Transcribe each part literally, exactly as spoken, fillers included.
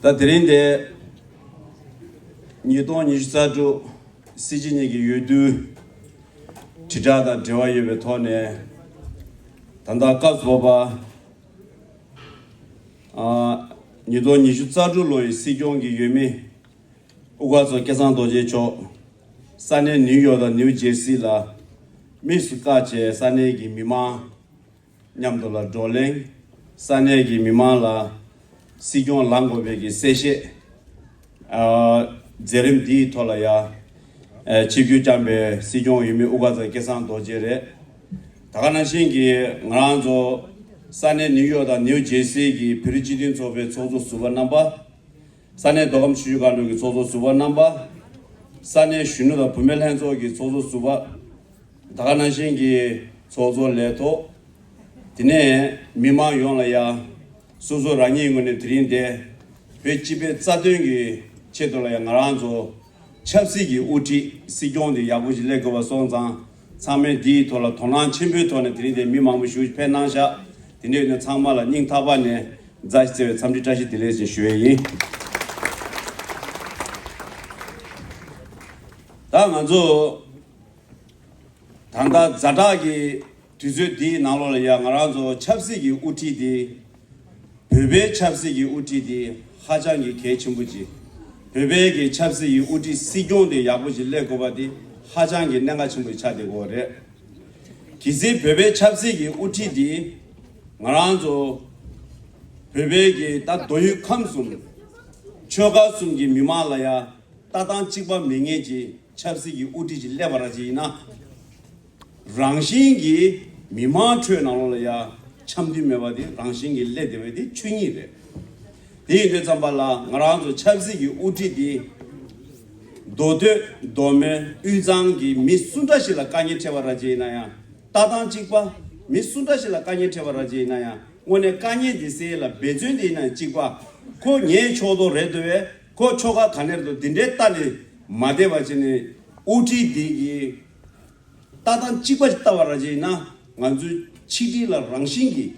ད་དེ་རིང་འདི་ཉིས་སྟོང་ཉི་ཤུ་རྩ་དྲུག་སྲིད་སྤྱི་གཉིས་ཀྱི་འོས་བསྡུ་དྲིལ་བསྒྲགས་དང་འབྲེལ་བ་ཡོད་པའི་ཐོག་ནས། ད་ལྟ་སྐབས་སུ་བབས་པ། ཨ། ཉིས་སྟོང་ཉི་ཤུ་རྩ་དྲུག་ལོ་ཡི་སྲིད་སྐྱོང་གི་འོས་མི་དབུ་དཀར་མཚོ་སྐལ་བཟང་རྡོ་རྗེ་མཆོག་ས་གནས་ནིའུ་ཡོག་དང་ནིའུ་ཇེར་སི་ལ་དམིགས་སུ་བཀར་བྱས། ས་གནས་ཀྱི་མི་མང་མཉམ་དུ་ལ་བགྲོ་གླེང་། ས་གནས་ཀྱི་མི་མང་ལ་སྲིད་སྐྱོང་ལངས་དགོས་པའི་གི་གསལ་བཤད། ཨ། མཛད་རིམ་འདིའི་ཐོག་ལ་ཡ། ཨ། ཆིབས་བསྒྱུར་བསྐྱངས་པའི་སྲིད་སྐྱོང་འོས་མི་དབུ་དཀར་མཚོ་སྐལ་བཟང་རྡོ་རྗེ་རེད། ད་ག་ནང་བཞིན་གྱི་ང་རང་ཚོ་ས་གནས་ནིའུ་ཡོག་དང་ནིའུ་ཇེར་སི་གི་བོད་རིགས་སྤྱི་མཐུན་ཚོགས་པའི་ཚོགས་གཙོ་ཟུར་པ་རྣམ་པ། ས་གནས་མདོ་ཁམས་ཆུ་བཞི་སྒང་དྲུག་གི་ཚོགས་གཙོ་ཟུར་པ་རྣམ་པ། ས་གནས་གཞོན་ནུ་དང་བུད་མེད་ལྷན་ཚོགས་ཀྱི་ཚོགས་གཙོ་ཟུར་པ། ད་ག་ནང་བཞིན་གྱི་ཚོགས་གཙོ་ལས་ཐོག་དེ་ནས་མི་མང་ཡོངས་ལ་ཡ། སོ་སོ་རང་ཉིད་ངོས་ནས་དེ་རིང་འདི་བོད་སྤྱི་པའི་རྩ་དོན་གྱི་ཆེད་དུ་ལ་ཡ། ང་རང་ཚོ་ཆབ་སྲིད་ཀྱི་དབུ་ཁྲིད་སྲིད་སྐྱོང་འདི་ཡག་པོ་ཞིག་སླེབས་དགོས་པ་སོང་ཙང་། ཚང་མས་འདིའི་ཐོག་ལ་དོ་སྣང་ཆེན་པོའི་ཐོག་ནས་དེ་རིང་འདི་མི་མང་པོ་ཞིག་ཕེབས་གནང་ཤག་དེ་འདྲ་ཡིན་ན་ཚང་མ་ལ་སྙིང་ཐག་པ་ནས་མཛའ་བརྩེ་བའི་འཚམས་འདྲི་བཀྲ་ཤིས་བདེ་ལེགས་ཞེས་ཞུ་ཡས་ཡིན། ད་ང་ཚོ་ད་ལྟ་ཛ་དྲག་གི་དུས་ཚོད་འདིའི་ནང་ལོགས་ལ་ཡ། ང་རང་ཚོ་ཆབ་སྲིད་ཀྱི་དབུ་ཁྲིད་འདི། བོད་པའི་ཆབ་སྲིད་ཀྱི་དབུ་ཁྲིད་འདི་ཧ་ཅང་གི་གལ་ཆེན་པོ་ཅིག་བོད་པའི་གི་ཆབ་སྲིད་ཀྱི་དབུ་ཁྲིད་སྲིད་སྐྱོང་དེ་ཡག་པོ་ཞིག་སླེབས་དགོས་པ་དེ་ཧ་ཅང་གི་གནད་འགག་ཆེན་པོ་ཆགས་བསྡད་ཡོད་རེད། གལ་སྲིད་བོད་པའི་ཆབ་སྲིད་ཀྱི་དབུ་ཁྲིད་འདི་ང་རང་ཚོ་བོད་པའི་གི་ད་མདོ་དབུས་ཁམས་གསུམ་ཆོལ་ཁ་གསུམ་གྱི་མི་མང་ལ་ཡ་ལྟ་སྟངས་གཅིག་པ་མེད་མཁན་གྱི་ཆབ་སྲིད་ཀྱི་དབུ་ཁྲིད་ཅིག་སླེབས་པ་ར་ཅིག་ཡིན་ན། རང་བཞིན་གྱིས་མི་མང་ཁྲོད་ནང་ལོགས་ལ་ཡ་འཆམ་མཐུན་མེད་པ་དེ་རང་བཞིན་གྱིས་སླེབས་བསྡད་པ་དེ་ཆོས་ཉིད་རེད། དེ་ཡིན་དུས་ཙམ་པ་ལ་ང་རང་ཚོ་ཆབ་སྲིད་ཀྱི་དབུ་ཁྲིད་དེ། མདོ་སྟོད་མདོ་སྨད་དབུས་གཙང་གི་མི་སུ་འདྲ་ཞིག་ལ་དཀའ་ངལ་འཕྲད་པ་ར་ཅིག་ཡིན་ན་ཡང་། ལྟ་སྟངས་གཅིག་པ། མི་སུ་འདྲ་ཞིག་ལ་དཀའ་ངལ་འཕྲད་པ་ར་ཅིག་ཡིན་ན་ཡང་། དངོས་གནས་དཀའ་ངལ་དེ་སེལ་ཡས་ལ་འབད་བརྩོན་དེ་ཡིན་ན་གཅིག་པ། ཁོ་ངའི་ཕྱོགས་གཏོགས་རེད་འདུག་བས། ཁོ་ཕྱོགས་ཁག་ག་ནས་རེད་འདུག་དེ་འདྲའི་ལྟ་ནས་མ་བསྡད་པ་བྱས་ནས། དབུ་ཁྲིད་དེ་གི་ལྟ་སྟངས་གཅིག་པ་ཞིག་ལྟ་བ་ར་ཅིག་ཡིན་ན། ང་ཚོའི་ཆིག་སྒྲིལ་ལ་རང་བཞིན་གྱིས་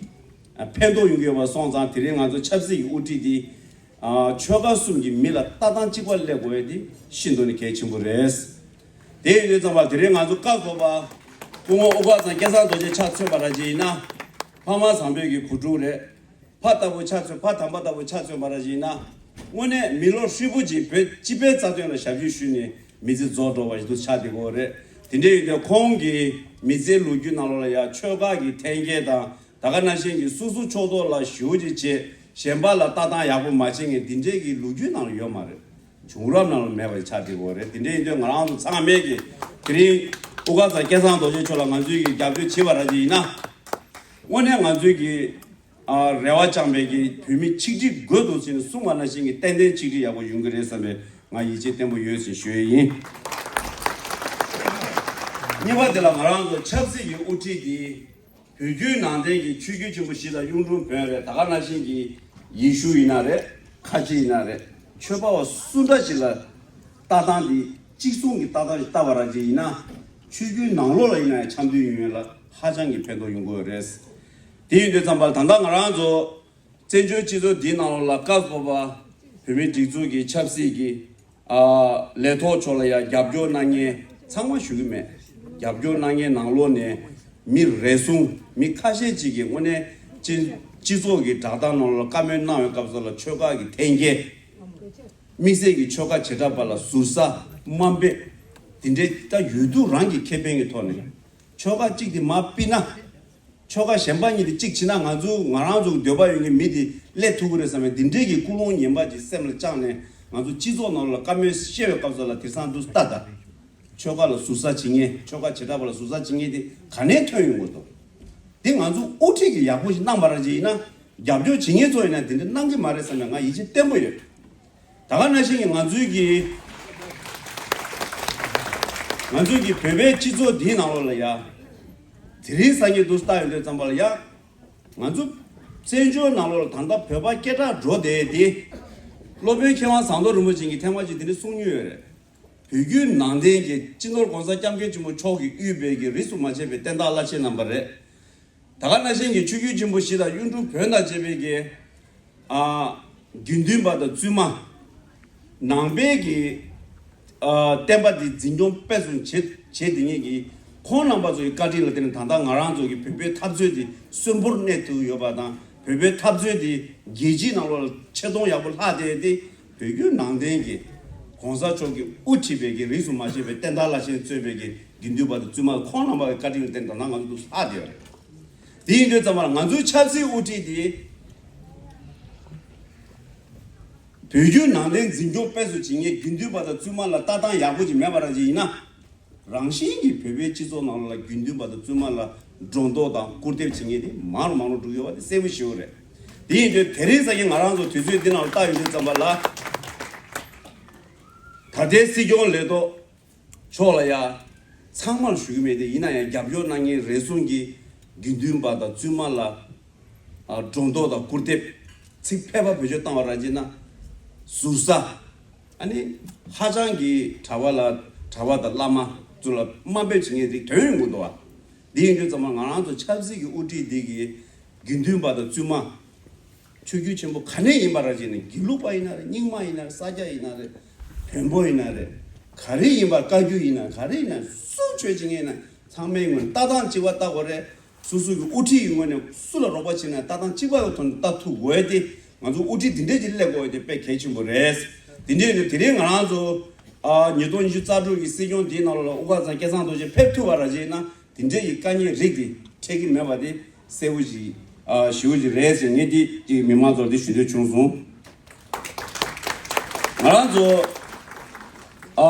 ཕན་ཐོགས་ཡོང་གི་ཡོད་པ་སོང་ཙང་། དེ་རིང་ང་ཚོ་ཆབ་སྲིད་ཀྱི་དབུ་ཁྲིད་དེ་ཨ་ཆོལ་ཁ་གསུམ་གྱི་མི་ལ་ལྟ་སྟངས་གཅིག་པ་སླེབས་དགོས་ཡ་དེ་ཤིན་ཏུ་ནས་གལ་ཆེན་པོ་རེད། དེ་ཡིན་དུས་ཙམ་པ་དེ་རིང་ང་ཚོ་བཀའ་བསྒོ་བ་སྐུ་ངོ་དབུ་དཀར་ཚང་སྐལ་བཟང་རྡོ་རྗེ་ཆ་མཚོན་པ་ར་ཅིག་ཡིན་ན། ཕ་མ་བཟང་པོའི་གི་བུ་ཕྲུག་རེད། ཕ་ལྟ་བུ་ཆ་མཚོན། ཕ་དམ་པ་ལྟ་བུ་ཆ་མཚོན་པ་ར་ཅིག་ཡིན་ན། དངོས་གནས་མི་ལོ་ཧྲིལ་པོ་ཅིག་བོད་སྤྱི་པའི་རྩ་དོན་ལ་ཞབས་ཞུ་ཞུས་ནས་མི་ཚེ་རྫོགས་འགྲོ་བ་ཞིག་ཏུ་ཆགས་བསྡད་ཀྱི་ཡོད་རེད། དེ་འདྲ་ཡིན་དུས་ཁོང་གི་མི་ཚེའི་ལོ་རྒྱུས་ནང་ལོགས་ལ་ཡ་ཆོལ་ཁ་གི་འཐེན་འཁྱེར་དང་། ད་ག་ནང་བཞིན་གྱི་སོ་སོ་ཕྱོགས་གཏོགས་ལ་ཞེ་པོ་ཅིག་བྱེད། གཞན་པ་ལ་ལྟ་སྟངས་ཡག་པོ་མ་བྱེད་མཁན་དེ་འདྲའི་གི་ལོ་རྒྱུས་ནང་ལ་ཡོད་མ་རེད། བྱུང་རབས་ནང་ལ་མེད་པ་ཆགས་བསྡད་ཀྱི་ཡོད་རེད། དེ་འདྲ་ཡིན་དུས་ང་རང་ཚོ་ཚང་མས་ཀྱི་དེ་རིང་དབུ་དཀར་ཚང་སྐལ་བཟང་རྡོ་རྗེ་མཆོག་ལ་ང་ཚོས་ཀྱི་རྒྱབ་སྐྱོར་བྱེད་པ་ར་ཅིག་ཡིན་ན། དངོས་གནས་ང་ཚོས་ཀྱི་ཨ་རེ་བ་བཅངས་པའི་གི་བོད་མི་ཆིག་སྒྲིལ་དགོས་འདུག་ཟེར་ནས་གསུངས་པ་ནང་བཞིན་གྱི་ཏན་ཏན་ཆིག་སྒྲིལ་ཡག་པོ་ཡོང་གི་རེད་བསམ་པའི་ང་ཡིད་ཆེས་བརྟན་པོ་ཡོད་ཟེར་ཞུ་ཡས་ཡིན། གཉིས་པ་དེ་ལ་ང་རང་ཚོ་ཆབ་སྲིད་ཀྱི་དབུ་ཁྲིད་དེ་བོད་བརྒྱུད་ནང་བསྟན་གྱི་ཆོས་བརྒྱུད་ཆེན་པོ་བཞི་དང་གཡུང་དྲུང་བོན་རེད། ད་ག་ནང་བཞིན་གྱི་ཡེ་ཤུ་ཡིན་ན་རེད། ཁ་ཆེ་ཡིན་ན་རེད། ཆོས་པ་བ་སུ་འདྲ་ཞིག་ལ་ལྟ་སྟངས་དེ་གཅིག་མཚུངས་ཀྱི་ལྟ་སྟངས་ཤིག་ལྟ་བ་ར་ཅིག་ཡིན་ན། ཆོས་བརྒྱུད་ནང་ལོགས་ལ་ཡིན་ན་ཡང་འཆམ་མཐུན་ཡོང་ཡས་ལ་ཧ་ཅང་གི་ཕན་ཐོགས་ཡོང་གི་ཡོད་རེད། དེ་ཡིན་དུས་ཙམ་པ་ལ་ད་ལྟ་ང་རང་ཚོ་བཙན་བྱོལ་སྤྱི་ཚོགས་འདིའི་ནང་ལོགས་ལ་སྐབས་སུ་བབས་པ་བོད་མིའི་སྒྲིག་འཛུགས་ཀྱི་ཆབ་སྲིད་ཀྱི་ཨ་ལས་ཐོག་ཕྱོགས་ལ་ཡང་རྒྱབ་སྐྱོར་གནང་མཁན་ཚང་མ་ཞུ་གི་མེད། རྒྱབ་སྐྱོར་གནང་མཁན་ནང་ལོགས་ནས་མི་རེ་ཟུང་མི་ཁ་ཤས་ཅིག་གིས་དངོས་གནས་སྤྱི་སྤྱི་ཚོགས་ཀྱི་བསྒྲགས་གཏམ་ནང་ལ་བཀའ་མོལ་གནང་བའི་སྐབས་སུ་ལ་ཆོལ་ཁ་གི་འཐེན་འཁྱེར། དམིགས་བསལ་གྱི་ཆོལ་ཁ་བྱེ་བྲག་པ་ལ་ཟུར་ཟ་དམའ་འབེབས། དེ་འདྲའི་ད་ཡོད་དུས་རང་གི་ཁེ་ཕན་གྱི་ཐོག་ནས་ཆོལ་ཁ་གཅིག་དེ་མར་ཕུད་ན། ཆོལ་ཁ་གཞན་པ་གཉིས་དེ་གཅིག་བྱེད་ན་ང་ཚོ་ང་རང་ཚོ་གི་འདོད་པ་ཡོད་མཁན་མི་དེ་སླེབས་ཐུབ་ཀྱི་རེད་བསམ་པའི་འདི་འདྲའི་གི་ཀུན་སློང་ངན་པ་ཅིག་སེམས་ལ་བཅངས་ནས་ང་ཚོ་སྤྱི་ཚོགས་ནང་ལ་བཀའ་མོལ་བཤད་པའི་སྐབས་སུ་ལ་དེང་སང་འདུག་ལྟ་ད། ཆོལ་ཁ་ལ་ཟུར་ཟ་བྱེད་མཁན། ཆོལ་ཁ་བྱེ་བྲག་པ་ལ་ཟུར་ཟ་བྱེད་མཁན་དེ་ག་ནས་ཐོན་ཡོང་གི་འདུག་འདི་ང་ཚོ་དབུ་ཁྲིད་ཀྱིས་ཡག་པོ་ཞིག་གནང་བ་ར་ཅིག་ཡིན་ན། རྒྱབ་སྐྱོར་བྱེད་མཁན་ཚོ་ཡིན་ན་དེ་འདྲ་གནང་གི་མ་རེད་བསམ་པའི་ང་ཡིད་ཆེས་བརྟན་པོ་ཡོད། ད་ག་ནང་བཞིན་གྱི་ང་ཚོའི་གི་ང་ཚོའི་གི་བོད་པའི་སྤྱི་ཚོགས་འདིའི་ནང་ལོགས་ལ་ཡ། དེ་རིང་སང་ཉིན་དུ་ལྟ་ཡོང་དུས་ཙམ་པ་ལ་ཡ། ང་ཚོ་བཙན་བྱོལ་ནང་ལོགས་ལ་ད་ལྟ་བོད་པ་སྐད་གྲགས་འགྲོ་བསྡད་དེ། སློབ་དཔོན་མཁས་དབང་ཟམ་གདོང་རིན་པོ་ཆེ་གིས་ཐེངས་མ་གཅིག་དེ་འདྲ་གསུང་མྱོང་ཡོད་རེད། བོད་བརྒྱུད་ནང་བསྟན་གྱི་སྤྱི་ནོར་༸གོང་ས་༸སྐྱབས་མགོན་ཆེན་པོ་མཆོག་གིས་དབུས་པའི་གི་རིས་སུ་མ་ཆད་པའི་བསྟན་བདག་བླ་ཆེན་རྣམ་པ་རེད། ད་ག་ནང་བཞིན་གྱི་ཆོས་བརྒྱུད་ཆེན་པོ་བཞི་དང་གཡུང་དྲུང་བོན་དང་བཅས་པའི་གི་ཨ་ དགེ་འདུན་པ་དང་བཙུན་མ། ནང་པའི་གི་ཨ་བསྟན་པ་འདི་འཛིན་སྐྱོང་སྤེལ་གསུམ་བྱེད་བྱེད་བསྡད་མཁན་གྱི་ཁོང་རྣམ་པ་ཚོ་ཡི་བཀའ་དྲིན་ལ་བརྟེན་ནས་ད་ལྟ་ང་རང་ཚོ་གི་བོད་པའི་འཐབ་རྩོད་འདི་གསོན་པོར་གནས་ཐུབ་ཡོད་པ་དང་། བོད་པའི་འཐབ་རྩོད་འདི་རྒྱལ་སྤྱིའི་ནང་ལོགས་ལ་ཆེ་མཐོང་ཡག་པོ་ལྷག་བསྡད་དེ། བོད་བརྒྱུད་ནང་བསྟན་གྱི་གོང་ས་མཆོག་གིས་དབུ་ཁྲིད་པའི་གི་རིས་སུ་མ་ཆད་པའི་བསྟན་དར་ལ་ཞེན་གཙོས་པའི་གི་དགེ་འདུན་པ་དང་བཙུན་མ་ཁོང་རྣམ་པ་གི་བཀའ་དྲིན་ལ་བརྟེན་ནས་ད་ལྟ་ང་ཚོ་འདུག་ལྷག་བསྡད་ཡོད་རེད། དེ་ཡིན་དུས་ཙམ་པ་ལ་ང་ཚོའི་ཆབ་སྲིད་དབུ་ཁྲིད་དེ། བོད་བརྒྱུད་ནང་བསྟན་འཛིན་སྐྱོང་སྤེལ་གསུམ་བྱེད་མཁན་དགེ་འདུན་པ་དང་བཙུན་མ་ལ་ལྟ་སྟངས་ཡག་པོ་ཅིག་མེད་པ་རང་ཅིག་ཡིན་ན། རང་བཞིན་གྱིས་བོད་པའི་སྤྱི་ཚོགས་ནང་ལ་དགེ་འདུན་པ་དང་བཙུན་མ་ལ་སྒྲོ་འདོགས་དང་སྐུར་འདེབས་བྱེད་མཁན་དེ་མང་རུ་མང་རུ་འགྲོ་གི་ཡོད་པ་དེ་གསལ་པོ་ཞེ་པོ་རེད། དེ་ཡིན་དུས་དེ་རིང་ཙམ་གྱི་ང་རང་ཚོ་དུས་ཚོད་འདི་ནང་ལ་བལྟ་ཡོང་དུས་ཙམ་པ་ལ། ད་ལྟའི་སྲིད་སྐྱོང་ལས་ཐོག་མཆོག་ལ་ཡ་ཚང་མར་ཞུ་གི་མེད་དེ། ཡིན་ན་ཡང་རྒྱབ་སྐྱོར་གནང་མཁན་རེ་ཟུང་གིས་དགེ་འདུན་པ་དང་བཙུན་མ་ལ་ཨ་སྒྲོ་འདོགས་དང་སྐུར་འདེབས། ཚིག་ཕལ་པ་བེད་སྤྱོད་བཏང་བ་ར་བྱས་ན་ཟུར་ཟ། ཨ་ནི་ཧ་ཅང་གི་གྲྭ་པ་ལ་གྲྭ་པ་དང་བླ་མ་ཚོ་ལ་དམའ་འབེབས་བྱེད་མཁན་རིགས་དོན་ཡོང་གི་འདུག་བ། འདི་ཡིན་དུས་ཙམ་པ་ང་རང་ཚོ་ཆབ་སྲིད་ཀྱི་དབུ་ཁྲིད་འདི་གི་དགེ་འདུན་པ་དང་བཙུན་མ། ཆོས་བརྒྱུད་ཆེན་པོ་ག་ནས་ཡིན་པ་ར་བྱས་ནས་དགེ་ལུགས་པ་ཡིན་ན་རེད། རྙིང་མ་ཡིན་ན་རེད། ས་སྐྱ་ཡིན་ན་རེད། བོན་པོ་ཡིན་ན་རེད། ག་རེ་ཡིན་པ། བཀའ་བརྒྱུད་ཡིན་ན་ག་རེ་ཡིན་ན། སུ་ཆོས་བྱེད་མཁན་ཡིན་ན་ཚང་མའི་ངོས་ནས་ལྟ་སྟངས་གཅིག་པ་ལྟ་དགོས་རེད། སོ་སོ་གི་དབུ་ཁྲིད་ཀྱི་ངོས་ནས་སུ་ལ་རོགས་པ་བྱེད་ན་ལྟ་སྟངས་གཅིག་པ་གི་ཐོག་ནས་ལྟ་ཐུབ་དགོས་ཏེ། ང་ཚོ་དབུ་ཁྲིད་འདི་འདྲས་ཅིག་སླེབས་དགོས་ཏེ་དཔེ་གལ་ཆེན་པོ་རེད། འདི་འདྲས་ནས་དེ་རིང་ང་རང་ཚོ་ཨ་ཉིས་སྟོང་ཉི་ཤུ་རྩ་དྲུག་གི་སྲིད་སྐྱོང་འདིའི་ནང་ལ་དབུ་དཀར་ཚང་སྐལ་བཟང་རྡོ་རྗེ་ཕེབས་ཐུབ་པ་ར་བྱས་ན། དེ་འདྲའི་ཡི་དཀའ་ངལ་རིགས་དེ་འཕྲད་ཀྱི་མེད་པ་དེ་གསལ་པོ་ཞིག་ཨ་ཞེ་པོ་ཅིག་རེད་ཟེར། ངས་དེ་ཅིག་མི་མང་ཚོར་དེ་ཞུ་འདོད་བྱུང་སོང་། ང་རང་ཚོ་ཨ་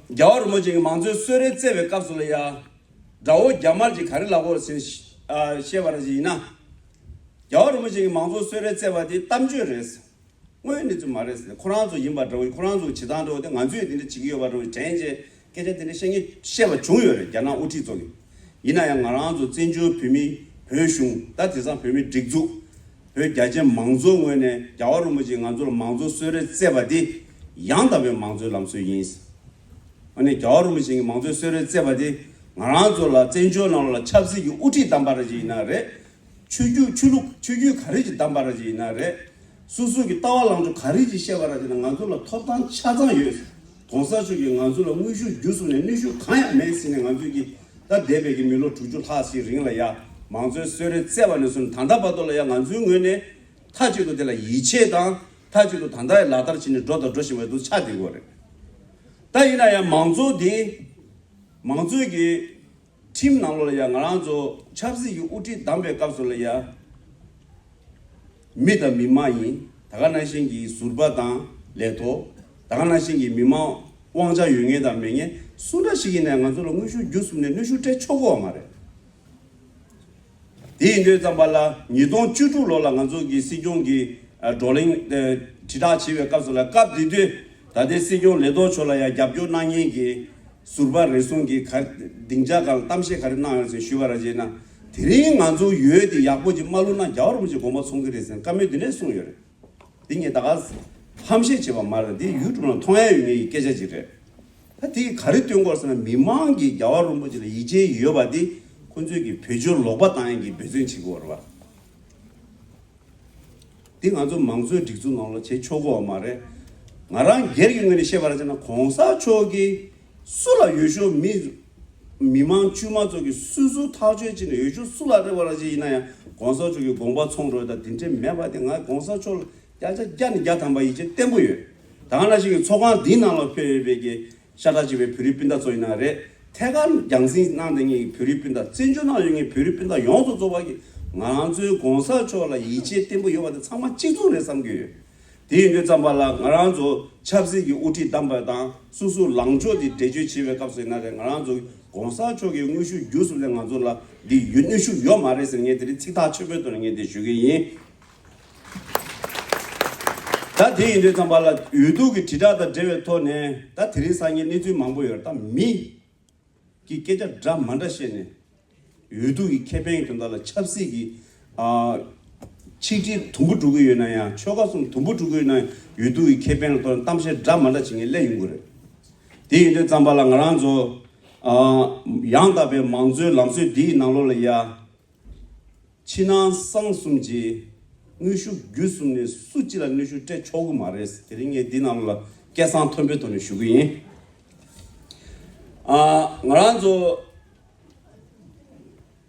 རྒྱལ་བ་རིན་པོ་ཆེ་གི་མང་གཙོའི་གསོལ་རས་སྩལ་བའི་སྐབས་སུ་ལ་ཡ། དགྲ་བོ་རྒྱ་དམར་གྱིས་ག་རེ་ལབ་དགོས་ཟེར་ཨ་བཤད་པ་ར་ཅིག་ཡིན་ན། རྒྱལ་བ་རིན་པོ་ཆེ་གི་མང་གཙོའི་གསོལ་རས་སྩལ་བ་དེ་གཏམ་བརྗོད་རེད། དངོས་ཡོད་གནས་ཚུལ་མ་རེད་ཟེར། ཁོ་རང་ཚོ་ཡིན་པ་འདྲ་བོ། ཁོ་རང་ཚོ་བྱེད་སྟངས་འདྲ་བོ་དེ་ང་ཚོས་དེ་འདྲ་བྱེད་ཀྱི་ཡོད་པ་འདྲ་བོ་དྲན་བྱས་སྐད་ཆ་དེ་འདྲ་བཤད་མཁན་བཤད་པ་བྱུང་ཡོད་རེད། རྒྱ་ནག་དབུ་ཁྲིད་ཚོ་གིས། ཡིན་ན་ཡང་ང་རང་ཚོ་བཙན་བྱོལ་བོད་མི། བོད་གཞུང་། ད་དེང་སང་བོད་མིའི་སྒྲིག་འཛུགས། བོད་རྒྱ་ཆེ་མང་གཙོའི་ངོས་ནས་རྒྱལ་བ་རིན་པོ་ཆེས་ང་ཚོ་ལ་མང་གཙོ་གསོལ་རས་སྩལ་བ་དེ་ཡང་དག་པའི་མང་གཙོའི་ལམ་སྲོལ་ཡིན། ཨ་ནི་རྒྱལ་བ་རིན་པོ་ཆེ་གིས་མང་གཙོའི་གསོལ་རས་སྩལ་བ་དེ་ང་རང་ཚོ་ལ་བཙན་བྱོལ་ནང་ལ་ཆབ་སྲིད་ཀྱི་དབུ་ཁྲིད་བདམས་པ་ར་ཅིག་ཡིན་ན་རེད། ཆོས་བརྒྱུད་ཆོས་ལུགས་ཆོས་བརྒྱུད་ག་རེ་ཅིག་བདམས་པ་ར་ཅིག་ཡིན་ན་རེད། སོ་སོ་གི་ལྟ་བ་ལངས་ཕྱོགས་ག་རེ་ཅིག་བཤད་པ་ར་ཅིག་ན་ང་ཚོ་ལ་ཐོབ་ཐང་ཆ་ཚང་ཡོད། གོང་ས་མཆོག་གིས་ང་ཚོ་ལ་དངོས་ཤུགས་བརྒྱུད་གསུམ་ནས་གནོན་ཤུགས་གང་ཡང་མེད་ཟེར་ནས། ང་ཚོས་ཀྱི་ད་འདས་པའི་གི་མི་ལོ་དྲུག་ཅུ་ལྷག་ཞིག་རིང་ལ་ཡ་མང་གཙོའི་གསོལ་རས་སྩལ་བ་ནས་བཟུང་ད་ལྟ་བར་དུ་ལ་ཡ་ང་ཚོའི་ངོས་ནས་མཐའ་གཅིག་ཏུ་དེ་ལ་ཡིད་ཆེས་དང་། མཐའ་གཅིག་ཏུ་ད་ལྟ་ཡང་ལག་བསྟར་བྱས་ནས་འགྲོ་དང་འགྲོ་བཞིན་པ་འདུག་ཆགས་བསྡད་ཡོད་རེད། ད་ཡིན་ན་ཡང་མང་གཙོ་འདི། མང་གཙོའི་གི་ཁྲིམས་ནང་ལོགས་ལ་ཡང་ང་རང་ཚོ་ཆབ་སྲིད་ཀྱི་དབུ་ཁྲིད་བདམས་པའི་སྐབས་སུ་ལ་ཡང་མི་དང་མི་མ་ཡིན། ད་ག་ནང་བཞིན་གྱི་ཟུར་པ་དང་ལས་ཐོག་ད་ག་ནང་བཞིན་གྱི་མི་མང་དབང་ཆ་ཡོད་མཁན་དང་མེད་མཁན་སུ་འདྲ་ཞིག་ཡིན་ནའང་ང་ཚོ་ལ་དངོས་ཤུགས་བརྒྱུད་གསུམ་ནས་གནོན་ཤུགས་སྤྲད་ཆོག་གི་ཡོད་མ་རེད། དེ་ཡིན་དུས་ཙམ་པ་ལ་ཉིས་སྟོང་བཅུ་དྲུག་ལོ་ལ་ང་ཚོ་གི་སྲིད་སྐྱོང་གི་ཨ་བགྲོ་གླེང་ཨ་དྲིལ་བསྒྲགས་བྱེད་པའི་སྐབས་སུ་ལ། སྐབས་དེ་དུས་ད་ལྟའི་སྲིད་སྐྱོང་ལས་ཐོག་མཆོག་ལ་ཡང་རྒྱབ་སྐྱོར་གནང་མཁན་གྱི་ཟུར་པ་རེ་ཟུང་གིས་ག་སྡིངས་ཆ་སྒང་ལ་གཏམ་བཤད་ག་རེ་གནང་ཡོད་ཟེར་ཞུས་པ་ར་བྱས་ན། དེ་རིང་ང་ཚོ་ཡོད་དེ་ཡག་པོ་ཅིག་མ་བླུགས་ན་རྒྱལ་བ་རིན་པོ་ཆེ་དགོངས་པ་ཚོམ་གྱི་རེད་ཟེར་བཀའ་མོལ་འདི་འདྲས་གསུངས་ཡོད་རེད། འདི་ངས་ད་ག་ཧམ་བཤད་བྱས་པ་མ་རེད། འདི་ཡུ་ཊུབ་ནང་མཐོང་ཡ་ཡོད་ངེས་ཀྱི་སྐད་ཆ་ཅིག་རེད། ད་དེ་ག་རེ་སྟོན་གྱི་ཡོད་ཟེར་ན། མི་མང་གིས་རྒྱལ་བ་རིན་པོ་ཆེ་ལ་ཡིད་ཆེས་ཡོད་པ་དེ་ཁོང་ཚོས་ཀྱི་བེད་སྤྱོད་ལོག་པ་བཏང་ཡ་གི་འབད་བརྩོན་བྱེད་ཀྱི་ཡོད་རེད་བ། འདི་ང་ཚོ་མང་གཙོའི་སྒྲིག་འཛུགས་ནང་ལ་བྱེད་ཆོག་གི་ཡོད་མ་རེད། ང་རང་སྒེར་གྱི་ངོས་ནས་བཤད་པ་ར་བྱས་ན། གོང་ས་མཆོག་གིས་སུ་ལ་འོས་ཤོག་མི་མི་མང་དཀྱུས་མ་ཚོ་གིས་སུ་སུ་ཐག་གཅོད་བྱས་ནས་འོས་ཤོག་སུ་ལ་རེ་བ་ར་ཅིག་ཡིན་ན་ཡང་གོང་ས་མཆོག་གི་དགོངས་པ་ཚོམ་འགྲོ་ཡ་ད་དེ་འདྲས་མེད་པ་དེ། ང་གོང་ས་མཆོག་ལ་བརྒྱ་ཆ་བརྒྱ་ནས་བརྒྱ་ཐམ་པ་ཡིད་ཆེས་བརྟན་པོ་ཡོད། ད་ག་ནང་བཞིན་གྱི་ཚོགས་ཁང་འདིའི་ནང་ལ་ཕེབས་ཡོད་པའི་གི་ཤ་ཁྲག་གཅིག་པའི་བོད་རིགས་སྤུན་ཟླ་ཚོ་ཡིན་ན་རེད། ཐད་ཀར་རྒྱང་སྲིང་གནང་བསྡད་མཁན་གྱི་བོད་རིགས་སྤུན་ཟླ། བཙན་བྱོལ་ནང་ཡོད་མཁན་བོད་རིགས་སྤུན་ཟླ་ཡོངས་སུ་རྫོགས་པ་གིས་ང་རང་ཚོའི་གོང་ས་མཆོག་ལ་ཡིད་ཆེས་བརྟན་པོ་ཡོད་པ་དེ་ཚང་མ་གཅིག་མཚུངས་རེད་བསམ་གྱི་ཡོད། དེ་ཡིན་དུས་ཙམ་པ་ལ་ང་རང་ཚོ་ཆབ་སྲིད་ཀྱི་དབུ་ཁྲིད་བདམས་པ་དང་། སོ་སོའི་ལངས་ཕྱོགས་དེ་འགྲེལ་བརྗོད་བྱེད་པའི་སྐབས་སུ་ཡིན་ན་རེད། ང་རང་ཚོ་གོང་ས་མཆོག་གིས་དངོས་ཤུགས་བརྒྱུད་གསུམ་ནས་ང་ཚོ་ལ་འདི་ཡོད། གནོན་ཤུགས་ཡོད་མ་རེད་ཟེར། ངས་དེ་རིང་ཚིག་ཐག་ཆོད་པོའི་ཐོག་ནས་ངས་དེ་ཞུ་གི་ཡིན། ད་དེ་ཡིན་དུས་ཙམ་པ་ལ་འོས་བསྡུ་གི་དྲིལ་བསྒྲགས་དང་འབྲེལ་བའི་ཐོག་ནས། ད་དེ་རིང་སང་ཉིན་གནས་ཚུལ་མང་པོ་ཡོད་རེད། ད་མི་གི་སྐད་ཆ་འདྲ་མ་འདྲ་བཤད་ནས། འོས་བསྡུ་གི་ཁེ་ཕན་གྱི་དོན་དག་ལ་ཆབ་སྲིད་ཀྱི་ཨ་ཆིག་སྒྲིལ་དུམ་བུ་འགྲོ་གི་ཡོད་ན་ཡང་། ཆོལ་ཁ་གསུམ་དུམ་བུ་འགྲོ་གི་ཡོད་ན་ཡང་། འོས་བསྡུ་གི་ཁེ་ཕན་ལ་ཐོག་ནས་གཏམ་བཤད་འདྲ་མ་འདྲ་བྱེད་མཁན་སླེབས་ཡོང་གི་རེད། དེ་ཡིན་དུས་ཙམ་པ་ལ་ང་རང་ཚོ་ཨ་ཡང་དག་པའི་མང་གཙོའི་ལམ་སྲོལ་འདིའི་ནང་ལོགས་ལ་ཡ། ཕྱི་ནང་གསང་གསུམ་གྱི་ དངོས་ཤུགས་བརྒྱུད་གསུམ་ནས་སུ་གཅིག་ལ་གནོན་ཤུགས་སྤྲད་ཆོག་གི་མ་རེད། དེ་རིང་ངས་འདི་ནང་ལ་སྐད་གསང་མཐོན་པོའི་ཐོག་ནས་ཞུ་གི་ཡིན། ཨ། ང་རང་ཚོ་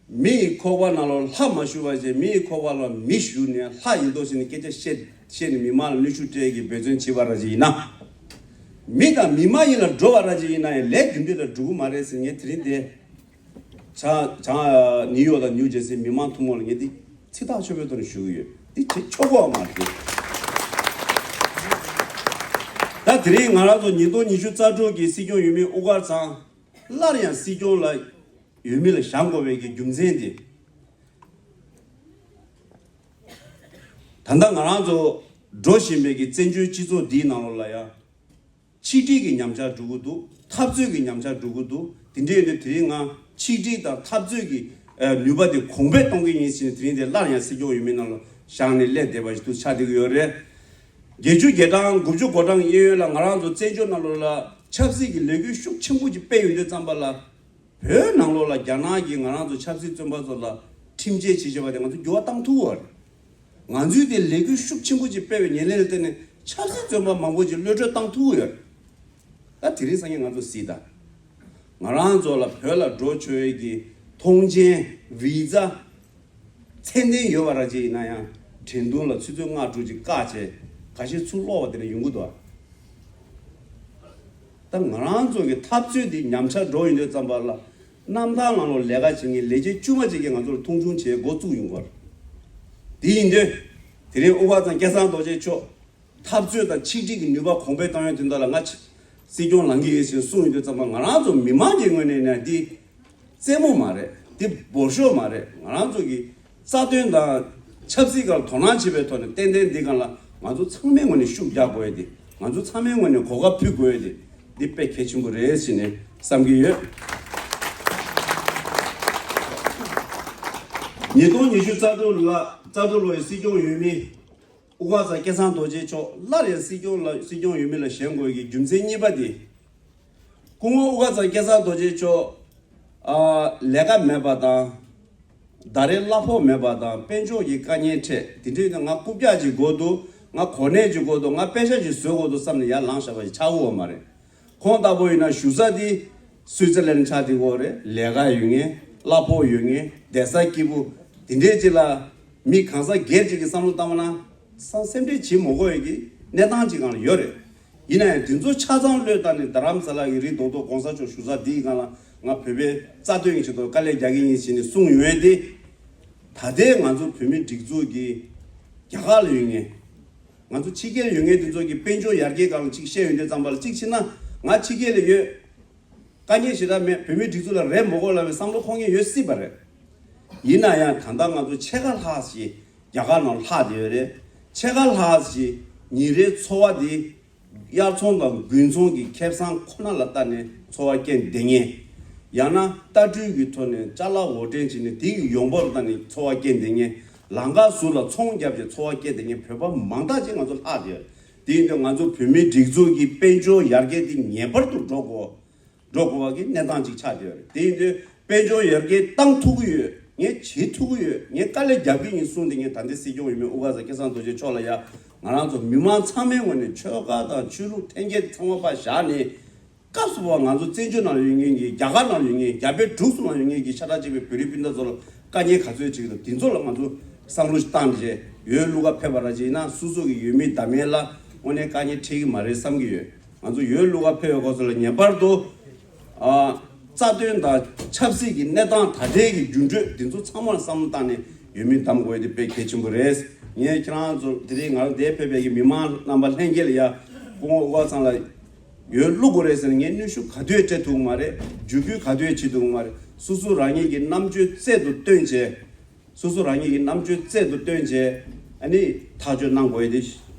མི་ཡི་ཁོག་པ་ནང་ལ་ལྷ་མ་ཞུགས་པ་བྱས། མི་ཡི་ཁོག་པ་ལ་མི་ཞུགས་ནས་ལྷ་ཡིན་མདོག་བྱས་ནས་སྐད་ཆ་བཤད་བཤད་ནས་མི་མང་ལ་གནོན་ཤུགས་སྤྲད་ཀྱི་འབད་བརྩོན་བྱེད་པ་ར་ཅིག་ཡིན་ན། མི་དང་མི་མ་ཡིན་ལ་འགྲོ་བ་ར་ཅིག་ཡིན་ན་ཡང་ལས་རྒྱུ་འབྲས་ལ་འགྲོ་གི་མ་རེད་ཟེར། ངས་དེ་རིང་འདི་བྱང་བྱང་ནིའུ་ཡོག་དང་ནིའུ་ཇེར་སི་མི་མང་ཐུན་མོང་ལ་ངས་འདི་ཚིག་ཐག་ཆོད་པོའི་ཐོག་ནས་ཞུ་གི་ཡོད། འདི་བྱེད་ཆོག་གི་མ་རེད། ད་དེ་རིང་ང་རང་ཚོ་ཉིས་སྟོང་ཉི་ཤུ་རྩ་དྲུག་གི་སྲིད་སྐྱོང་འོས་མི་དབུ་དཀར་ཚང་སླར་ཡང་སྲིད་སྐྱོང་ལ་འོས་མི་ལ་བཞེངས་དགོས་པའི་གི་རྒྱུ་མཚན་དེ། ད་ལྟ་ང་རང་ཚོ་འགྲོ་བཞིན་པའི་གི་བཙན་བྱོལ་སྤྱི་ཚོགས་འདིའི་ནང་ལོགས་ལ་ཡང་ཆིག་སྒྲིལ་གྱི་ཉམས་ཆག་འགྲོ་གི་འདུག། འཐབ་རྩོད་ཀྱི་ཉམས་ཆག་འགྲོ་གི་འདུག། དེ་འདྲ་ཡིན་དུས་དེ་རིང་ང་ཆིག་སྒྲིལ་དང་འཐབ་རྩོད་ཀྱི་ཨ་ནུས་པ་དེ་གོང་འཕེལ་གཏོང་གི་ཡིན་ཟེར་ནས་དེ་རིང་དེ་སླར་ཡང་སྲིད་སྐྱོང་འོས་མི་ནང་ལ་བཞེངས་ནས་སླེབས་བསྡད་པ་ཞིག་ཏུ་ཆགས་བསྡད་ཀྱི་ཡོད་རེད། བརྒྱད་ཅུ་གྱ་གྲངས་དགུ་བཅུ་གོ་གྲངས་གཡས་གཡོན་ལ་ང་རང་ཚོ་བཙན་བྱོལ་ནང་ལོགས་ལ་ཆབ་སྲིད་ཀྱི་ལས་འགུལ་ཤུགས་ཆེན་པོ་ཅིག་སྤེལ་ཡོང་དུས་ཙམ་པ་ལ། བོད་ནང་ལོགས་ལ་རྒྱ་ནག་གིས་ང་རང་ཚོ་ཆབ་སྲིད་བཙོན་པ་ཚོ་ལ་ཁྲིམས་ཆད་བྱེད་བྱེད་པ་དེ་ང་ཚོ་འགྱུར་བ་བཏང་ཐུབ་ཡོད་རེད། ང་ཚོས་དེ་ལས་འགུལ་ཤུགས་ཆེན་པོ་ཅིག་སྤེལ་བའི་ཉེར་ལེན་ལ་བརྟེན་ནས་ཆབ་སྲིད་བཙོན་པ་མང་པོ་ཅིག་གློད་གྲོལ་བཏང་ཐུབ་ཡོད་རེད། ད་དེ་རིང་སང་ཉིན་ང་ཚོ་གཟིགས་དང་། ང་རང་ཚོ་ལ་བོད་ལ་འགྲོ་ཆོག་ཡས་ཀྱི་ཐོངས་མཆན། བི་ཛ། ཚད་ལྡན་ཡོད་པ་ར་ཅིག་ཡིན་ན་ཡང་། འགྲན་བསྡུར་ལ་ཆུ་ཚོད་ལྔ་དྲུག་ཅིག་བཀག་བྱས་ཁ་ཤས་ཚུར་སློག་པ་དེ་འདྲ་ཡོང་གི་འདུག། ད་ང་རང་ཚོ་གི་འཐབ་རྩོད་འདི་ཉམས་ཆག་འགྲོ་ཡོང་དུས་ཙམ་པ་ལ། རྣམ་ཐར་ནང་ལོགས་ལས་ཀ་བྱེད་མཁན་ལས་བྱེད་དཀྱུས་མ་ཅིག་གིས་ང་ཚོར་མཐོང་ཆུང་བྱེད་འགོ་བཙུགས་ཡོང་གི་ཡོད་རེད། དེ་ཡིན་དུས། དེ་རིང་དབུ་དཀར་ཚང་སྐལ་བཟང་རྡོ་རྗེ་མཆོག་འཐབ་རྩོད་དང་ཆིག་སྒྲིལ་གྱི་ནུས་པ་གོང་འཕེལ་གཏོང་ཡོང་དོན་དག་ལ། ང་ཆ་སྲིད་སྐྱོང་ལངས་ཀྱི་ཡོད་ཅེས་གསུངས་ཡོང་དུས་ཙམ་པ། ང་རང་ཚོ་མི་མང་གི་ངོས་ནས་ནས་འདི་རྩེད་མོ་མ་རེད། འདི་འབོར་ཤོག་མ་རེད། ང་རང་ཚོ་གི་རྩ་དོན་དང་ཆབ་སྲིད་སྒང་དོ་སྣང་བྱེད་པའི་ཐོག་ནས་ཏན་ཏན་འདི་སྒང་ལ་ང་ཚོ་ཚང་མའི་ངོས་ནས་ཤུགས་རྒྱག་དགོས་ཡ་དེ། ང་ཚོ་ཚང་མའི་ངོས་ནས་གོ་སྐབས་ཕུལ་དགོས་ཡ་དེ། འདི་དཔེ་གལ་ཆེན་པོ་རེད་ཟེར་ནས་བསམ་གྱི་ཡོད། ཉིས་སྟོང་ཉི་ཤུ་རྩ་དྲུག་ལ་རྩ་དྲུག་ལོའི་སྲིད་སྐྱོང་འོས་མི་དབུ་དཀར་ཚང་སྐལ་བཟང་རྡོ་རྗེ་མཆོག་སླར་ཡང་སྲིད་སྐྱོང་ལ་སྲིད་སྐྱོང་འོས་མི་ལ་བཞེངས་དགོས་ཀྱི་རྒྱུ་མཚན་གཉིས་པ་དེ། སྐུ་ངོ་དབུ་དཀར་ཚང་སྐལ་བཟང་རྡོ་རྗེ་མཆོག་ཨ། ལས་ཀ་མེད་པ་དང་། ཟླ་རེ་གླ་ཕོགས་མེད་པ་དང་། དཔལ་འབྱོར་གྱི་དཀའ་ངལ་འཕྲད། དེ་འདྲ་ཡིན་ན་ང་རྐུབ་བཀྱག་ཅིག་དགོས་འདུག། ང་གོ་གནས་ཅིག་དགོས་འདུག། ང་པེ་ཤག་ཅིག་བཟོ་དགོས་འདུག་བསམ་ནས་ཡར་ལངས་བཞག་པ་ཞིག་ཆགས་ཀྱི་ཡོད་མ་རེད། ཁོང་ལྟ་བུ་ཡིན་ན་བཞུགས་ས་དེ་སུའི་ཙི་ལན་ཆགས་བསྡད་ཀྱི་ཡོད་རེད། ལས་ཀ་ཡོད་མཁན། གླ་ཕོགས་ཡོད་མཁན། བསྡད་ས་སྐྱིད་པོ་དེ་འདྲའི་ཅིག་ལ། མི་གང་ཟག་སྒེར་གཅིག་གི་བསམ་བློ་བཏང་བ་ན། སེམས་ཁྲལ་བྱེད་མ་དགོས་ཡ་གི་གནས་སྟངས་ཅིག་སྒང་ལ་ཡོད་རེད། ཡིན་ན་ཡང་དེ་ཚོ་ཆ་ཚང་བློས་བཏང་ནས། རྡ་རམ་ས་ལ་གི་རི་རྡོག་རྡོག་གོང་ས་མཆོག་བཞུགས་ས་འདིའི་སྒང་ལ་ང་བོད་པའི་རྩ་དོན་གྱི་ཆེད་དུ་དཀའ་ལས་རྒྱག་གི་ཡིན་ཟེར་ནས་གསུངས་ཡོད་དེ། ད་ལྟའི་ང་ཚོ་བོད་མི་སྒྲིག་འཛུགས་ཀྱི་རྒྱ་གར་ལ་ཡོད་མཁན། ང་ཚོ་ཕྱི་རྒྱལ་ཡོད་མཁན་དེ་ཚོ་གི་དཔལ་འབྱོར་ཡར་རྒྱས་སྒང་ལ་ཅིག་བཤད་ཡོང་དུས་ཙམ་པ་ལ། གཅིག་བྱས་ན་ང་ཕྱི་རྒྱལ་ལ་ཡོད། དཀའ་ངལ་ཞེ་དྲག་མེད། བོད་མིའི་སྒྲིག་འཛུགས་ལ་རེ་མ་དགོས་ལབ་པའི་བསམ་བློ་འཁོར་མཁན་ཡོད་སྲིད་པ་རེད། ཡིན་ན་ཡང་ད་ལྟ་ང་ཚོ་ཕྱེད་ཀ་ལྷག་ཞིག་རྒྱ་གར་ནང་ལྷག་བསྡད་ཡོད་རེད། ཕྱེད་ཀ་ལྷག་ཞིག་ཉིན་རེའི་འཚོ་བ་འདི་དབྱར་ཚོང་དང་དགུན་ཚོང་གི་ཁེ་བཟང་ཁོ་ན་ལ་ལྟ་ནས་འཚོ་བ་སྐྱེལ་བསྡད་མཁན། ཡང་ན་ལྟ་སྤྲུལ་གྱི་ཐོག་ནས་ཅ་ལག་འོར་འདྲེན་བྱས་ནས་དེ་གི་ཡོང་འབབ་ལ་ལྟ་ནས་འཚོ་བ་སྐྱེལ་བསྡད་མཁན། ལམ་ཁ་ཟུར་ལ་ཚོང་བརྒྱབ་བྱས་འཚོ་བ་སྐྱེལ་བསྡད་མཁན་བོད་པ་མང་དག་ཅིག་ང་ཚོ་ལྷག་བསྡད་ཡོད་རེད། དེ་ཡིན་དུས་ང་ཚོ་བོད་མིའི་སྒྲིག་འཛུགས་ཀྱི་དཔལ་འབྱོར་ཡར་རྒྱས་དེ་ངེས་པར་དུ་འགྲོ་དགོས། འགྲོ་དགོས་པ་གི་གནས་སྟངས་ཅིག་ཆགས་བསྡད་ཡོད་རེད། དེ་ཡིན་དུས་དཔལ་འབྱོར་ཡར་རྒྱས་བཏང་ཐུབ་ཀྱི་ཡོད། ངས་བྱེད་ཐུབ་ཀྱི་ཡོད། ངས་དཀའ་ལས་རྒྱབ་ཀྱི་ཡིན་གསུངས་ཏེ། ངས་ད་ལྟའི་སྲིད་སྐྱོང་འོས་མི་དབུ་དཀར་ཚང་སྐལ་བཟང་རྡོ་རྗེ་མཆོག་ལ་ཡ། ང་རང་ཚོ་མི་མང་ཚང་མའི་ངོས་ནས་ཆོལ་ཁ་དང་ཆོས་ལུགས་འཐེན་འཁྱེར་ཚང་མ་ཕར་བཞག་ནས། སྐབས་སུ་བབ་པ་ང་ཚོ་བཙན་བྱོལ་ནང་ཡོད་མཁན་གྱི། རྒྱ་གར་ནང་ཡོད་མཁན། རྒྱ་བལ་འབྲུག་གསུམ་ནང་ཡོད་མཁན་གྱི་ཤ་ཁྲག་གཅིག་པའི་བོད་རིགས་སྤུན་ཟླ་ཚོ་ལ་དཀའ་ངལ་ག་ཚོད་ཅིག་འདུག། དེ་ཚོ་ལ་ང་ཚོ་བསམ་བློ་ཞིག་བཏང་བྱས། འོས་བླུག་ག་ཕེབས་པ་ར་ཅིག་ཡིན་ན། སོ་སོ་གི་འོས་མི་བདམས་ཡས་ལ་དངོས་གནས་དཀའ་ངལ་འཕྲད་ཀྱི་མ་རེད་བསམ་གྱི་ཡོད། ང་ཚོ་འོས་བླུག་ག་ཕེབས་པའི་སྐབས་སུ་ལ་ངེས་པར་དུ། ཨ། རྩ་དོན་དང་ཆབ་སྲིད་ཀྱི་གནས་སྟངས་ད་ལྟའི་གི་འགྱུར་འགྲོས་འདི་ཚོ་ཚང་མར་བསམ་བློ་བཏང་ནས་འོས་མི་བདམས་དགོས་ཡ་དེ་དཔེ་གལ་ཆེན་པོ་རེད། ངས་ཁྱེད་རང་ཚོ་དེ་རིང་ང་རང་འདིར་ཕེབས་པའི་གི་མི་མང་རྣམ་པ་ལྷན་རྒྱས་ལ་ཡ། སྐུ་ངོ་དབུ་དཀར་ཚང་ལ་འོས་བླུག་དགོས་རེད་ཟེར་ནས་ངས་གནོན་ཤུགས་ག་དུས་སྤྲད་ཐུབ་ཀྱི་མ་རེད། འཇུག་སྐུལ་ག་དུས་བྱེད་ཐུབ་ཀྱི་མ་རེད། སོ་སོ་རང་ཉིད་ཀྱི་རྣམ་དཔྱོད་རྩལ་དུ་བཏོན་བྱས། སོ་སོ་རང་ཉིད་ཀྱི་རྣམ་དཔྱོད་རྩལ་དུ་བཏོན་བྱས། ཨ་ནི་ཐག་གཅོད་གནང་དགོས་ཡ་དེ་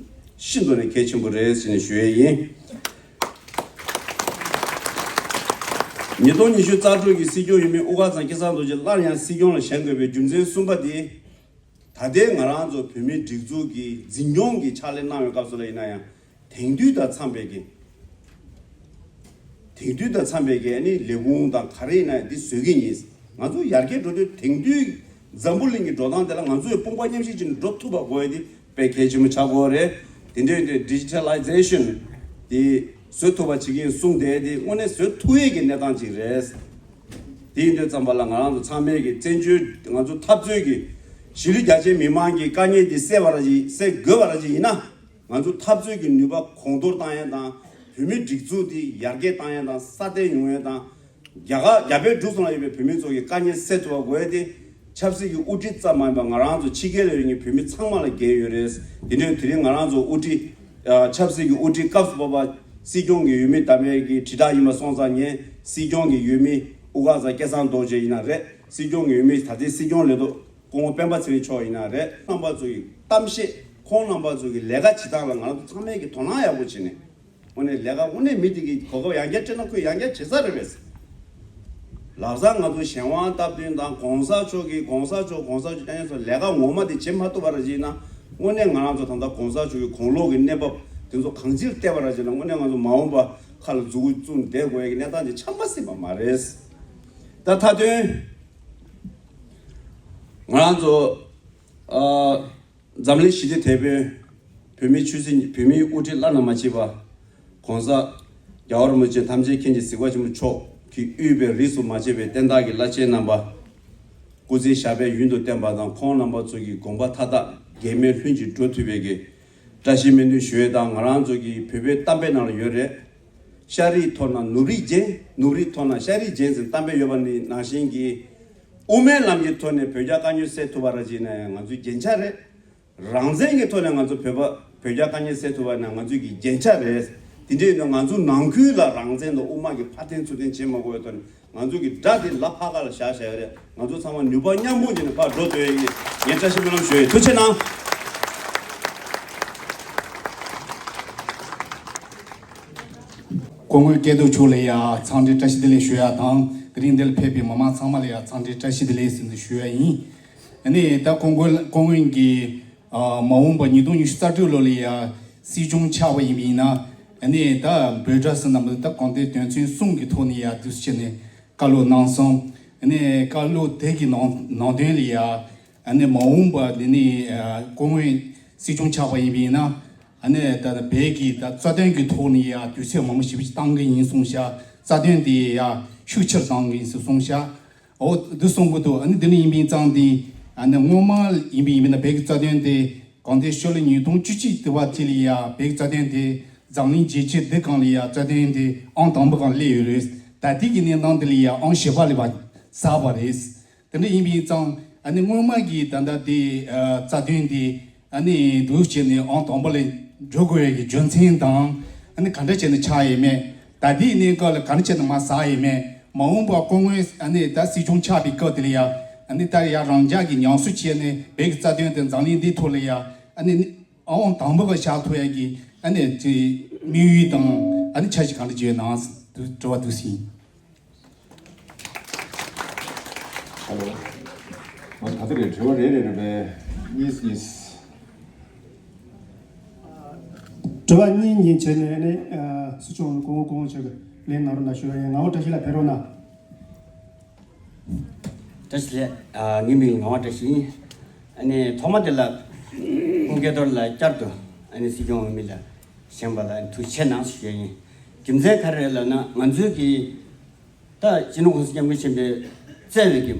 ཤིན་ཏུ་ནས་གལ་ཆེན་པོ་རེད་ཟེར་ནས་ཞུ་ཡས་ཡིན། ཉིས་སྟོང་ཉི་ཤུ་རྩ་དྲུག་གི་སྲིད་སྐྱོང་འོས་མི་དབུ་དཀར་ཚང་སྐལ་བཟང་རྡོ་རྗེ་སླར་ཡང་སྲིད་སྐྱོང་ལ་བཞེངས་དགོས་པའི་རྒྱུ་མཚན་གསུམ་པ་དེ། ད་ལྟའི་ང་རང་ཚོ་བོད་མིའི་སྒྲིག་འཛུགས་ཀྱི་འཛིན་སྐྱོང་གི་ཕྱག་ལས་གནང་བའི་སྐབས་སུ་ལ་ཡིན་ན་ཡང་། དེང་དུས་དང་འཚམས་པའི་གི། དེང་དུས་དང་འཚམས་པའི་གི་ཨ་ནི་ལས་ཁུངས་དང་ག་རེ་ཡིན་ན་ཡང་འདི་བཟོ་གི་ཡིན། ང་ཚོ་ཡར་རྒྱས་འགྲོ་དུས་དེང་དུས་ འཛམ་བུ་གླིང་གི་འགྲོ་སྟངས་དེ་ལ་ང་ཚོས་དཔུང་པ་མཉམ་གཤིབ་བྱས་ནས་འགྲོ་ཐུབ་པ་དགོས་ཡ་དེ་དཔེ་གལ་ཆེན་པོ་ཆགས་ཀྱི་ཡོད་རེད། དེ་འདྲའི་འདི་ཌི་ཇི་ཊལ་ལའི་ཛེ་ཤན་དེ་བཟོ་ཐུབ་པ་བྱེད་ཀྱི་ཡིན་གསུངས་བསྡད་དེ་དངོས་གནས་བཟོ་ཐུབ་ཡས་ཀྱི་གནས་སྟངས་ཅིག་རེད། དེ་ཡིན་དུས་ཙམ་པ་ལ་ང་རང་ཚོ་ཚང་མས་ཀྱི་བཙན་བྱོལ་ང་ཚོ་འཐབ་རྩོད་ཀྱི་གཞིས་ལུས་རྒྱ་ཆེའི་མི་མང་གི་དཀའ་ངལ་འདི་སེལ་བ་ར་ཅིག་སེལ་དགོས་པ་ར་ཅིག་ཡིན་ན། ང་ཚོ་འཐབ་རྩོད་ཀྱི་ནུས་པ་གོང་མཐོར་བཏང་ཡས་དང་། བོད་མིའི་སྒྲིག་འཛུགས་འདི་ཡར་རྒྱས་བཏང་ཡས་དང་སྲ་བརྟན་ཡོང་ཡས་དང་། རྒྱ་གར་རྒྱ་བལ་འབྲུག་གསུམ་ལ་ཡོད་པའི་བོད་མི་ཚོ་གི་དཀའ་ངལ་སེལ་ཐུབ་པ་དགོས་ཡས་དེ། ཆབ་སྲིད་ཀྱི་དབུ་ཁྲིད་ཙམ་མ་ཡིན་པར་ང་རང་ཚོ་ཕྱི་རྒྱལ་ལ་ཡོད་མཁན་བོད་མི་ཚང་མ་ལ་འགན་ཡོད་རེད། དེ་ནས་དེ་རིང་ང་རང་ཚོ་དབུ་ཁྲིད་ཨ་ཆབ་སྲིད་ཀྱི་དབུ་ཁྲིད་སྐབས་སུ་བབས་པ་སྲིད་སྐྱོང་གི་འོས་མི་ད་ལྟའི་གི་དྲིལ་བསྒྲགས་ཡིན་པ་སོང་ཙང་ངས་སྲིད་སྐྱོང་གི་འོས་མི་དབུ་དཀར་ཚ་སྐལ་བཟང་རྡོ་རྗེ་ཡིན་ན་རེད། སྲིད་སྐྱོང་གི་འོས་མི་ད་ལྟའི་སྲིད་སྐྱོང་ལས་ཐོག་སྐུ་ངོ་སྤེན་པ་ཚེ་རིང་མཆོག་ཡིན་ན་རེད། རྣམ་པ་ཚོ་གི་གཏམ་བཤད། ཁོང་རྣམ་པ་ཚོ་གི་ལས་ཀ་བྱེད་སྟངས་ལ་ང་ཚོ་ཚང་མས་ཀྱི་དོ་སྣང་ཡག་པོ་བྱས་ནས། དངོས་གནས་ལས་ཀ་དངོས་གནས་མི་དེ་གི་གོ་སྐབས་ཡང་བསྐྱར་སྤྲད་ན་ཁོས་ཡང་བསྐྱར་བྱེད་ས་རེད་པས། ལབ་ས་ང་ཚོ་གཞན་དབང་སྟབས་བསྟུན་དང་གོང་ས་མཆོག་གི་གོང་ས་མཆོག་གོང་ས་མཆོག་ཀྱང་ཡང་སོགས་ལས་ཀ་ངོ་མ་དེ་བྱེད་མ་ཐུབ་པ་ར་བྱས་ན། དངོས་གནས་ང་རང་ཚོ་ད་ལྟ་གོང་ས་མཆོག་གི་གོང་ལོག་གི་གནས་བབ་དེ་ཚོ་གང་ཅིར་བལྟས་པ་ར་བྱས་ན་དངོས་གནས་ང་ཚོ་མ་འོངས་པ་ཁ་ལ་མཛུབ་གུ་བཙུགས་བསྡད་དགོས་ཡ་གི་གནས་སྟངས་དེ་ཆགས་མ་སྲིད་པ་མ་རེད། ད་མཐའ་དོན་ང་རང་ཚོ་ཨ། འཛམ་གླིང་ཞི་བདེ་དེད་དཔོན་བོད་མིའི་ཆོས་སྲིད་བོད་མིའི་དབུ་ཁྲིད་བླ་ན་མ་མཆིས་པ་༸གོང་ས་༸རྒྱལ་བ་རིན་པོ་ཆེ་ཐམས་ཅད་མཁྱེན་ཅིང་གཟིགས་པ་ཆེན་པོ་མཆོག་གིས་དབུས་པའི་རིས་སུ་མ་ཆད་པའི་བསྟན་བདག་གི་བླ་ཆེན་རྣམ་པ། སྐུ་ཚེ་ཞབས་པད་ཡུན་དུ་བརྟན་པ་དང་ཁོང་རྣམ་པ་ཚོ་གི་དགོངས་པ་མཐའ་དག་འགལ་མེད་ལྷུན་གྱིས་འགྲོ་ཐུབ་པའི་གི་བཀྲ་ཤིས་སྨོན་འདུན་ཞུ་ཡས་དང་། ང་རང་ཚོ་གི་བོད་པའི་གཏམ་དཔེ་ནང་ལ་ཡོད་རེད། ཤ་རིགས་མཐོ་ན་ནོར་རིགས་རྒྱན། ནོར་རིགས་མཐོ་ན་ཤ་རིགས་རྒྱན་ཟེར་གཏམ་དཔེ་ཡོད་པ་ནི་ནང་བཞིན་གྱི། དབུ་མའི་ལམ་གྱི་ཐོག་ནས་བོད་རྒྱ་དཀའ་རྙོག་སེལ་ཐུབ་པ་ར་བྱས་ན་ང་ཚོའི་རྒྱན་ཆ་རེད། རང་བཙན་གྱི་ཐོག་ནས་ང་ཚོ་བོད་པ་བོད་རྒྱ་དཀའ་རྙོག་སེལ་ཐུབ་པ་ན་ང་ཚོའི་གི་རྒྱན་ཆ་རེད། དེ་འདྲ་ཡིན་ན་ང་ཚོ་ནང་ཁུལ་ལ་རང་བཙན་དང་དབུ་མ་གི་ཕར་འཐེན་ཚུར་འཐེན་བྱེད་མ་དགོས་པའི་ཐོག་ནས་ང་ཚོ་གི་དགྲ་དེ་ལ་ཕར་ཁ་ལ་བཞག་བཞག་ཡོད་རེད། ང་ཚོ་ཚང་མ་ནུས་པ་མཉམ་སྤུངས་བྱས་ནས་ཕར་འགྲོ་སྡོད་ཡ་ཡིན། ངས་བཀྲ་ཤིས་སྨོན་ལམ་ཞུ་ཡ་ཡིན། ཐུགས་རྗེ་གནང་། སྐུ་ངོ་སྐལ་རྡོར་མཆོག་ལ་ཡང་འཚམས་འདྲི་བཀྲ་ཤིས་བདེ་ལེགས་ཞུ་ཡ་དང་། དེ་རིང་འདིར་ཕེབས་པའི་མི་མང་ཚང་མ་ལ་ཡང་འཚམས་འདྲི་བཀྲ་ཤིས་བདེ་ལེགས་ཟེར་ནས་ཞུ་ཡ་ཡིན། ཨ་ནི་ད་སྐུ་ངོ་སྐུ་ངོ་གིས་ཨ་མ་འོངས་པ་ཉིས་སྟོང་ཉི་ཤུ་རྩ་དྲུག་ལོ་ལ་ཡང་སྲིད་སྐྱོང་ཆགས་པ་ཡིན་པ་ཡིན་ན། ཨ་ནི་ད་འབོད་སྒྲ་ཟེར་ན་མི་ད་དགོངས་དོན་དོན་ཚན་གསུམ་གྱི་ཐོག་ནས་ཡང་འདུག་སེ་བྱས་ནས་བཀའ་སློབ་གནང་སོང་། ཨ་ནི་བཀའ་སློབ་དེ་གི་ནང་ནང་དོན་ལ་ཡང་། ཨ་ནི་མ་འོངས་པ་འདི་ནི་ཨ་སྐུ་ངོ་སྲིད་སྐྱོང་ཆགས་པ་ཡིན་པ་ཡིན་ན། ཨ་ནི་ད་ལྟ་བོད་ཀྱི་ད་རྩ་དོན་གྱི་ཐོག་ནས་ཡང་དུས་ཚོད་མང་པོ་ཞེ་པོ་ཅིག་བཏང་གི་ཡིན་གསུངས་ཤག་རྩ་དོན་དེ་ཡང་ཤུགས་ཆེར་བཏང་གི་ཡིན་ཟེར་གསུངས་ཤག་འོ་འདི་གསུང་གི་འདུག་ཨ་ནི་འདི་ནི་ཡིན་པ་ཡིན་ཙང་དེ་ཨ་ནི་སྔོན་མ་ཡིན་པ་ཡིན་པ་ན་བོད་ཀྱི་རྩ་དོན་དེ་གང་ལྟར་ཕྱི་ལོ་ཉིས་སྟོང་བཅུ་གཅིག་དུ་བ་དེ་ལ་ཡང་བོད་ཀྱི་རྩ་དོན་དེ་འཛམ་གླིང་རྒྱལ་སྤྱི་འདི་སྒང་ལ་ཡང་རྩ་དོན་དེ་ཨང་དང་པོ་སྒང་སླེབས་ཡོད་རེད། ད་ལྟའི་གི་གནས་སྟངས་དེ་ལ་ཡང་ཨང་བཞི་པ་ལ་བ་ཟག་པ་རེད། དེ་འདྲ་ཡིན་པ་ཡིན་ཙང་ཨ་ནི་སྔོན་མ་གི་ད་ལྟ་དེ་ཨ་རྩ་དོན་དེ་ཨ་ནི་འདུག་བྱས་ནས་ཨང་དང་པོ་ལ་འགྲོ་དགོས་ཡ་གི་རྒྱུ་མཚན་དང་། ཨ་ནི་ག་འདྲ་བྱས་ནས་ཆགས་ཡོད་མེད། ད་ལྟའི་གནས་སྐབས་ལ་ག་འདྲ་བྱས་ནས་མར་ཟག་ཡོད་མེད། མ་འོངས་པ་སྐུ་ངོ་ཨ་ནི་ད་སྲིད་སྐྱོང་ཆགས་པའི་སྐབས་དེ་ལ་ཡ་ཨ་ནི་ད་ཡ་རང་འཇགས་ཀྱི་ཉམས་གསོ་བྱས་ནས་བོད་ཀྱི་རྩ་དོན་དེ་འཛམ་གླིང་འདིའི་ཐོག་ལ་ཡ་ཨ་ནི་ཨང་དང་པོ་ག་བཞག་ཐུབ་ཡ་གི་ཨ་ནི་དེ་དམིགས་ཡུལ་དང་ཨ་ནི་འཆར་གཞི་ག་འདྲ་ཅིག་ཡོད་ན་དྲི་བ་འདུག་སེ་ཡིན། ཧེ་ལོ། ང་ད་ལྟ་རེད། དྲི་བ་རེ་རེ་རེ་བས་གཉིས་གཉིས། དྲི་བ་གཉིས་གཉིས་བྱས་ནས་ནི་ཨ་སྲིད་སྐྱོང་སྐུ་ངོ་སྐུ་ངོ་མཆོག་གིས་ལན་གནང་རོགས་གནང་ཞུ་ཡ་ཡིན། ངག་དབང་བཀྲ་ཤིས་ལགས་ཕེབས་རོགས་གནང་། བཀྲ་ཤིས་བདེ་ལེགས། ཨ་ངའི་མིང་ངག་དབང་བཀྲ་ཤིས་ཡིན། ཨ་ནི་ཐོག་མ་དེ་ལ་སྐུ་ངོ་སྐལ་རྡོར་ལགས་བསྐྱར་དུ་ཨ་ནི་སྲིད་སྐྱོང་འོས་མི་ལ་བཞེངས་པ་ལ་ཐུགས་རྗེ་ཆེ་གནང་ཞུ་ཡ་ཡིན། རྒྱུ་མཚན་ག་རེ་རེད་ལབ་ན་ང་ཚོའི་གི་ད་སྤྱི་ནོར་༸གོང་ས་༸སྐྱབས་མགོན་ཆེན་པོས་བསྩལ་བའི་གི་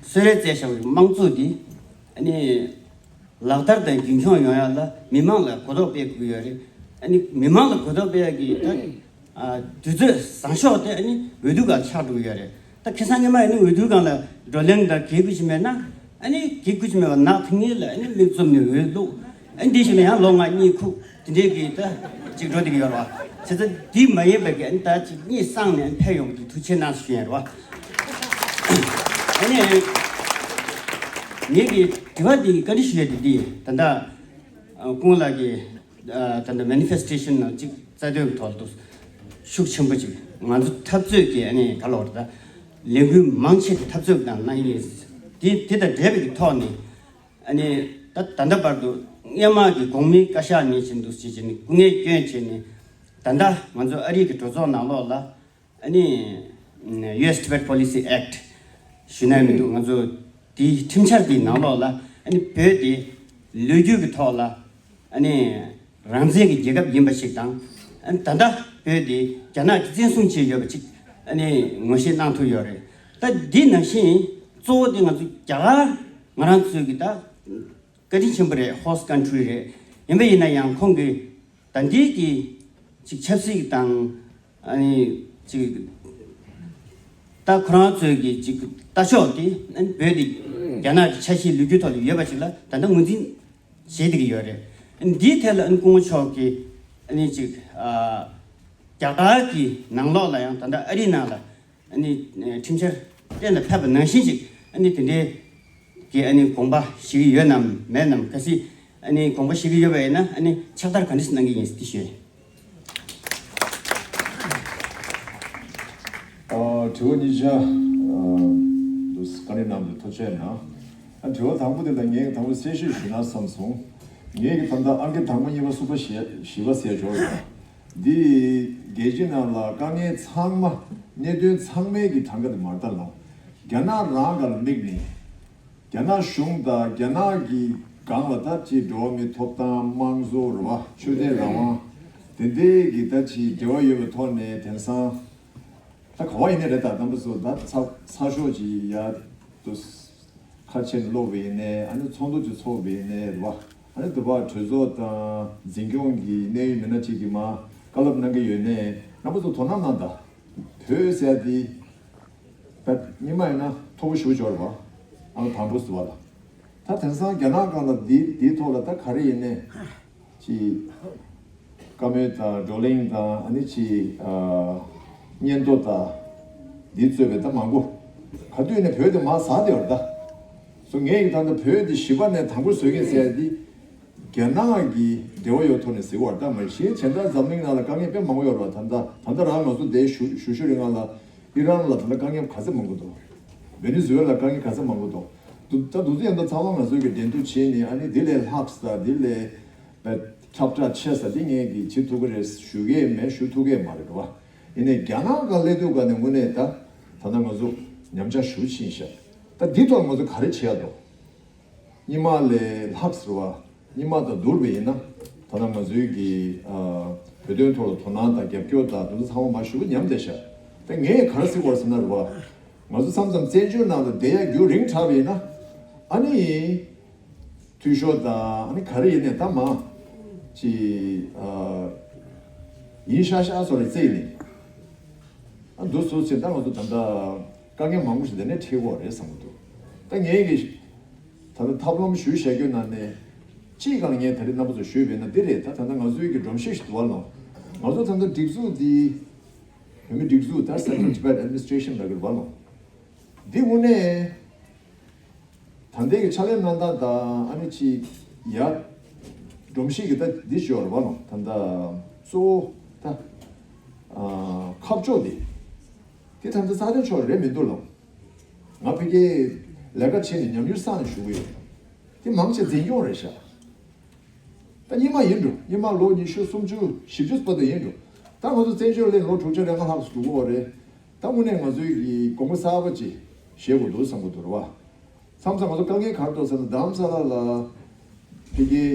གསོལ་རས་བསྩལ་བཞག་པའི་དམངས་གཙོ་འདི་ཨ་ནི་ལག་བསྟར་དང་རྒྱུན་འཁྱོངས་ཡོང་ཡ་ལ་མི་མང་ལ་གོ་རྟོགས་སྤེལ་དགོས་ཡོད་རེད། ཨ་ནི་མི་མང་ལ་གོ་རྟོགས་སྤེལ་ཡ་གི་ད་ཨ་དུས་ཚོད་བཟང་ཕྱོགས་དེ་ཨ་ནི་འོས་བསྡུ་སྒང་ཆགས་འགྲོ་གི་ཡོད་རེད། ད་ཁ་སང་ཉི་མ་ཨ་ནི་འོས་བསྡུ་སྒང་ལ་བགྲོ་གླེང་དང་གལ་དགོས་ཤིག་མེད་ན། ཨ་ནི་གི་སྐུ་ཅི་མེད་པ་ནག་ཐིང་ངེ་ལ་ཨ་ནི་མིག་བཙུམ་ནས་འོས་བླུག་ཨ་ནི་དེ་བཞིན་ལ་ཡང་ལོ་ལྔ་གཉིས་ཁུག་དེ་འདྲའི་གི་ད་ཅིག་འགྲོ་བསྡད་ཀྱི་ཡོད་རེད་བ། བྱས་ཙང་དེ་མ་ཡིན་པའི་གི་ཨ་ནི་ད་ཅིག་གཉིད་སངས་ནས་ཨ་ནི་ཕེབས་ཡོང་གི་ཐུགས་རྗེ་གནང་ཞུ་ཡ་རེད་བ། ཨ་ནི་ངེད་ཀྱི་དྲི་བ་འདི་བཀའ་འདྲི་ཞུ་ཡ་དེ་འདི་ད་ལྟ་སྐུ་ངོ་ལགས་ཀྱི་ད་ལྟ་མེ་ནི་ཕེ་སི་ཊེ་ཤན་ནང་གཅིག་རྩ་དོན་གྱི་ཐོག་ཏུ་ཤུགས་ཆེན་པོ་ཅིག་ང་ཚོ་འཐབ་རྩོད་ཀྱི་ཨ་ནི་ག་ལབ་རེད་ད་ལས་འགུལ་མང་ཆེ་དེ་འཐབ་རྩོད་ཀྱི་ནང་གནང་ཡིན། དེ་དེ་དང་འབྲེལ་བའི་གི་ཐོག་ནས་ཨ་ནི་ད་ད་ལྟ་བར་དུ་སྔོན་མ་གི་གོང་མའི་བཀའ་ཤག་ནས་བྱས་འདུག་ཅེས་བྱས་ནས་སྐུ་ངལ་བསྐྱོན་བྱས་ནས་ད་ལྟ་ང་ཚོ་ཨ་རི་གི་གྲོས་ཚོགས་ནང་ལོགས་ལ་ཨ་ནི་ཡུ་ཨེས་Tibet Policy Act་ཞུ་ན་མི་འདུག་ང་ཚོ་ དེའི་ཁྲིམས་འཆར་དེའི་ནང་ལོགས་ལ་ཨ་ནི་བོད་དེ་ལོ་རྒྱུས་ཀྱི་ཐོག་ལ་ཨ་ནི་རང་བཙན་གྱི་རྒྱལ་ཁབ་ཡིན་པ་ཞིག་དང་། ཨ་ནི་ད་ལྟ་བོད་དེ་རྒྱ་ནག་གིས་བཙན་བཟུང་བྱས་ཡོད་པ་ཅིག་ཨ་ནི་ངོ་ཤེས་གནང་ཐུབ་ཡོད་རེད། ད་འདི་ནང་བཞིན་གཙོ་བོ་དེ་ང་ཚོ་རྒྱ་གར་ང་རང་ཚོའི་གི་ད་བཀའ་དྲིན་ཆེན་པོ་རེད། ཧོ་སི་ཊི་ཀན་ཊི་རི་རེད། ཡིན་པ་ཡིན་ན་ཡང་ཁོང་གིས་ད་འདི་གི་ཅིག་ཆབ་སྲིད་དང་ཨ་ནི་ཅིག་ད་ཁོ་རང་ཚོའི་གི་ཅིག་ལྟ་ཕྱོགས་དེ་ཨ་ནི་བོད་དེ་རྒྱ་ནག་གི་ཆ་ཤས་ལོ་རྒྱུས་ཐོག་ལ་ཡོད་པ་ཅིག་ལ་ད་ལྟ་ངོས་འཛིན་བྱེད་བསྡད་ཀྱི་ཡོད་རེད། ཨ་ནི་འདིའི་ཐད་ལ་ཨ་ནི་སྐུ་ངོ་མཆོག་གིས་ཨ་ནི་ཅིག་ཨ་རྒྱ་གར་གྱི་ནང་ལོགས་ལ་ཡང་ད་ལྟ་ཨ་རིའི་ནང་ལ་ཨ་ནི་ཁྲིམས་འཆར་གཏན་ལ་ཕེབས་པ་ནང་བཞིན་ཅིག་ཨ་ནི་དེ་འདྲའི་གི་ཨ་ནི་དགོངས་པ་བཞེས་ཀྱི་ཡོད་ནམ་མེད་ནམ། གལ་སྲིད་ཨ་ནི་དགོངས་པ་བཞེས་ཀྱི་ཡོད་པ་ཡིན་ན་ཨ་ནི་ཕྱག་བསྟར་ག་འདྲ་ཞིག་གནང་གི་ཡིན་ཟེར་དེ་ཞུ་ཡིན། ཨ། དྲི་བ་གཉིས་ཆ། ཨ། དུ་བཀའ་འདྲི་གནང་བར་ཐུགས་རྗེ་གནང་། ཨ། དྲི་བ་དང་པོ་དེ་ལ་ངས་དང་པོ་གསལ་བཤད་ཞུ་ན་བསམ་སོང་། ངས་ཀྱི་ད་ལྟ་ཨང་ཀི་དང་པོ་གཉིས་པ་གསུམ་པ་བཞི་བཞི་པ་ཟེར་འབྱོར་ཡོད། འདི་རྒྱལ་སྤྱི་ནང་ལ་དཀའ་ངལ་ཚང་མ་གནད་དོན་ཚང་མའི་གི་གྲངས་ཀ་དེ་མར་ལྟ་ལོང་། རྒྱ་ནག་རང་ག་ལ་དམིགས་ནས། རྒྱ་ནག་གཞུང་དང་རྒྱ་ནག་གི་སྒང་ལ་ད་ཅིག་འགྲོ་བ་མིའི་ཐོབ་ཐང་དམངས་གཙོ་རེད་བ། ཆོས་དད་རང་དབང་དེ་འདྲའི་གི་ད་ཅིག་འབྲེལ་བ་ཡོད་པའི་ཐོག་ནས་དེང་སང་ད་ག་བ་ཡིན་ནའི་རེད། ད་དམ་པ་ཚོ་ད་ཚ་ཚ་ཤོག་ཅིག་ཡ་དུ་ཁ་ཆེ་ནས་ཀློག་པ་ཡིན་ནའི། ཨ་ནི་ཚོགས་འདུ་ཅིག་ཚོགས་པ་ཡིན་ནའི་རེད་བ། ཨ་ནི་དུ་བ་གྲོས་ཚོགས་དང་འཛིན་སྐྱོང་གི་གནད་ཡོད་མི་སྣ་ཅིག་གིས་མ་བཀའ་སློབ་གནང་གི་ཡོད་ནའི་རྣམ་པ་ཚོ་དོ་སྣང་གནང་དང་། བོད་ཟེར་ཡ་དེ། ད་སྔོན་མ་ཡིན་ན་མཐོ་པོ་ཞེ་པོ་ཅིག་ཡོད་རེད་བ། ཨ་ནི་དང་པོ་ཟེར་བ་ལ། ད་དེང་སང་རྒྱ་ནག་སྒང་ལ་འདི་འདིའི་ཐོག་ལ་ད་ག་རེ་ཡིན་ནའི་ཅིག་བཀའ་མོལ་དང་བགྲོ་གླེང་དང་། ཨ་ནི་ཅིག་ཨ་སྙན་ཐོ་དང་འདི་གཙོས་པའི་ད་མང་པོ་ག་དུས་ནས་བོད་དེ་མར་ཟག་བསྡད་ཡོད་རེད་ད། སོ་ངས་ཡིན་ད་ལྟ་བོད་འདི་བཞི་པ་ནས་དང་པོ་བཟོ་མཁན་ཟེར་ཡ་འདི། རྒྱ་ནག་གི་འབྲེལ་བ་ཡོད་ཐོག་ནས་ཟེར་བ་ལྟ་མ་གཞི་བྱས་ཙང་འཛམ་གླིང་ནང་ལ་དཀའ་ངལ་དཔེ་མང་པོ་ཡོད་རེད་བ། ད་ལྟ་ད་ལྟ་རང་ང་ཚོ་འདིར་བཞུགས་བཞུགས་བཞུགས་རིང་ལ་ཨི་རན་ལ་ད་ལྟ་དཀའ་ངལ་ག་ཚད་མང་པོ་འདུག། ཝེ་ནེ་ཛུ་ཝེ་ལ་དཀའ་ངལ་ག་ཚད་མང་པོ་འདུག། འདུག་ད་འདུག་ཚེ་ཡང་ད་ཚང་མ་ང་ཚོས་ཀྱི་འགྲན་བསྡུར་བྱས་ནས། ཨ་ནི་འདི་ལས་ལྷག་ས་འདི་ལས་ཁྱབ་བསྒྲགས་ཆེ་ས་འདི་ངས་ཀྱི་བྱེད་ཐུབ་ཀྱི་རེད་ཞུ་གི་མེད། ཞུ་ཐུབ་ཀྱི་མ་རེད་བ། ཡིན་ནའི་རྒྱ་ནག་སྒང་སླེབས་དུས་སྒང་ནས་དངོས་གནས་ད་ད་ལྟ་ང་ཚོ་ཉམས་ཆག་ཞེ་པོ་ཕྱིན་ཤག། ད་འདི་ཐོག་ང་ཚོ་ག་རེ་བྱེད་ཡ་འདུག། སྔོན་མ་ལས་ལྷག་ཟེར་བ། སྔོན་མ་དང་བསྡུར་བ་ཡིན་ན། ད་ལྟ་ང་ཚོའི་གི་ཨ་བོད་དོན་ཐོག་ལ་དོ་སྣང་དང་རྒྱབ་སྐྱོར་དང་དེ་ཚོ་ཚང་མ་མར་ཞེ་པོ་ཉམས་བསྡད་ཤག། ད་ངས་ག་རེ་ཟེར་དགོས་ཟེར་ན་རེད་བ། ང་ཚོ་མཚམས་མཚམས་བཙན་བྱོལ་ནང་ལ་བསྡད་ཡ་རྒྱུན་རིང་དྲགས་པ་ཡིན་ན། ཨ་ནི་འཐུས་ཤོར་དང་ཨ་ནི་ག་རེ་ཡིན་ནའི་ད་མ་ཅིག་ཨ་ཡིན་ཤག་ཤག་བཟོ་རེ་བརྩིས་ནས། ཨ་འདུག་སེ་བྱས་ད་ང་ཚོ་ད་ལྟ་དཀའ་ངལ་མང་པོ་ཞིག་དེ་ནས་འཕྲད་ཀྱི་ཡོད་རེད་བསམ་གྱི་འདུག། ད་ངས་ཀྱི་ད་ལྟ་ཐབས་ལམ་ཞུས་བཞག་རྒྱུ་ནང་ནས་གཅིག་སྒང་ངས་ད་རེས་རྣམ་པ་ཚོར་ཞུས་པ་ཡིན་ན་འདི་རེད། ད་ད་ལྟ་ང་ཚོའི་གི་སྒྲོམ་གཞི་ཞིག་འདུག་བ་ལོ། ང་ཚོ་ད་ལྟ་སྒྲིག་འཛུགས་འདི་བོད་མི་སྒྲིག་འཛུགས་ད་Central Tibet Administration ལབ་ཀྱི་རེད་བ་ལོ། འདི་དངོས་གནས་ད་ལྟའི་གི་ཕྱག་ལས་གནང་སྟངས་དང་ཨ་ནི་ཅིག་ཡ་སྒྲོམ་གཞི་གི་ད་འདི་ཞོར་བ་ལོ། ད་ལྟ་གཙོ་བོ་ད་ཨ་ཁ་ཕྱོགས་འདི་དེ་ད་ལྟ་རྩ་དོན་ཕྱོགས་རེད་མི་འདུག་ལོ། ང་ཕ་གིའི་ལས་ཀ་བྱས་ནས་ཉམས་མྱོང་བསགས་ནས་བཞུགས་ཀྱི་ཡོད། དེ་མང་ཆེ་འཛིན་སྐྱོང་རེད་ཤག། ད་སྔོན་མ་ཡིན་འགྲོ། སྔོན་མ་ལོ་ཉི་ཤུ་སུམ་ཅུ་བཞི་བཅུ་བར་དུ་ཡིན་འགྲོ། ད་ང་ཚོ་བཙན་བྱོལ་སླེབས་ལོ་དྲུག་ཅུ་རེ་ལྔ་ལྷག་ཙམ་འགྲོ་གི་ཡོད་རེད། ད་དངོས་གནས་ང་ཚོའི་གི་དགོངས་པ་གསར་པ་ཅིག་བཞེས་དགོས་འདུག་བསམ་གྱི་འདུག་རེད་བ། མཚམས་མཚམས་ང་ཚོ་དཀའ་ངལ་ག་རེ་འདུག་ཟེར་ན། རྡ་རམ་ས་ལ་ལ་ཕ་གིའི་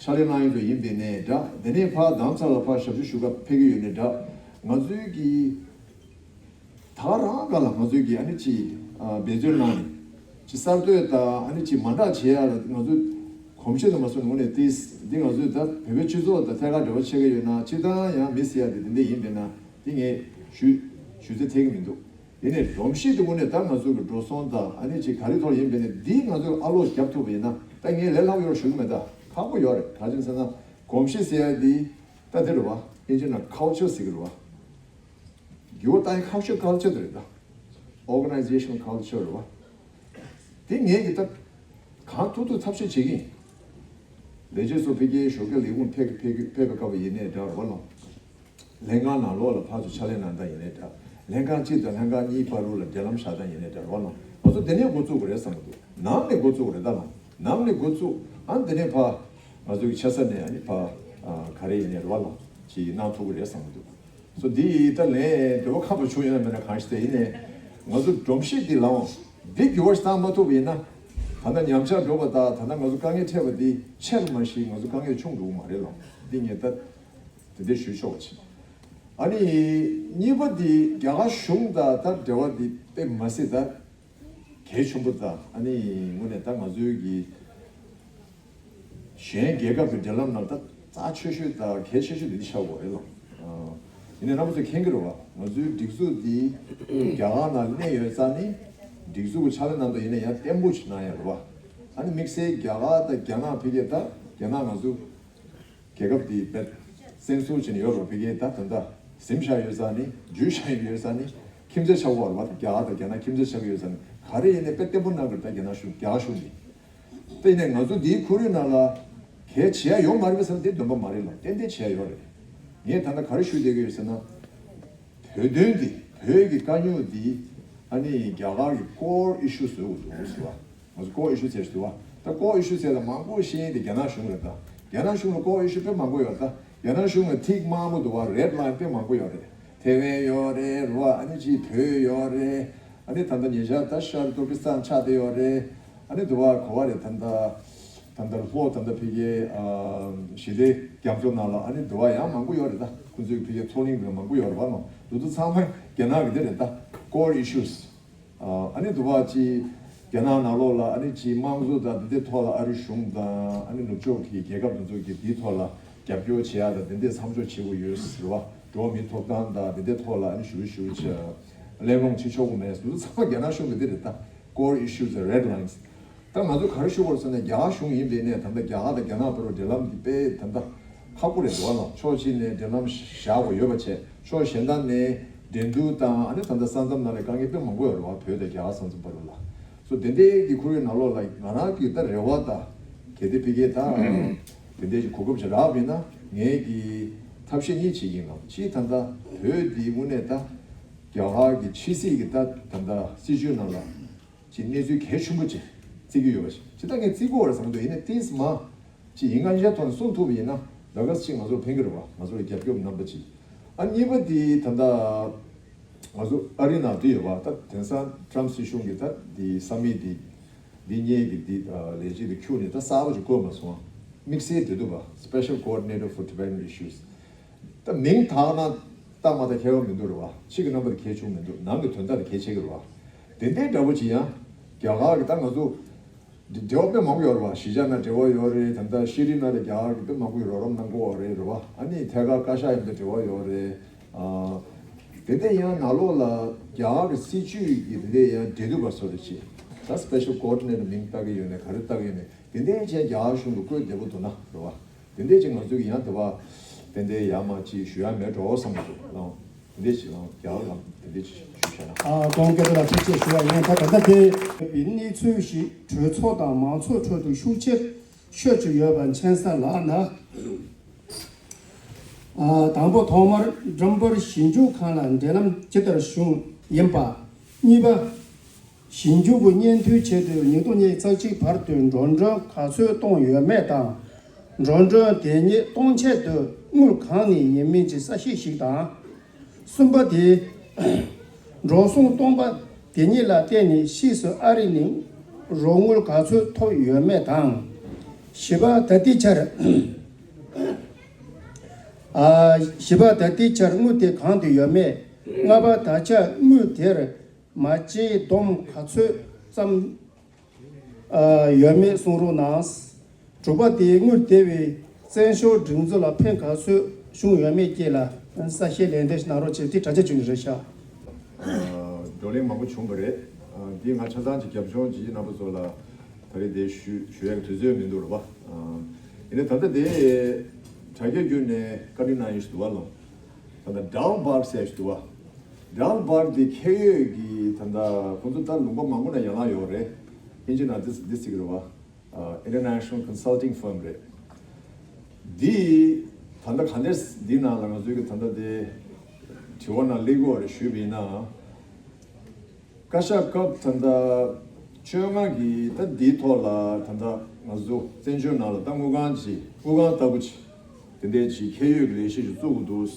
ཕྱག་ལས་གནང་ཡུལ་དུ་ཡིན་པའི་ནས་འདྲ། དེ་ནས་ཕར་རྡ་རམ་ས་ལ་ཕར་ཞབས་ཞུ་ཞུ་ག་ཕེབས་ཀྱི་ཡོད་ནས་འདྲ། ང་ཚོའི་གི་ད་ག་རང་སྒང་ལ་ང་ཚོའི་གི་ཨ་ནི་ཅིག་ཨ་འབད་བརྩོན་གནང་ནས་ཅིག་གསར་གཏོད་དང་ཨ་ནི་ཅིག་མ་འདྲ་བྱེད་ཡ་ལ་ང་ཚོའི་གོམས་གཤིས་དང་མ་སོང་ངོ་ནས་ཏིས་འདི་ང་ཚོའི་ད་བོད་པའི་སྤྱི་ཚོགས་དང་ཐད་ཀར་འབྲེལ་བ་ཆེ་གི་ཡོད་ན། སྤྱིར་བཏང་ཡང་མི་ཟེར་ཡ་དེ་དེ་འདྲ་ཡིན་པས་ན། དེ་ངས་ཞུ་ཞུ་ཚད་ཐེག་གི་མི་འདུག། ཡིན་ནའི་སྒྲོམ་གཞི་དེ་དངོས་གནས་ད་ང་ཚོ་གི་འགྲོ་སོང་དང་ཨ་ནི་ཅིག་ག་རེ་ཐོག་ཡིན་པས་ན། འདི་ང་ཚོས་ཨ་ལོ་རྒྱབ་ཐུབ་པ་ཡིན་ན་ད་ངས་ལས་སླ་པོ་ཡོད་ཞུ་གི་མེད། ད་ཁག་པོ་ཡོད་རེད། ག་རེ་ཟེར་ན་གོམས་གཤིས་ཟེར་ཡ་འདི་ད་དེ་རེད་བ། ཨིན་ཇི་ནང་ཁལ་ཅར་ཟེར་གི་རེད་བ། འགྱུར་བ་ད་ཁ་ཤས་ཁལ་ཅར་དེ་རེད། ད་Organizational Culture རེད་བ། དེ་ངས་གི་ད་གང་ཐུབ་ཐུབ་ཐབས་ཤེས་བྱེད་ཀྱི་ཡིན། ལས་བྱེད་ཚོ་ཕ་གིའི་ཞོགས་ཀས་ལས་ཁུངས་ཕེབས་ཕེབས་ཕེབས་པའི་སྐབས་ཡིན་ནའི་འདྲ་རེད་བ་ལོ། ལྷན་ཁང་ནང་ལོགས་ལ་ཕར་ཚུར་ཕྱག་ལས་གནང་སྟངས་ཡིན་ནའི་འདྲ། ལྷན་ཁང་གཅིག་དང་ལྷན་ཁང་གཉིས་བར་དུ་ལ་འབྲེལ་ལམ་བཞག་སྟངས་ཡིན་ནའི་འདྲ་རེད་བ་ལོ། ང་ཚོ་དེ་ནས་འགོ་བཙུགས་དགོས་རེད་བསམ་གྱི་འདུག། ནང་ནས་འགོ་བཙུགས་དགོས་རེད་ད་ལོ། ནང་ནས་འགོ་བཙུགས། ཨ་ནི་དེ་ནས་ཕར་ང་ཚོ་གི་ཆེ་ས་ནས་ཨ་ནི་ཕར་ཨ་ག་རེ་ཡིན་ནའི་རེད་བ་ལོ། ཅིག་གནང་ཐུབ་ཀྱི་རེད་བསམ་གྱི་འདུག། སོ་འདི་ཡིས་ད་ལན་འདོད་པ་ཁ་པོ་བྱུང་ཡོད་ན་མེད་ན་གང་ཞིག་དེ་ཡིན་ནའི། ང་ཚོ་སྒྲོམ་གཞི་འདི་ལའང་འདི་འགྱུར་བ་ཞིག་བཏང་མ་ཐུབ་པ་ཡིན་ན། ད་ལྟ་ཉམས་ཆག་འགྲོ་བ་དང་ད་ལྟ་ང་ཚོ་དཀའ་ངལ་འཕྲད་པ་འདི་ཆེར་མ་ཞིག་ང་ཚོ་དཀའ་ངལ་ཆུང་འགྲོ་གི་མ་རེད་ལ། འདི་ངས་ད་དེ་འདྲ་ཞུ་ཆོག་པ་བྱེད། ཨ་ནི་གཉིས་པ་འདི་རྒྱ་གར་གཞུང་དང་ད་འབྲེལ་བ་འདི་དཔེ་མ་སྲིད་ད་གལ་ཆེན་པོ་དང་ཨ་ནི་དངོས་གནས་ད་ང་ཚོའི་གི་གཞན་རྒྱལ་ཁབ་ཀྱི་འབྲེལ་ལམ་ནང་ད་རྩ་ཆེ་ཤོས་དང་གལ་ཆེ་ཤོས་དེ་འདི་ཆགས་ཡོད་རེད་ལ། ཡིན་ནའི་རྣམ་པ་ཚོས་མཁྱེན་གྱི་རེད་བ། ང་ཚོའི་སྒྲིག་འཛུགས་འདི་རྒྱ་གར་ནང་གནས་ཡོད་ཙང་ནི་སྒྲིག་འཛུགས་ཀྱི་ཕྱག་ལས་གནང་སྟངས་ཡིན་ན་ཡང་བརྟན་པོ་ཞིག་གནང་ཡ་རེད་བ། ཨ་ནི་དམིགས་བསལ་རྒྱ་གར་དང་རྒྱ་ནག་ཕ་གིར་ད་རྒྱ་ནག་ང་ཚོ་རྒྱལ་ཁབ་འདི་བེད་བཙན་བཟུང་བྱས་ནས་ཡོད་རེད་བ། ཕ་གིར་ད་ད་ལྟ་ཟིན་བཞག་ཡོད་ཙང་ནི་འཇུས་བཞག་ཡོད་ཙང་ནི་ཁྱིམ་མཚེས་ཆགས་ཡོད་རེད་བ། རྒྱ་གར་དང་རྒྱ་ནག་ཁྱིམ་མཚེས་ཆགས་ཡོད་ཙང་ནི་ག་རེ་ཡིན་ནའི་དཔེ་བརྟན་པོ་གནང་གི་རེད། ད་རྒྱ་ནག་གཞུང་རྒྱ་གར་གཞུང་གིས། དེ་ནས་ང་ཚོ་འདིའི་ཁོར་ཡུག་ནང་ལ་གལ་ཆེ་ཡ་ཡོད་མ་རེད་པས་ཟེར་ན་དེ་འདོན་པ་མ་རེད་ལ། ཏན་ཏན་ཆེ་ཡ་ཡོད་རེད། ངས་ད་ལྟ་ག་རེ་ཞུ་བསྡད་ཀྱི་ཡོད་ཟེར་ན། བོད་དོན་འདི་བོད་ཀྱི་དཀའ་རྙོག་འདི་ཨ་ནི་རྒྱ་གར་གྱི་core issues་ཟེར་དགོས་འདུག་ཟེར་བ། ང་ཚོ་core issues་ཟེར་ཞིག་འདུག་བ། ད་core issues་ཟེར་ལ་མང་པོ་ཤེས་ཡིན་དེ་རྒྱ་ནག་གཞུང་རེད། ད་རྒྱ་ནག་གཞུང་ལ་core issue་དཔེ་མང་པོ་ཡོད་རེད། ད་རྒྱ་ནག་གཞུང་ལ་ཐིག་དམར་པོ་འདུག་བ། red line་དཔེ་མང་པོ་ཡོད་རེད། ཐེ་ཝན་ཡོད་རེད་རེད་བ། ཨ་ནི་ཅིག་བོད་ཡོད་རེད། ཨ་ནི་ད་ལྟ་ཉེ་ཆར་ད་ཤར་ཏུར་ཀི་སི་ཐན་ཆགས་བསྡད་ཡོད་རེད། ཨ་ནི་དུ་བ་གོ་བ་རེད། ད་ལྟ་ད་ལྟ་ལྷོ་ད་ལྟ་ཕ་གིའི་ཨ་ཞི་བདེ་རྒྱ་མཚོ་ནང་ལ་ཨ་ནི་དུ་བ་ཡང་མང་པོ་ཡོད་རེད། ད་ཁོང་ཚོའི་ཕ་གིའི་མཚོ་གླིང་དུ་མང་པོ་ཡོད་རེད་བ། ནོ་དུ་དུ་ཚང་མ་རྒྱ་ནག་གི་དེ་རེད། ད་core issues། ཨ་ནི་དུ་བ་ཅི་རྒྱ་ནག་ནང་ལོགས་ལ་ཨ་ནི་ཅི་དམངས་གཙོ་དང་དེ་འདྲའི་ཐོག་ལ་ཨ་རི་གཞུང་དང་ཨ་ནི་ནུབ་ཕྱོགས་ཀྱི་རྒྱལ་ཁབ་དེ་ཚོ་གིས་དེའི་ཐོག་ལ་རྒྱབ་སྐྱོར་བྱེད་ཡ་དང་དེ་འདྲའི་མཚམས་འཇོག་བྱེད་དགོས་ཡོད་ཟེར་བ། འགྲོ་བ་མིའི་ཐོབ་ཐང་དང་དེ་འདྲའི་ཐོག་ལ་ཨ་ནི་ཞུ་ཞུ་བྱ་གླེང་སློང་བྱེད་ཆོག་གི་མེད། དེ་ཚོ་ཚང་མ་རྒྱ་ནག་གཞུང་གི་དེ་རེད། ད་core issues and red lines། ད་ང་ཚོ་ག་རེ་ཞུ་དགོས་ཟེར་ན་རྒྱ་གར་གཞུང་ཡིན་པའི་ནས་ད་ལྟ་རྒྱ་གར་དང་རྒྱ་ནག་བར་དུ་འབྲེལ་ལམ་འདི་དཔེ་ད་ལྟ་ཁག་པོ་རེད་འདུག་བ། ལ་ཕྱོགས་གཅིག་ནས་འབྲེལ་ལམ་བཞག་དགོས་ཡོད་པ་བྱས། ཕྱོགས་གཞན་དག་ནས་འགྲན་བསྡུར་དང་ཨ་ནི་ད་ལྟ་ས་མཚམས་ནང་ལ་དཀའ་ངལ་དཔེ་མང་པོ་ཡོད་རེད་བ། བོད་དང་རྒྱ་གར་ས་མཚམས་བར་ལ། སོ་དེ་འདྲའི་གི་ཁོར་ཡུག་ནང་ལོགས་ལ་ང་རང་གི་ད་རེ་བ་ད་གལ་ཏེ་ཕ་གིའི་ད་དེ་འདྲའི་གི་གོ་སྐབས་ཅིག་རག་པ་ཡིན་ན་ངས་གི་ཐབས་ཤེས་གཉིས་བྱེད་ཀྱི་ཡིན་ལ། གཅིག་ད་ལྟ་བོད་འདི་དངོས་གནས་ད་རྒྱ་གར་གི་ཕྱི་སྲིད་ཀྱི་ད་ད་ལྟ་སྲིད་བྱུས་ནང་ལ་ཅིག་གནས་ཚུལ་གལ་ཆེན་པོ་ཅིག་བརྩི་གི་ཡོད་པ་ཞིག་ཅི་ད་ངས་བརྩི་གི་ཡོད་རེད་བསམ་གི་འདུག་ཡིན་ནའི་ཏིས་མ་ཅིག་ཡིན་གང་ཅི་ཐོག་ནས་གསུང་ཐུབ་པ་ཡིན་ན་ད་ག་ཅིག་ང་ཚོར་ཕན་གི་རེད་བ། ང་ཚོར་རྒྱབ་སྐྱོར་རྣམ་པ་ཅིག་ཨ་གཉིས་པ་དེ་ད་ལྟ་ང་ཚོ་ཨ་རི་ནང་དུ་ཡོད་པ། ད་དེང་སང་ཊམ་སྲིད་གཞུང་གི་ད་དེ་ས་མིག་དེ་འདི་གཉིས་ཀྱི་དེ་ལས་བྱེད་དེ་ཁྱུག་ནས་ད་གསར་པ་ཅིག་བསྐོས་མ་སོང་། དམིགས་བསལ་དེ་འདུག་པ། Special Coordinator for Tibetan Issues། ད་མིང་བཏགས་ན་བཏགས་མ་བཏགས་ཁྱད་པར་མི་འདུག་རེད་བ། ཕྱི་གི་རྣམ་པ་དེ་གལ་ཆུང་མི་འདུག་ནང་གི་དོན་དག་དེ་གལ་ཆེ་གི་རེད་བ། དེ་འདྲའི་འདྲ་པོ་ཅིག་ཡང་རྒྱ་གར་གི་ད་ང་ཚོ་འབྲེལ་བ་དཔེ་མང་པོ་ཡོད་རེད་བ། གཞིས་ཆགས་ནང་འབྲེལ་བ་ཡོད་རེད། ད་ལྟ་ཤེས་རིག་ནང་ལ་རྒྱ་གར་གི་དཔེ་མང་པོ་ཡོད་རོགས་རམ་གནང་གི་ཡོད་རེད་བ། ཨ་ནི་ཐད་ཀར་བཀའ་ཤག་ཡིན་པའི་འབྲེལ་བ་ཡོད་རེད། ཨ་དེ་འདྲ་ཡང་ནང་ལོགས་ལ་རྒྱ་གར་གི་སྲིད་བྱུས་ཀྱི་དེ་འདྲ་ཡང་འབྲེལ་གཏུག་པ་བཟོ་འདྲ་ཅིག་ད་Special Coordinator་མིང་བཏགས་ཀྱི་ཡོད་ནས་ག་རེ་བཏགས་ཀྱི་ཡོད་ནས་དེ་འདྲའི་ཆེད་རྒྱ་གར་གཞུང་གི་བསྐོས་བདེ་པོ་འདུག་ན་རེད་བ། དེ་འདྲས་ཅིག་ང་ཚོས་ཡང་དེ་བ་དེ་འདྲའི་ཡར་མར་ཅིག་ཞུ་ཡ་མེད་འགྲོ་བསམ་གྱི་འདུག་ལགས། དེ་འདྲས་ཅིག་ལགས་རྒྱ་གར་ལ་དེ་འདྲས་ཅིག་ཞུ་བྱས་ན། ཨ་ཀོང་ཀེ་ར་ལ་ཐུགས་རྗེ་ཞུ་བ་ཡིན། ད་ད་ལྟ་དེ་བའི་གནས་ཚུལ་ཞིག་གྲོས་ཚོགས་དང་མང་ཚོགས་ཁྲོད་དུ་ཤུགས་ཆེར་ཤོད་ཀྱི་ཡོད་པ་མཁྱེན་གསལ་ལགས་ན། ཨ་དང་པོ་ཐོག་མར་འགྲེམས་སྤེལ་ཞིབ་འཇུག་ཁང་ལ་འབྲེལ་ལམ་ཇི་ལྟར་བྱུང་ཡིན་པ། གཉིས་པ། ཞིབ་འཇུག་གི་སྙན་ཐོའི་ཆེད་དུ་ཉིས་སྟོང་ཉེར་གཅིག་བར་དུ་འགྲོ་གྲོན་ག་ཚོད་གཏོང་ཡོད་མེད་དང་། འགྲོ་གྲོན་དེ་ཉིད་གཏོང་ཆེད་དུ་དངུལ་གང་ནས་ཡིན་མིན་གྱི་གསལ་བཤད་ཞིག་དང་། གསུམ་པ་དེ། འགྲོ་སོང་སྟོང་པ་དེ་ཉིད་ལ་བརྟེན་ནས་ཕྱིས་སུ་ཨ་རི་ནས་རོགས་དངུལ་ག་ཚོད་ཐོབ་ཡོད་མེད་དང་། བཞི་པ་ད་ལྟའི་ཆར། ཨ་བཞི་པ་ད་ལྟའི་ཆར་དངུལ་དེ་གང་དུ་ཡོད་མེད། ལྔ་པ་ད་ཆ་དངུལ་དེར། མ་བཅད་སྡོམ་ག་ཚོད་ཙམ་ཡོད་མེད་གསུང་རོགས་གནང་། དྲུག་པ་དེ་དངུལ་དེ་བས་བཙན་བྱོལ་སྒྲིག་འཛུགས་ལ་ཕན་ག་ཚོད་བྱུང་ཡོད་མེད་བཅས་ལ་གསལ་བཤད་ལན་འདེབས་གནང་རོགས་བྱེད། དེ་དྲ་རྒྱ་བརྒྱུད་ནས་རེད་ཤག་བགྲོ་གླེང་མང་པོ་བྱུང་བ་རེད། འདི་ང་ཆ་ཚང་གི་རྒྱབ་ལྗོངས་ཀྱི་རྣམ་པ་ཚོ་ལ་ད་རེས་དེ་ཞུ་ཞུ་ཡག་དུས་ཚོད་མི་འདུག་རེད་པ། ཡིན་ནའི་ད་ལྟ་དེ་དྲ་རྒྱ་བརྒྱུད་ནས་བཀའ་འདྲི་གནང་ཡོད་ཞིག་འདུག་བ་ལོ། ད་ལྟ་ཌལ་བྷར་ཟེར་ཞིག་འདུག་བ། ཌལ་བྷར་འདི་ཁེ་ཡོད་ཀྱི་ད་ལྟ་ཁོང་ཚོ་ད་ལུང་པ་མང་པོ་ན་ཡན་ལག་ཡོད་རེད། ཨིན་ཇི་ནང་འདི་འདི་ཟེར་གི་རེད་བ། International Consulting Firm་རེད། འདི་ད་ལྟ་ག་འདྲས་འདི་ནང་ལ་ང་ཚོའི་གི་ད་ལྟ་དེ་དྲི་བ་ནང་སླེབས་ཡོད་རེད་ཞུས་པ་ཡིན་ན། བཀའ་ཤག་སྐབས་ད་ལྟ་བཅོ་ལྔ་གི་ད་འདིའི་ཐོག་ལ་ད་ལྟ་ང་ཚོ་བཙན་བྱོལ་ནང་ལ་ད་དངུལ་ཁང་ཅིག་དངུལ་ཁང་ལྟ་བུ་ཅིག་དེ་འདྲའི་ཅིག་ཁེ་ཡོད་ཀྱི་ལས་གཞི་ཞིག་བཙུགས་དགོས་འདུག་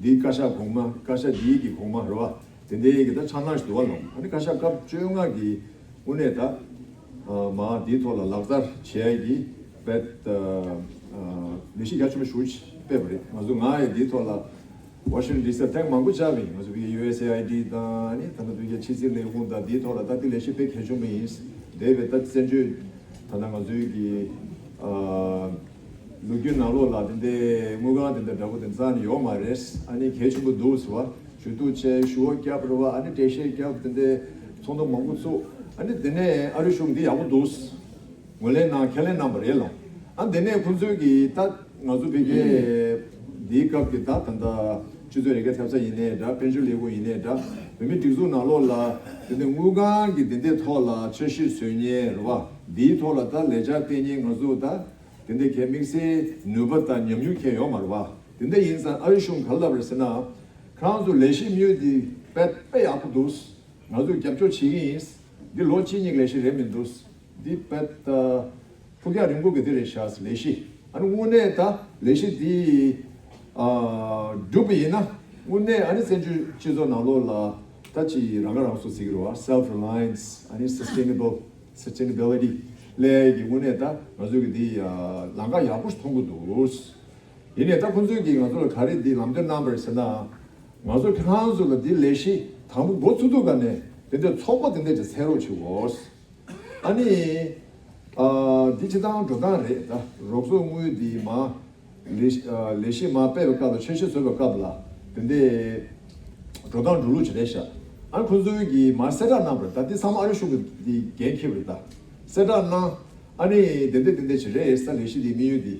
འདིའི་བཀའ་ཤག་གོང་མ་བཀའ་ཤག་འདིའི་གི་གོང་མ་རེད་བ། དེ་འདྲའི་གི་ད་ཆ་ནག་ཞིག་འདུག་བ་ལོ། ཨ་ནི་བཀའ་ཤག་སྐབས་བཅོ་ལྔ་གི་དངོས་གནས་ད་ མ་འདིའི་ཐོག་ལ་ལག་བསྟར་བྱེད་ཡ་གི་བེད་ལས་གཞི་རྒྱ་ཆེན་པོ་ཞེ་པོ་ཅིག་སྤེལ་བ་རེད། ང་ཚོ་ང་ཡི་འདིའི་ཐོག་ལ་ཝ་ཤིང་ཊོན་ཌི་སི་ལ་ཐེངས་མང་པོ་བཅར་བ་ཡིན། ང་ཚོ་བི་ཡུ་ཨེས་ཨེ་ཨའི་ཌི་དང་ནི་ད་ལྟ་བོད་རྒྱ་ཕྱི་སྲིད་ལས་ཁུངས་དང་འདིའི་ཐོག་ལ་ད་ལྟའི་ལས་གཞི་དཔེ་གལ་ཆེན་པོ་ཡིན། འདས་པའི་ད་བཙན་བྱོལ་ད་ལྟ་ང་ཚོའི་གི་ལོ་རྒྱུས་ནང་ལོགས་ལ་དེ་འདྲའི་དངུལ་ཁང་དེ་འདྲ་འདྲ་པོ་དེ་རྩ་ནས་ཡོད་མ་རེད། ཨ་ནི་གལ་ཆེན་པོ་འདུག་ཟེར་བ། ཞུ་གཏུག་བྱས་ཞུ་བ་བརྒྱབ་རེད་བ། ཨ་ནི་འགྲེལ་བཤད་བརྒྱབ། དེ་འདྲའི་ཚོགས་འདུ་མང་པོ་ཚུགས། ཨ་ནི་དེ་ནས་ཨ་རི་གཞུང་འདི་ཡག་པོ་འདུག་ངོས་ལེན་གནང་ཁས་ལེན་གནང་བ་རེད་ལགས། ཨ་དེ་ནས་ཁོང་ཚོས་ཀྱིས་ད་ང་ཚོ་བོད་རྒྱའི་འདིའི་སྐབས་ཀྱི་ད་ད་ལྟ་སྤྱི་ཚོགས་ཡར་རྒྱས་ཐེབས་རྩ་ཡིན་ནའི་འདྲ། དཔལ་འབྱོར་ལས་ཁུངས་ཡིན་ནའི་འདྲ། བོད་མིའི་སྒྲིག་འཛུགས་ནང་ལོགས་ལ་དེ་འདྲའི་དངུལ་ཁང་གི་དེ་འདྲའི་ཐོག་ལ་འཆར་གཞི་བཟོ་མཁན་རེད་བ། འདིའི་ཐོག་ལ་ད་ལས་འཆར་སྤེལ་མཁན་ང་ཚོ་ད་དེ་འདྲའི་གལ་དམིགས་བསལ་ནུས་པ་དང་ཉམས་མྱོང་ཁྱད་ཡོད་མ་རེད་བ། དེ་འདྲ་ཡིན་ཙང་ཨ་རི་གཞུང་ག་ལབ་རེད་ཟེར་ན། ཁོ་རང་ཚོ་ལས་གཞི་དམིགས་ཡུལ་འདི་དཔེ་དཔེ་ཡག་པོ་འདུག་ང་ཚོས་རྒྱབ་སྐྱོར་བྱེད་ཀྱི་ཡིན། འདི་ལོ་གཅིག་གཉིས་ཀྱི་ལས་གཞི་རེད་མི་འདུག་འདི་དཔེ་ད་ཕུགས་རྒྱང་རིང་པོ་གི་འདི་རེད་ཤག་ལས་གཞི། ཨ་ནི་དངོས་གནས་ད་ལས་གཞི་འདི་ཨ་འགྲུབ་པ་ཡིན་ན། དངོས་གནས་ཨ་ནི་བཙན་བྱོལ་སྤྱི་ཚོགས་ནང་ལོགས་ལ་ད་ཅི་རང་ཁ་རང་གསོ་ཟེར་གྱི་རེད་བ། Self reliance ཨ་ནི་sustainable sustainability ལས་ཀྱི་དངོས་གནས་ད་ང་ཚོ་གི་འདི་ལམ་ཁ་ཡག་པོ་ཞིག་མཐོང་གི་འདུག་ཡིན་ནའི་ད་ཁོང་ཚོས་ཀྱིས་ང་ཚོ་ལ་ག་རེ་འདི་ལམ་སྟོན་གནང་བ་རེད་ཟེར་ན། ང་ཚོ་ཁྱེད་རང་ཚོ་ལ་འདི་ལས་གཞི་དང་པོ་འགོ་ཚུགས་དུས་ག་ནས་དེ་འདྲའི་ཚོགས་པ་དེ་འདྲ་ཅིག་འཚོལ་རོགས་བྱེད་དགོས། ཨ་ནི། ཨ་འདི་སྤྱིར་བཏང་འགྲོ་སྟངས་རེད་ད། རོགས་ཚོགས་དངུལ་འདི་མ་ལས་ཨ་ལས་གཞི་མ་སྤེལ་བའི་སྐབས་ལ་འཆར་གཞི་བཟོ་བའི་སྐབས་ལ་དེ་འདྲའི་འགྲོ་སྟངས་འགྲོ་ལུགས་ཅིག་རེད་ཤག་ཨ་ཁོང་ཚོའི་གིས་མར་གསལ་བསྒྲགས་གནང་བ་རེད་ད། འདི་ཚང་མ་ཨ་རི་གཞུང་གི་འདི་འགན་འཁྱེར་བ་རེད་ད། གསལ་བསྒྲགས་གནང་། ཨ་ནི་དེ་འདྲ་དེ་འདྲ་ཅིག་རེད་ས། ལས་གཞི་འདི་དམིགས་ཡུལ་འདི་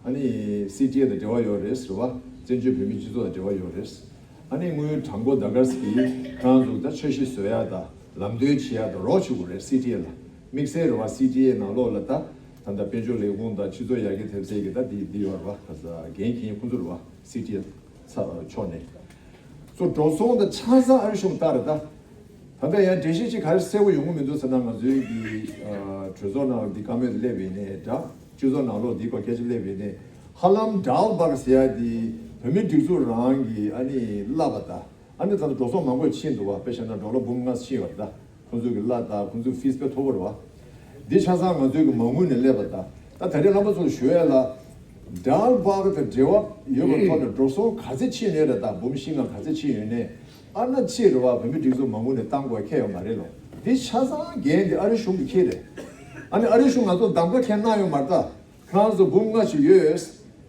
ཨ་ནི་སི་ཊི་ཨེ་དང་འབྲེལ་བ་ཡོད་རེད་ཟེར་བ། བཙན་བྱོལ་བོད་མིའི་སྤྱི་ཚོགས་དང་འབྲེལ་བ་ཡོད་རེད། ཨ་ནི་དངུལ་གྲངས་འབོར་ད་ག་ཟེ་གི་ཁྱེད་རང་ཚོ་ད་འཆར་གཞི་བཟོ་ཡ་ད་ལམ་སྟོན་བྱེད་ཡ་ད་རོགས་བྱེད་དགོས་རེད། སི་ཊི་ཨེ་ལ་དམིགས་བསལ་རེད་བ། སི་ཊི་ཨེ་ནང་ལོགས་ལ་ད་ད་ལྟ་དཔལ་འབྱོར་ལས་ཁུངས་དང་སྤྱི་ཚོགས་ཡར་རྒྱས་ཐེབས་རྩའི་གི་ད་འདི་འདི་ཡོད་རེད་བ། ད་ས་འགན་འཁྱེར་མཁན་ཁོང་ཚོ་རེད་བ། སི་ཊི་ཨེ་ཚ་ཕྱོགས་ནས་ཚོ་འགྲོ་སོང་ད་ཆ་ཚང་ཨ་རི་གཞུང་ལྟར་རེད་ད། ད་ལྟ་ཡང་འགྲེལ་བཤད་ཅིག་ག་རེ་གསལ་པོ་ཡོང་གི་མི་འདུག་ཟེར་ན། ང་ཚོའི་གི་གྲོས་ཚོགས་ནང་ལ་འདི་བཀའ་མོལ་དེ་སླེབས་ཡིན་ནའི་འདྲ། སྤྱི་ཚོགས་ནང་ལོགས་འདི་སྐོར་སྐད་ཆ་སླེབས་ཡིན་ནའི། ཧ་ལམ་ཌལ་བྷག་ཟེར་ཡ་འདི་བོད་མི་སྒྲིག་འཛུགས་རང་གི་ཨ་ནི་གླ་པ་ད། ཨ་ནི་ད་ལྟ་འགྲོ་སོང་མང་པོ་ཕྱིན་འདུག་བ། དཔེ་བཞག་ན་ཌོ་ལར་འབུམ་ལྔ་ཕྱིན་ཡོད་རེད་ད། ཁོང་ཚོ་གི་གླ་ད་ཁོང་ཚོའི་ཕིས་དཔེ་མཐོ་པོ་རེད་བ། འདི་ཆ་ཚང་ང་ཚོའི་གི་མ་དངུལ་ནས་སླེབས་པ་ད། ད་ད་རེས་རྣམ་པ་ཚོར་ཞུ་ཡ་ལ། ཌལ་བྷག་དང་འབྲེལ་བ་ཡོད་པའི་ཐོག་ནས་འགྲོ་སོང་ག་ཚད་ཕྱིན་ཡོད་རེད་ད། འབུམ་བཞི་ལྔ་ག་ཚད་ཕྱིན་ཡོད་ནའི། ཨ་ན་ཕྱིར་རེད་བ། བོད་མི་སྒྲིག་འཛུགས་མ་དངུལ་ནས་བཏང་དགོས་ཁེལ་ཡོད་མ་རེད་ལོ། འདི་ཆ་ཚང་འགན་འདི་ཨ་རི་གཞུང་གི་ཁེལ་རེད། ཨ་ནི་ཨ་རི་གཞུང་ང་ཚོ་གདམ་ག་ཁེལ་གནང་ཡོད་མ་རེད་ད། ཁྱེད་རང་ཚོ་འབུམ་ལྔ་ཞིག་ཡོད།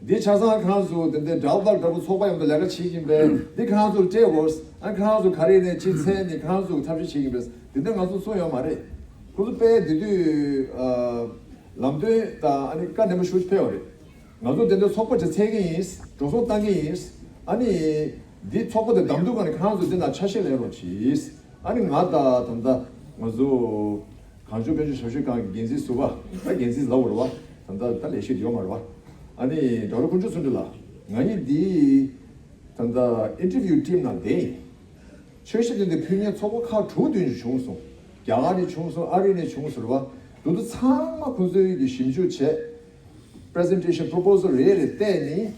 འདི་ཆ་ཚང་ཁྱེད་རང་ཚོ་དེ་འདྲའི་ཌལ་བྷག་འདྲ་པོ་ཚོགས་པ་ཡོང་དུ་ལས་ཀ་བྱེད་ཀྱིན་པས། འདི་ཁྱེད་རང་ཚོར་སྤྲད་དགོས། ཨ་ཁྱེད་རང་ཚོ་ག་རེ་ནས་ཅི་མཚན་ནས་ཁྱེད་རང་ཚོ་ཐབས་ཤེས་བྱེད་ཀྱིན་པས། དེ་འདྲ་ང་ཚོ་གསུངས་ཡོད་མ་རེད། ཁོ་ཚོ་དཔེ་དེ་དུས་ཨ་ལམ་སྟོན་དང་ཨ་ནི་བཀའ་ནན་པོ་ཞུ་ཕེབས་པ་རེད། ང་ཚོ་དེ་འདྲའི་ཚོགས་པ་ཅིག་འཚོལ་གྱི་ཡིན། འགྲོ་སོང་བཏང་གི་ཡིན། ཨ་ནི་འདི་ཚོགས་པ་དེ་བདམས་དུས་ག་ནས་ཁྱེད་རང་ཚོ་འདི་ན་ཆ་ཤས་ལེན་རོགས་གྱིས། ཨ་ནི་ང་དང་ད་ལྟ་ང་ཚོ་གངས་ལྗོངས་དཔལ་འབྱོར་ཞབས་ཞུ་ཁང་གི་འགན་འཛིན་ཟུར་པ། ད་འགན་འཛིན་ལབ་དགོས་རེད་བ། ད་ལྟ་ད་ལས་བྱེད་ཡོད་མ་རེད་བ། ཨ་ནི་ཌོག་ཊར་དཀོན་མཆོག་བརྩོན་འགྲུས་ལགས། ང་གཉིས་འདི་ད་ལྟ་ཨིན་ཊར་བིའུ་ཊིམ་ནང་བསྡད་ཡིན། འཆར་གཞི་དེ་འདི་ཕུལ་མཁན་ཚོགས་པ་ཁག་དྲུག་བདུན་ཅིག་བྱུང་སོང་། རྒྱ་གར་ནས་བྱུང་སོང་། ཨ་རི་ནས་བྱུང་སོང་རེད་བ། དེ་ཚོ་ཚང་མ་ཁོང་ཚོའི་གི་ཞིབ་འཇུག་བྱས། པི་རི་སེན་ཊེ་ཤན་པོ་རོ་པོ་སལ་རེ་རེ་བལྟས་ནས་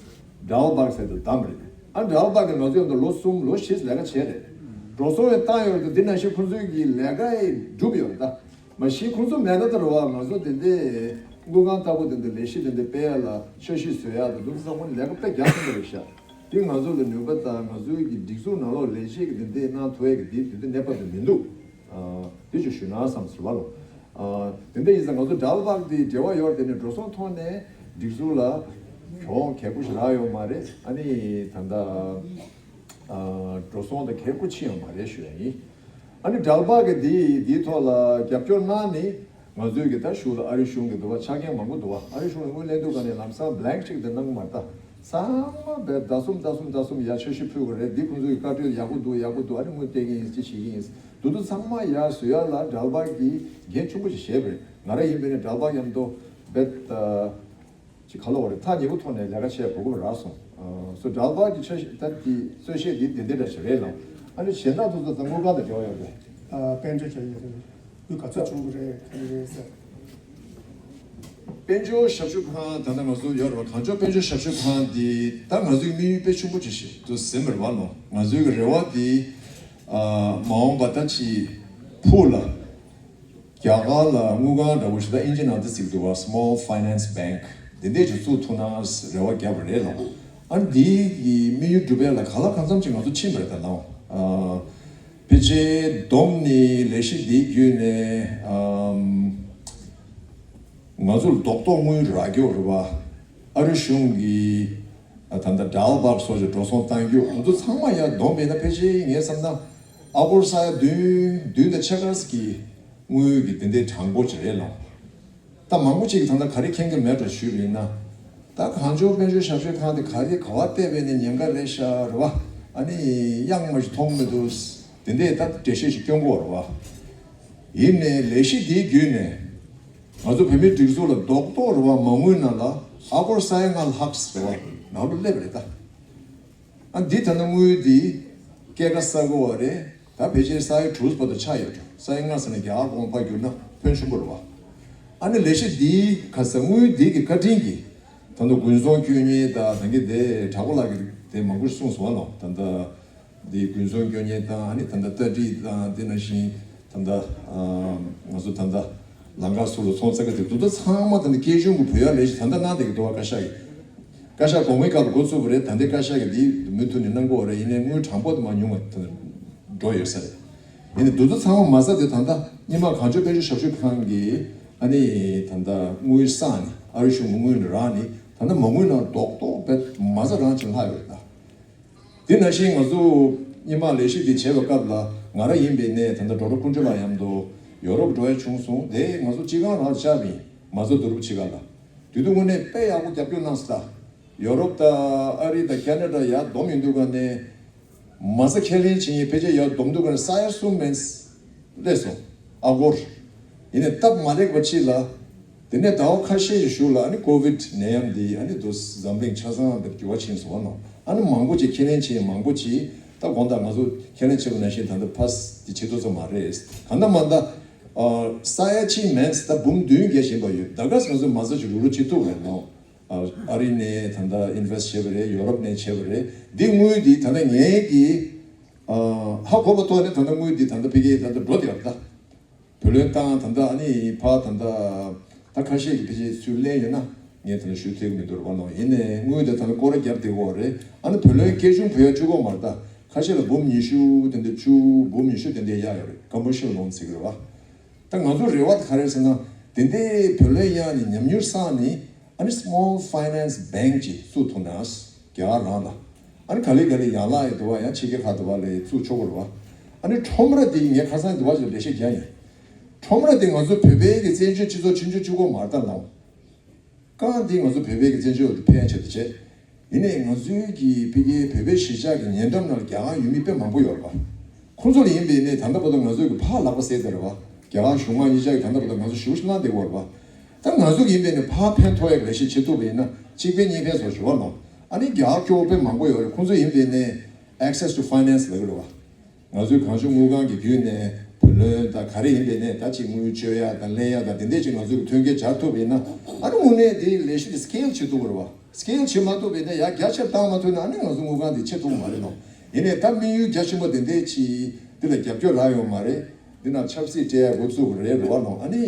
ཌལ་བྷག་ཟེར་དུ་བདམས་རེད། ཨ་ཌལ་བྷག་གིས་ང་ཚོའི་འདི་ལོ་གསུམ་ལོ་བཞི་ལས་ཀ་བྱས་རེད། འགྲོ་སོང་ཡང་བཏང་ཡོད་རེད། འདི་ནང་བཞིན་ཁོང་ཚོའི་གི་ལས་ཀ་ཡང་བསྒྲུབས་ཡོད་རེད་ད། མ་གཞི་ཁོང་ཚོ་མེད་ན་ད་རེད་བ། ང་ཚོ་དེ་འདྲའི་དངུལ་ཁང་ལྟ་བུ་དེ་འདྲ་ལས་གཞི་དེ་འདྲ་སྤེལ་ཡ་ལ་འཆར་གཞི་བཟོ་ཡ་དང་དེ་ཚོ་ཚང་མ་ལས་ཀ་དཔེ་རྒྱག་ཐུབ་ཀྱི་རེད་ཤག་འདི་ང་ཚོ་ལ་ནུས་པ་དང་ང་ཚོའི་གི་སྒྲིག་འཛུགས་ནང་ལོགས་ལས་བྱེད་ཀྱི་དེ་འདྲའི་གནང་ཐུབ་ཡ་གི་དེ་དེ་འདྲ་གནས་བབ་དེ་མི་འདུག་ཨ་དེ་ཅིག་ཞུས་ན་བསམ་ཟེར་བ་ལོ། ཨ་དེ་འདྲ་ཡིན་ཙང་ང་ཚོ་ཌལ་བྷག་དེ་འབྲེལ་བ་ཡོད་དེ་ནས་འགྲོ་སོང་ཐོག་ནས་སྒྲིག་འཛུགས་ལ་གྱོང་གལ་པོ་ཞིག་རག་ཡོད་མ་རེད། ཨ་ནི་ད་ལྟ་ཨ་འགྲོ་སོང་དེ་གལ་པོ་ཕྱིན་ཡོད་མ་རེད་ཞུ་ཡ་ཡིན། ཨ་ནི་ཌལ་བྷག་གི་དེ་དེའི་ཐོག་ལ་རྒྱབ་སྐྱོར་གནང་ནས་ང་ཚོའི་གི་ད་གཞུག་ལ་ཨ་རི་གཞུང་གི་འདུག་བ། ཆ་རྐྱེན་མང་པོ་འདུག་བ། ཨ་རི་གཞུང་ལ་དངུལ་ལེན་དུས་ག་ནས་ལམ་སང་བྷི་ལེངྐ་ཅིག་དེ་གནང་གི་མ་རེད་ད། ཚང་མ་བས་ཟླ་གསུམ་ཟླ་གསུམ་ཟླ་གསུམ་ཡར་འཆར་གཞི་ཕུལ་དགོས་རེད། འདི་ཁོང་ཚོ་གི་བཀའ་འཁྲོལ་ཡག་པོ་འདུག་ཡག་པོ་འདུག་ཨ་ནི་དངུལ་སྤྲད་ཀྱི་ཡིན་ཅི་བྱེད་ཀྱི་ཡིན། དེ་ཚོ་ཚང་མ་ཡར་བཟོ་ཡ་ལ་ཌལ་བྷག་གིས་འགན་ཆེན་པོ་ཞིག་བཞེས་པ་རེད། ང་རང་ཡིན་པས་ནས་ཌལ་བྷག་མཉམ་དུ་བས་ཅི་ག་ལབ་དགོས་རེད། ཐག་ཉེ་པོ་ཐོག་ནས་ལས་ཀ་བྱེད་དགོས་ཀྱི་རག་སོང་། སོ་ཌལ་བྷག་གི་འཆར་གཞི་ད་དེ་གསལ་བཤད་འདི་དེ་འདྲ་འདྲ་ཞིག་རེད་ལགས། ཨ་ནི་གཞན་དག་ཚོ་ཚོ་ད་དངུལ་ཁང་དང་འབྲེལ་བ་ཡོད་པས། ཨ་དཔལ་འབྱོར་བྱ་ཡི་རེད། དུས་ག་ཚོད་བྱུང་གི་རེད་ག་རེ་རེད་ཟེར། དཔལ་འབྱོར་ཞབས་ཞུ་ཁང་ད་ལྟ་ང་ཚོ་ཡོད་རེད་བ། གངས་ལྗོངས་དཔལ་འབྱོར་ཞབས་ཞུ་ཁང་འདི་ད་ང་ཚོའི་དམིགས་ཡུལ་དཔེ་ཆེན་པོ་ཅིག་ཞིག་ཏུ་ཟིན་པ་རེད་བ་ལོ། ང་ཚོའི་གི་རེ་བ་འདི་ཨ་མ་འོངས་པ་ད་ཅིག་ཕུགས་ལ་ རྒྱ་གར་ལ་དངུལ་ཁང་འདྲ་བོ་ཞིག་དང་ཨིན་ཇི་ནང་དུ་ཟེར་གྱི་འདུག་བ། Small Finance Bank དེ་འདྲས་ཅིག་བཙུགས་ཐུབ་ན་རེ་བ་བརྒྱབ་པ་རེད་ལ། ཨ་ནི་འདིའི་གི་དམིགས་ཡུལ་འགྲུབ་ཡ་ལ་གང་ལ་གང་འཚམ་ཅིག་ང་ཚོ་ཕྱིན་པ་རེད་ད་ལའང་། ཨ་ཕལ་ཆེར་བསྡོམས་ནས་ལས་གཞི་འདིའི་བརྒྱུད་ནས་ཨམ་ང་ཚོར་རྡོག་རྡོག་དངུལ་རག་རྒྱུ་རེད་བ། ཨ་རི་གཞུང་གིས་ད་ལྟ་ཌལ་བག་སོགས་ཀྱི་འགྲོ་སོང་གཏང་རྒྱུ་འུ་ཚོ་ཚང་མ་ཡར་བསྡོམས་པས་ན་ཕལ་ཆེར་ངས་བསམ་ན་ཨ་སྒོར་ས་ཡ་བདུན་བདུན་དང་ཕྱེད་ཀ་ཙམ་གྱི་དངུལ་གྱི་དེ་འདྲའི་གྲངས་འབོར་ཅིག་རེད་ལ། ད་མང་པོ་ཅིག་གིས་ད་ལྟ་ག་རེ་མཁྱེན་གྱི་མེད་འགྲོ་ཞུས་པ་ཡིན་ན། ད་གངས་ལྗོངས་དཔལ་འབྱོར་ཞབས་ཞུའི་ཁང་དེ་ག་རེ་ག་བ་བལྟས་པས་ནས་ཉེན་ཁ་རེད་ཤག་རེད་བ། ཨ་ནི་གཡང་མ་ཞིག་མཐོང་མི་འདུག་དེ་འདྲས་ད་འགྲེལ་བཤད་ཞིག་སྐྱོན་དགོས་རེད་བ། ཡིན་ནའི་ལས་གཞི་འདིའི་བརྒྱུད་ནས་ང་ཚོ་བོད་མིའི་སྒྲིག་འཛུགས་ལ་རྡོག་རྡོག་རེད་བ་མ་དངུལ་ནང་ལ་ཨ་སྒོར་ས་ཡ་ལྔ་ལྷག་རེད་བ་ནང་ལོ་སླེབས་རེད་ད། ཨ་འདི་ད་ནི་དངུལ་འདི་སྐྱེད་ཀ་ས་གོ་བ་རེད། ད་ཕལ་ཆེར་ས་ཡ་དྲུག་བར་དུ་ཆགས་ཡོད་འགྲོ། ས་ཡ་ལྔ་ཟེར་ན་རྒྱ་གར་གོང་འཕར་བསྒྱུར་ན་ཕོན་ཆེན་པོ་རེད་བ། ཨ་ནི་ལས་གཞི་འདིའི་ཁ་ས་དངུལ་འདི་གི་བཀའ་དྲིན་གྱིས་ད་ལྟ་དགུན་ཚོང་སྐྱོན་ཉེན་དང་ད་གིན་དེ་དྲག་པོ་ལགས་ཀྱིས་དེ་མང་པོ་ཞིག་གསུངས་སོང་བ་ལོ། ད་ལྟ་འདི་དགུན་ཚོང་སྐྱོན་ཉེན་དང་ཨ་ནི་ད་ལྟ་རྟ་དྲེལ་དང་དེ་ནང་བཞིན། ད་ལྟ་ང་ཚོ་ད་ལྟ་ལང་ཀ་ཟུར་ལ་ཚོང་རྩ་ཁ་དེ་དུ་ད་ཚང་མ་ད་ལྟ་སྐྱེ་གཞུང་གི་བུ་ཡ་ལས་ཞིག་ད་ལྟ་གནང་བསྡད་ཀྱི་འདུག་བ། བཀའ་ཤག་གིས་བཀའ་ཤག་གོང་མའི་སྐབས་ལ་འགོ་ཚུགས་པ་རེད། ད་ལྟའི་བཀའ་ཤག་གིས་འདི་མུ་མཐུད་ནས་གནང་གི་ཡོད་རེད། ཡིན་ནའི་དངུལ་གྲངས་འབོར་དུ་མ་ཉུང་བ་ད་འགྲོ་ཡོད་ས་རེད། ཡིན་ནའི་དུ་ཚོ་ཚང་མ་མ་ཟ་དེ་ད་ལྟ་སྔོན་མ་གངས་ལྗོངས་དཔལ་འབྱོར་ཞབས་ཞུ་ཁང་གིས་ཨ་ནི་ད་ལྟ་དངུལ་བསགས་ནས་ཨ་རི་གཞུང་གི་དངུལ་ནས་རག་ནས་ད་ལྟ་མ་དངུལ་ནང་རྡོག་རྡོག་བེད་མ་ཟ་རང་བྱས་ལྷག་ཡོད་རེད་ད། དེ་ནང་བཞིན་ང་ཚོ་སྔོན་མ་ལས་གཞི་འདི་བྱེད་པའི་སྐབས་ལ་ང་རང་ཡིན་པའི་ནས་ད་ལྟ་ཌོག་ཊར་ཀུན་ཁྲི་ལགས་མཉམ་དུ་ཡོ་རོབ་འགྲོ་ཡ་བྱུང་སོང་། དེ་ང་ཚོ་སྤྱི་ཁང་རང་བཅག་པ་ཡིན། མ་རྩ་བསྡུ་རུབ་བྱེད་ག་ལ། དུས་དུ་དངོས་གནས་དཔེ་ཡག་པོ་རྒྱབ་སྐྱོར་གནང་སོང་ད། ཡོ་རོབ་དང་ཨ་རི་དང་ཁེ་ན་ཌ་ཡར་བསྡོམས་ཡིན་དུས་ག་ནས། མ་རྩ་ཁས་ལེན་བྱེད་མཁན་ཕལ་ཆེར་ཡར་བསྡོམས་དུས་ག་ནས་ས་ཡ་གསུམ་མན་སླེབས་སོང་། ཨ་སྒོར། ཡིན་ནའི་སྟབས་མ་ལེགས་པ་ཅིག་ལ། དེ་ནས་ཟླ་བ་ཁ་ཤས་ཤིག་གཞུག་ལ་ཨ་ནི་ཀོ་བིད་ནད་ཡམས་འདི་ཨ་ནི་དུ་འཛམ་གླིང་ཆ་ཚང་འདིར་འགྱུར་བ་ཕྱིན་སོང་བ་ནོ། ཨ་ནི་མང་པོ་ཅིག་ཁས་ལེན་བྱེད་མཁན་མང་པོ་ཅིག་ད་དགོང་དག་ང་ཚོ་ཁས་ལེན་བྱེད་པ་ནང་བཞིན་ད་ལྟ་ཕ་སི་འདི་བྱེད་ཐུབ་ས་མ་རེད། གང་ལྟར་མ་ལྟར། ཨ་ས་ཡ་གཅིག་མན་ད་འབུམ་བདུན་བརྒལ་བཞིན་པ་ཡོད། ད་ག་སེ་ང་ཚོ་མ་རྩ་ཅིག་རུག་རུག་བྱེད་ཐུབ་རེད་ནོ། ཨ་ཨ་རི་ནས་ད་ལྟ་ཨིན་ཝེ་སི་ཊི་བྱས་པ་རེད། ཡོ་རོབ་ནས་བྱས་པ་རེད། འདི་དངུལ་འདི་ད་ལྟ་ངའི་གི་ཨ་ཧ་གོ་བ་ཐོག་ནས་ད་ལྟ་དངུལ་འདི་ད་ལྟ་ཕ་གིར་ད་ལྟ་འགྲོ་བསྡད་ཡོད་ད། བུ་ལོན་བཏང་ད་ལྟ་ཨ་ནི་ཕ་ད་ལྟ་ད་ཁ་ཤས་ཀྱི་ཕ་གིའི་ཚུར་ལེན་ཡོད་ན་ངས་ད་ལྟ་ཞུ་ཐུབ་ཀྱི་མི་འདུག་ར་བ་ནོ། ཡིན་ནའི་དངུལ་འདི་ད་ལྟ་སྐོར་ར་བརྒྱབ་བསྡད་ཡོད་རེད། ཨ་ནི་བུ་ལོན་སྐྱེད་གཞུང་བུ་ཡ་བཅུག་གོ་མ་རེད་ད། ཁ་ཤས་ལ་འབུམ་ཉི་ཤུ་དེ་འདྲ་བཅུ་འབུམ་ཉི་ཤུ་དེ་འདྲ་གཡར་ཡོད་རེད། ཀོ་མར་ཤལ་ལོན་ཟེར་གི་རེད་བ། ད་ང་ཚོ་རེ་བ་ད་ག་རེ་ཟེར་ན། དེ་འདྲའི་བུ་ལོན་གཡར་ནས་ཉམས་མྱོང་བསགས་ནས་ཨ་ནི་སི་མོལ་ཕའི་ནན་སི་བེང་ཅིག་བཙུགས་ཐུབ་ན། རྒྱ་གར་རང་ལ། ཨ་ནི་ག་ལེ་ག་ལེ་ཡན་ལག་ཡི་དུ་བ་ཡང་ཕྱི་རྒྱལ་ཁག་དུ་བ་ལ་བཙུགས་ཆོག་གི་རེད་བ། ཨ་ནི་ཁྲོམ་ར་དེ་ངས་ཁ་སང་དུ་བ་ཞིག་ལ་ལས་བྱེད་རྒྱག་ཡིན། ཁྲོམ་ར་དེ་ང་ཚོ་བོད་པའི་གི་བཙན་བྱོལ་སྤྱི་ཚོགས་ཆུང་ཆུང་གཅིག་པོ་མ་རེད་ད་ལགས། རྐང་འདི་ང་ཚོ་བོད་པའི་གི་བཙན་བྱོལ་དུ་ཕན་ཆེད་དུ་བྱས། ཡིན་ནའི་ང་ཚོའི་གི་ཕ་གིའི་བོད་པའི་གཞིས་ཆགས་ཀྱི་ཉེ་འགྲམ་ནང་རྒྱ་གར་ཡུལ་མི་དཔེ་མང་པོ་ཡོད་རེད་པ། ཁོང་ཚོ་ལ་ཡིན་པས་ནི་ད་ལྟ་བར་དུ་ང་ཚོའི་གི་ཕར་ལག་པ་བསད་བསྡད་རེད་པ། རྒྱ་གར་གཞུང་མང་གཉིས་ཆ་གི་ད་ལྟ་བར་དུ་ང་ཚོ་ཞེ་པོ་ཞིག་གནང་བསྡད་ཡོད་རེད་པ། ད་ང་ཚོ་གི་ཡིན་པས་ནི་ཕར་ཕན་ཐོགས་ཡག་ལས་གཞི་བྱེད་ཐུབ་པ་ཡིན་ན་གཅིག་ཕན་གཉིས་ཕན་སོགས་ཞུ་བ་ནོ། ཨ་ནི་རྒྱ་གར་སྐྱོ་བོ་དཔེ་མང་པོ་ཡོད་རེད། ཁོང་ཚོ་ཡིན་པས་ནི་access to finance ལབ་ཀྱི་རེད་པ། ང་ཚོའི་གངས་ལྗོངས་དངུལ་ཁང་གི་བརྒྱུད་ནས་བུ་ལོན་དང་ག་རེ་ཡིན་པས་ནས་ད་ཅིག་དངུལ་བཅོལ་ཡ་དང་ལེན་ཡ་དང་དེ་འདྲས་ཅིག་ང་ཚོའི་གི་མཐུན་རྐྱེན་སྦྱར་ཐུབ་པ་ཡིན་ན། ཨ་ནི་དངོས་གནས་དེའི་ལས་གཞི་དེ་སི་ཀེལ་བྱེད་ཐུབ་ཀྱི་རེད་བ། སི་ཀེལ་བྱེད་མ་ཐུབ་པ་ཡིན་ན་ཡར་རྒྱ་ཆེར་བཏང་མ་ཐུབ་ན་ཨ་ནི་ང་ཚོ་དངུལ་ཁང་དེ་ཆེ་ཐུབ་ཀྱི་མ་རེད་ནོ། ཡིན་ནའི་ད་དམིགས་ཡུལ་རྒྱ་ཆེན་པོ་དེ་འདྲས་ཅིག་འདི་ལ་རྒྱབ་སྐྱོར་རག་ཡོད་མ་རེད། འདི་ན་ཆབ་སྲིད་སྤྲད་ཡ་འགོ་བཙུགས་པ་རེད་རེད་བ་ནོ། ཨ་ནི།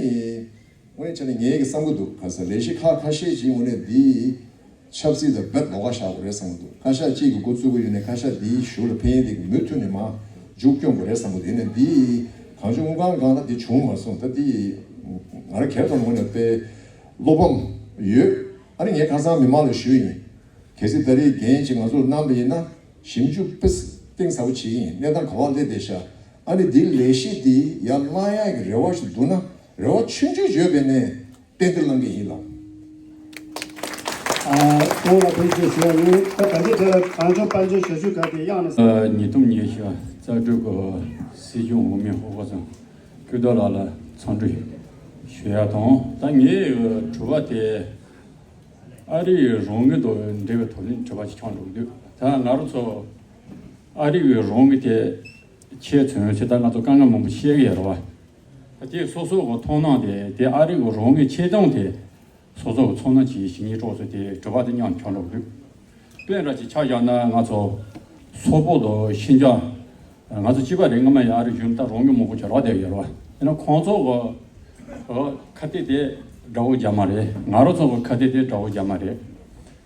དངོས་གནས་བྱས་ན་ངས་ཀྱི་བསམ་གྱི་འདུག་ག་ས་ལས་གཞི་ཁག་ཁ་ཤས་ཅིག་དངོས་གནས་འདིའི་ཆབ་སྲིད་དང་རྦད་ལོགས་ཀ་བཞག་དགོས་རེད་བསམ་གྱི་འདུག་ཁ་ཤས་ཅིག་གིས་འགོ་བཙུགས་ཀྱི་ཡོད་ནས་ཁ་ཤས་འདིའི་གཞུག་ལ་ཕན་ཡོན་དེ་གི་མུ་མཐུད་ནས་མར་མཇུག་སྐྱོང་དགོས་རེད་བསམ་གྱི་འདུག་ཡིན་ནའི་འདིའི་གངས་ལྗོངས་དངུལ་ཁང་སྒང་ལ་འདི་བྱུང་མ་སོང་། ད་འདི་ང་རང་སྒེར་དང་ངོས་ནས་དཔེ་བློ་ཕམ་ཡོད། ཨ་ནི་ངས་ཁ་སང་མི་མང་ལ་ཞུས་ཡིན། གལ་སྲིད་ད་རེས་འགན་ཅིག་ང་ཚོར་གནང་པ་ཡིན་ན་ཞིབ་འཇུག་དཔེ་གཏིང་ཟབ་པོ་བྱེད་ཀྱི་ཡིན། གནས་སྟངས་ག་པར་སླེབས་བསྡད་ཤག་ཨ་ནི་འདི་ལས་གཞི་འདི་ཡར་བསླང་ཡག་གི་རེ་བ་ཞིག་འདུག་ན། རེ་བ་ཆུང་ཆུང་ཡོད་པའི་ནས་ཏན་ཏན་བླང་གི་ཡིན་ལགས། ཨ་ཁོང་ལ་ཐུགས་རྗེ་ཆེ་ཞུ་ཡ་ཡིན། ད་ད་ལྟའི་དེ་ལ་གངས་ལྗོངས་དཔལ་འབྱོར་ཞབས་ཞུ་ཁང་དེ་གཡང་ནས། ཨ་ཉིས་སྟོང་ཉི་ཤུ་རྩ་དྲུག་གི་སྲིད་སྐྱོང་འོས་མི་ཧོ་ཁ་ཚང་སྐུ་ཐོག་ལགས་ལ་འཚམས་འདྲི་ཞུ་ཡ་དང་། ད་ངའི་དྲི་བ་དེ་ཨ་རིའི་རང་དངུལ་དང་འབྲེལ་བའི་ཐོག་ནས་དྲི་བ་ཅིག་ཆགས་འགྲོ་གི་འདུག་ད་ང་རང་ཚོ་ཨ་རིའི་རང་དངུལ་དེ་ཁྱེད་ཚོས་ཆེ་ད་ང་ཚོ་དཀའ་ངལ་མང་པོ་བཤད་གི་ཡོད་རེད་བ། ད་དེ་སོ་སོ་གི་མཐོང་སྣང་དེ་དེ་ཨ་རི་གི་རང་གི་ཆེད་སྦྱོང་དེ་སོ་སོ་གི་ཚོར་སྣང་ཅིག་ཞིག་ངེས་གྲོགས་ཚོ་དེ་དྲི་བ་དེ་མཉམ་འཁྱོངས་འགྲོ་གི་འདུག་དཔེ་འདྲ་ཅིག་ཆ་བཞག་ན་ང་ཚོ་སོག་པོ་དང་ཤིན་ཅང་ང་ཚོ་གཅིག་པ་རེད། སྔ་མ་ཡང་ཨ་རི་གཞུང་ད་རང་གི་མང་པོ་ཅིག་རག་བསྡད་ཡོད་རེད་བ། ཡིན་ན་ཁོང་ཚོ་གི་ ཨོ། ཁ་གཏད་དེ་དགྲ་བོ་རྒྱ་མ་རེད། ང་རང་ཚོ་གི་ཁ་གཏད་དེ་དགྲ་བོ་རྒྱ་མ་རེད།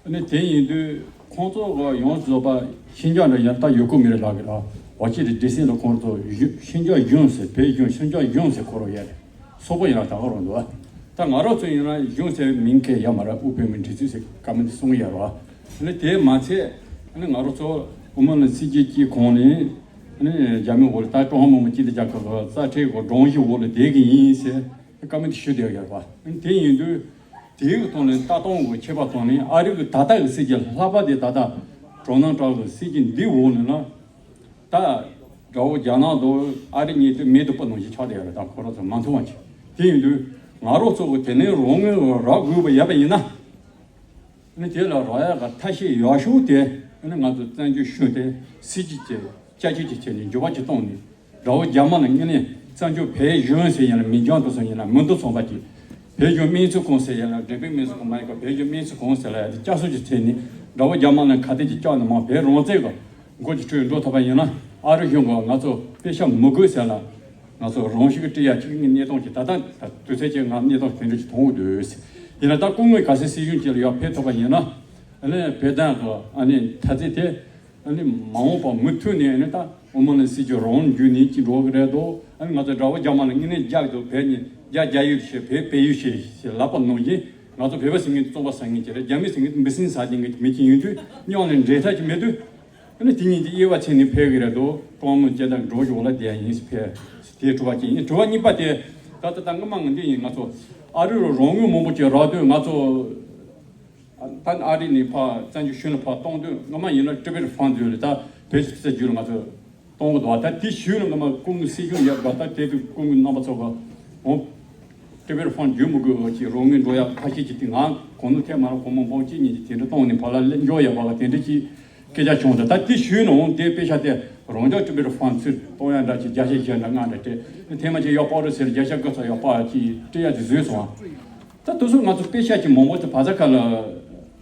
ཨ་ནི་དེ་ཡིན་དུས་ཁོང་ཚོ་གི་ཡོངས་སུ་རྫོགས་པ་ཤིན་ཅང་འདྲ་ཡང་ད་ཡོད་ཁུལ་མི་རེད་ལགས་ཀྱི་ལ། ཝ་ཆི་རི་ཌི་སི་ལ་ཁོང་ཚོ་གཞུང་ཤིན་ཅང་གཞུང་ཟེར། བོད་གཞུང་ཤིན་ཅང་གཞུང་ཟེར་ཁོ་རང་ཡོད་རེད། སོག་པོ་ཡིན་ན་ད་ག་རང་འདུག་ཨ། ད་ང་རང་ཚོ་ཡིན་ན་གཞུང་ཟེར་མིང་གལ་ཡོད་མ་རེད། དབུས་བོད་མིའི་སྒྲིག་འཛུགས་ཟེར་བཀའ་མོལ་དེ་གསུང་གི་ཡོད་རེད་བ། ཨ་ནི་དེ་མ་ཚད་ཨ་ནི་ང་རང་ཚོ་དབུ་མ་ལ་སྲིད་ཇུས་གཅིག་གོང་ནས་ཨ་ནི་རྒྱ་མི་འོག་ལ་ད་ཀྲུང་ཧྭ་མི་དམངས་སྤྱི་མཐུན་རྒྱལ་ཁབ་ཀྱི་རྩ་ཁྲིམས་ཀྱི་སྒྲོམ་གཞི་འོག་ལ་བསྡད་ཀྱི་ཡིན་ཟེར་བཀའ་མོལ་དེ་ཞུས་བསྡད་ཡོད་རེད་བ། ཨ་ནི་དེ་ཡིན་དུས་དེའི་ཐོག་ནས་ལྟ་སྟངས་ཀྱི་ཁྱད་པར་ཐོག་ནས་ཨ་རི་གི་ད་ལྟ་གི་སྲིད་ཇུས་ལྷག་པ་དེ་ད་ལྟ་ཀྲུང་ནང་ཀྲའོ་གི་སྲིད་ཇུས་འདི་འོག་ནས་ན། ད་དགྲ་བོ་རྒྱ་ནག་དང་ཨ་རི་གཉིས་དེ་མེ་དང་སྤུ་ནང་བཞིན་ཆགས་བསྡད་ཡོད་རེད། ད་ཁོ་རང་ཚོ་མ་མཐུན་པ་བྱས། དེ་ཡིན་དུས་ང་རང་ཚོ་གི་དེ་ནས་རང་ངོས་རག་དགོས་པ་ཡོད་པ་ཡིན་ན། ནི་དེ་ལ་རག་ཡག་གི་ཐབས་ཤེས་ཡག་ཤོས་དེ་ནི་ང་ཚོ་བཙན་བྱོལ་གཞུང་དེ་སྲིད་ཇུས་ཀྱི་བཅའ་ཁྲིམས་ཀྱི་ཆེད་ནས་འགྱུར་བ་ཅིག་བཏང་ནས། དགྲ་བོ་རྒྱ་དམར་ལ་དངོས་གནས་བཙན་བྱོལ་བོད་གཞུང་ཟེར་ཡིན་ན་མིང་རྐྱང་དུ་སོང་ཡིན་ན་མི་འདུག་སོང་པ་ཅིག་བོད་གཞུང་སྨན་རྩིས་ཁང་ཟེར་ཡིན་ན་འབྲས་སྤུངས་སྨན་རྩིས་ཁང་མ་ཡིན་པ་བོད་གཞུང་སྨན་རྩིས་ཁང་ཟེར་ལ་ཡ་དེ་བསྐྱར་གསོ་ཅིག་བྱས་ནས་དགྲ་བོ་རྒྱ་དམར་ལ་ཁ་གཏད་ཅིག་བཅག་ནས་མར་བོད་རང་བཙན་གྱི་འགོ་ཅིག་ཁྲོད་འགྲོ་ཐུབ་པ་ཡིན་ན། ཨ་རི་གཞུང་གིས་ང་ཚོ་པེ་ཤག་མི་དགོས་ཟེར་ལ། ང་ཚོ་རང་ཤུགས་ཀྱིས་སྤྲད་ཡག་ཅིག་གི་གནས་སྟངས་ཅིག་ད་ལྟ་ད་དུས་ཚོད་ཅིག་ང་གནས་སྟངས་དེ་འདྲ་ཅིག་མཐོང་གི་འདུག་ཟེར། ཡིན་ན་ད་སྐུ་ངོ་གལ་སྲིད་སྲིད་གཞུང་ཅིག་ལ་ཡར་ཕེབས་ཐུབ་པ་ཡིན་ན། ཨ་ནི་བོད་དོན་གྱི་ཨ་ནི་འཐབ་རྩོད་དེ་ཨ་ནི་མ་འོངས་པ་མུ་མཐུད་ནས་ཨ་ནི་ད་དབུ་མ་ལ་སྲིད་ཇུས་རང་འགྱུར་ནས་ཅིག་འགྲོ་གི་རེད་དོ། ཨ་ནི་ང་ཚོ་དགྲ་བོ་རྒྱ་དམར་ལ་དངོས་གནས་རྒྱག་གི་འདུག་བོད་ནས་རྒྱ་རྒྱ་ཡུལ་ཞེས་བོད་བོད་ཡུལ་ཞེས་ཞེས་ལབ་པ་ནང་བཞིན་ང་ཚོ་བོད་པ་ཟེར་མཁན་དེ་བཙོག་པ་ཟ་མཁན་ཅིག་རེད། རྒྱ་མི་ཟེར་མཁན་དེ་མི་སེམས་ཟ་མཁན་གྱི་མི་ཅིག་ཡིན་དུས་མཉམ་ལས་འབྲེལ་ཐག་ཅིག་མེད་དུས། ཨ་ནི་དེ་གཉིས་དེ་དབྱེ་བ་ཕྱེ་ནས་ཕེབས་ཀྱི་རེད་འདུག་ཀྲུང་མི་སྐྱེ་དང་འགྲོ་ཞོག་ལ་བསྡད་ཡིན་ཟེར་ཕེབས། དེ་དྲི་བ་གཅིག་ཡིན། དྲི་བ་གཉིས་པ་དེ་ད་ལྟ་ད་སྔ་མ་ང་འདི་ཡིན། ང་ཚོ་ཨ་རི་རུ་རང་ངོས་མང་པོ་ཅིག་རག་དུས་ང་ཚོ་ད་ཨ་རི་ནས་ཕར་བཙན་བྱོལ་གཞུང་ལ་ཕར་གཏོང་དུས་སྔ་མ་ཡིན་ན་ཊི་བེཊ་ཕན་ཌི་ལ་ད་བོད་ཀྱི་ཕྱི་རྒྱལ་ལ་ང་ཚོ་གཏོང་གི་འདུག་ད་དེ་གཞུག་ལ་སྔ་མ་སྐུ་ངོ་སྲིད་སྐྱོང་ཡོད་པ་ད་དེ་དུས་སྐུ་ངོ་རྣམ་པ་ཚོ་ག་འོང་ཊི་བེཊ་ཕན་ཌི་མི་དགོས་པ་ཅིག་རང་ངོས་འགྲོ་ཡག་ཁ་ཤས་ཀྱིས་དེ་ང་གོང་ནོར་ཐེབས་མ་རེད། གོང་མ་འབུམ་གཅིག་གཉིས་ཀྱིས་དེ་འདྲ་གཏོང་ནས་བར་ལ་ལེན་འཇོག་ཡག་བར་ལ་དེ་འདྲ་ཅིག་སྐད་ཆ་བྱུང་། ད་ད་དེ་ཞུས་ནའང་དེ་དཔེ་ཆ་དེ་རང་ཅག་ཊི་བེཊ་ཕན་ཌི་ཚུར་གཏོང་ཡག་འདྲ་ཅིག་བརྒྱ་ཆ་བཞི་འདྲ་ལྔ་འདྲ་སྤྲད། ཐེངས་མ་ཅིག་ཡག་པོ་རེད་ཟེར་བརྒྱ་ཆ་དགུ་ཙམ་ཡག་པོ་ཅིག་སྤྲད་ཡག་ཅིག་བཟོས་སོང་ཨ། ད་དེ་ཚོ་ང་ཚོ་དཔེ་ཆ་ཅིག་མང་པོ་ཅིག་བ་ཚ་ཁ་ལ་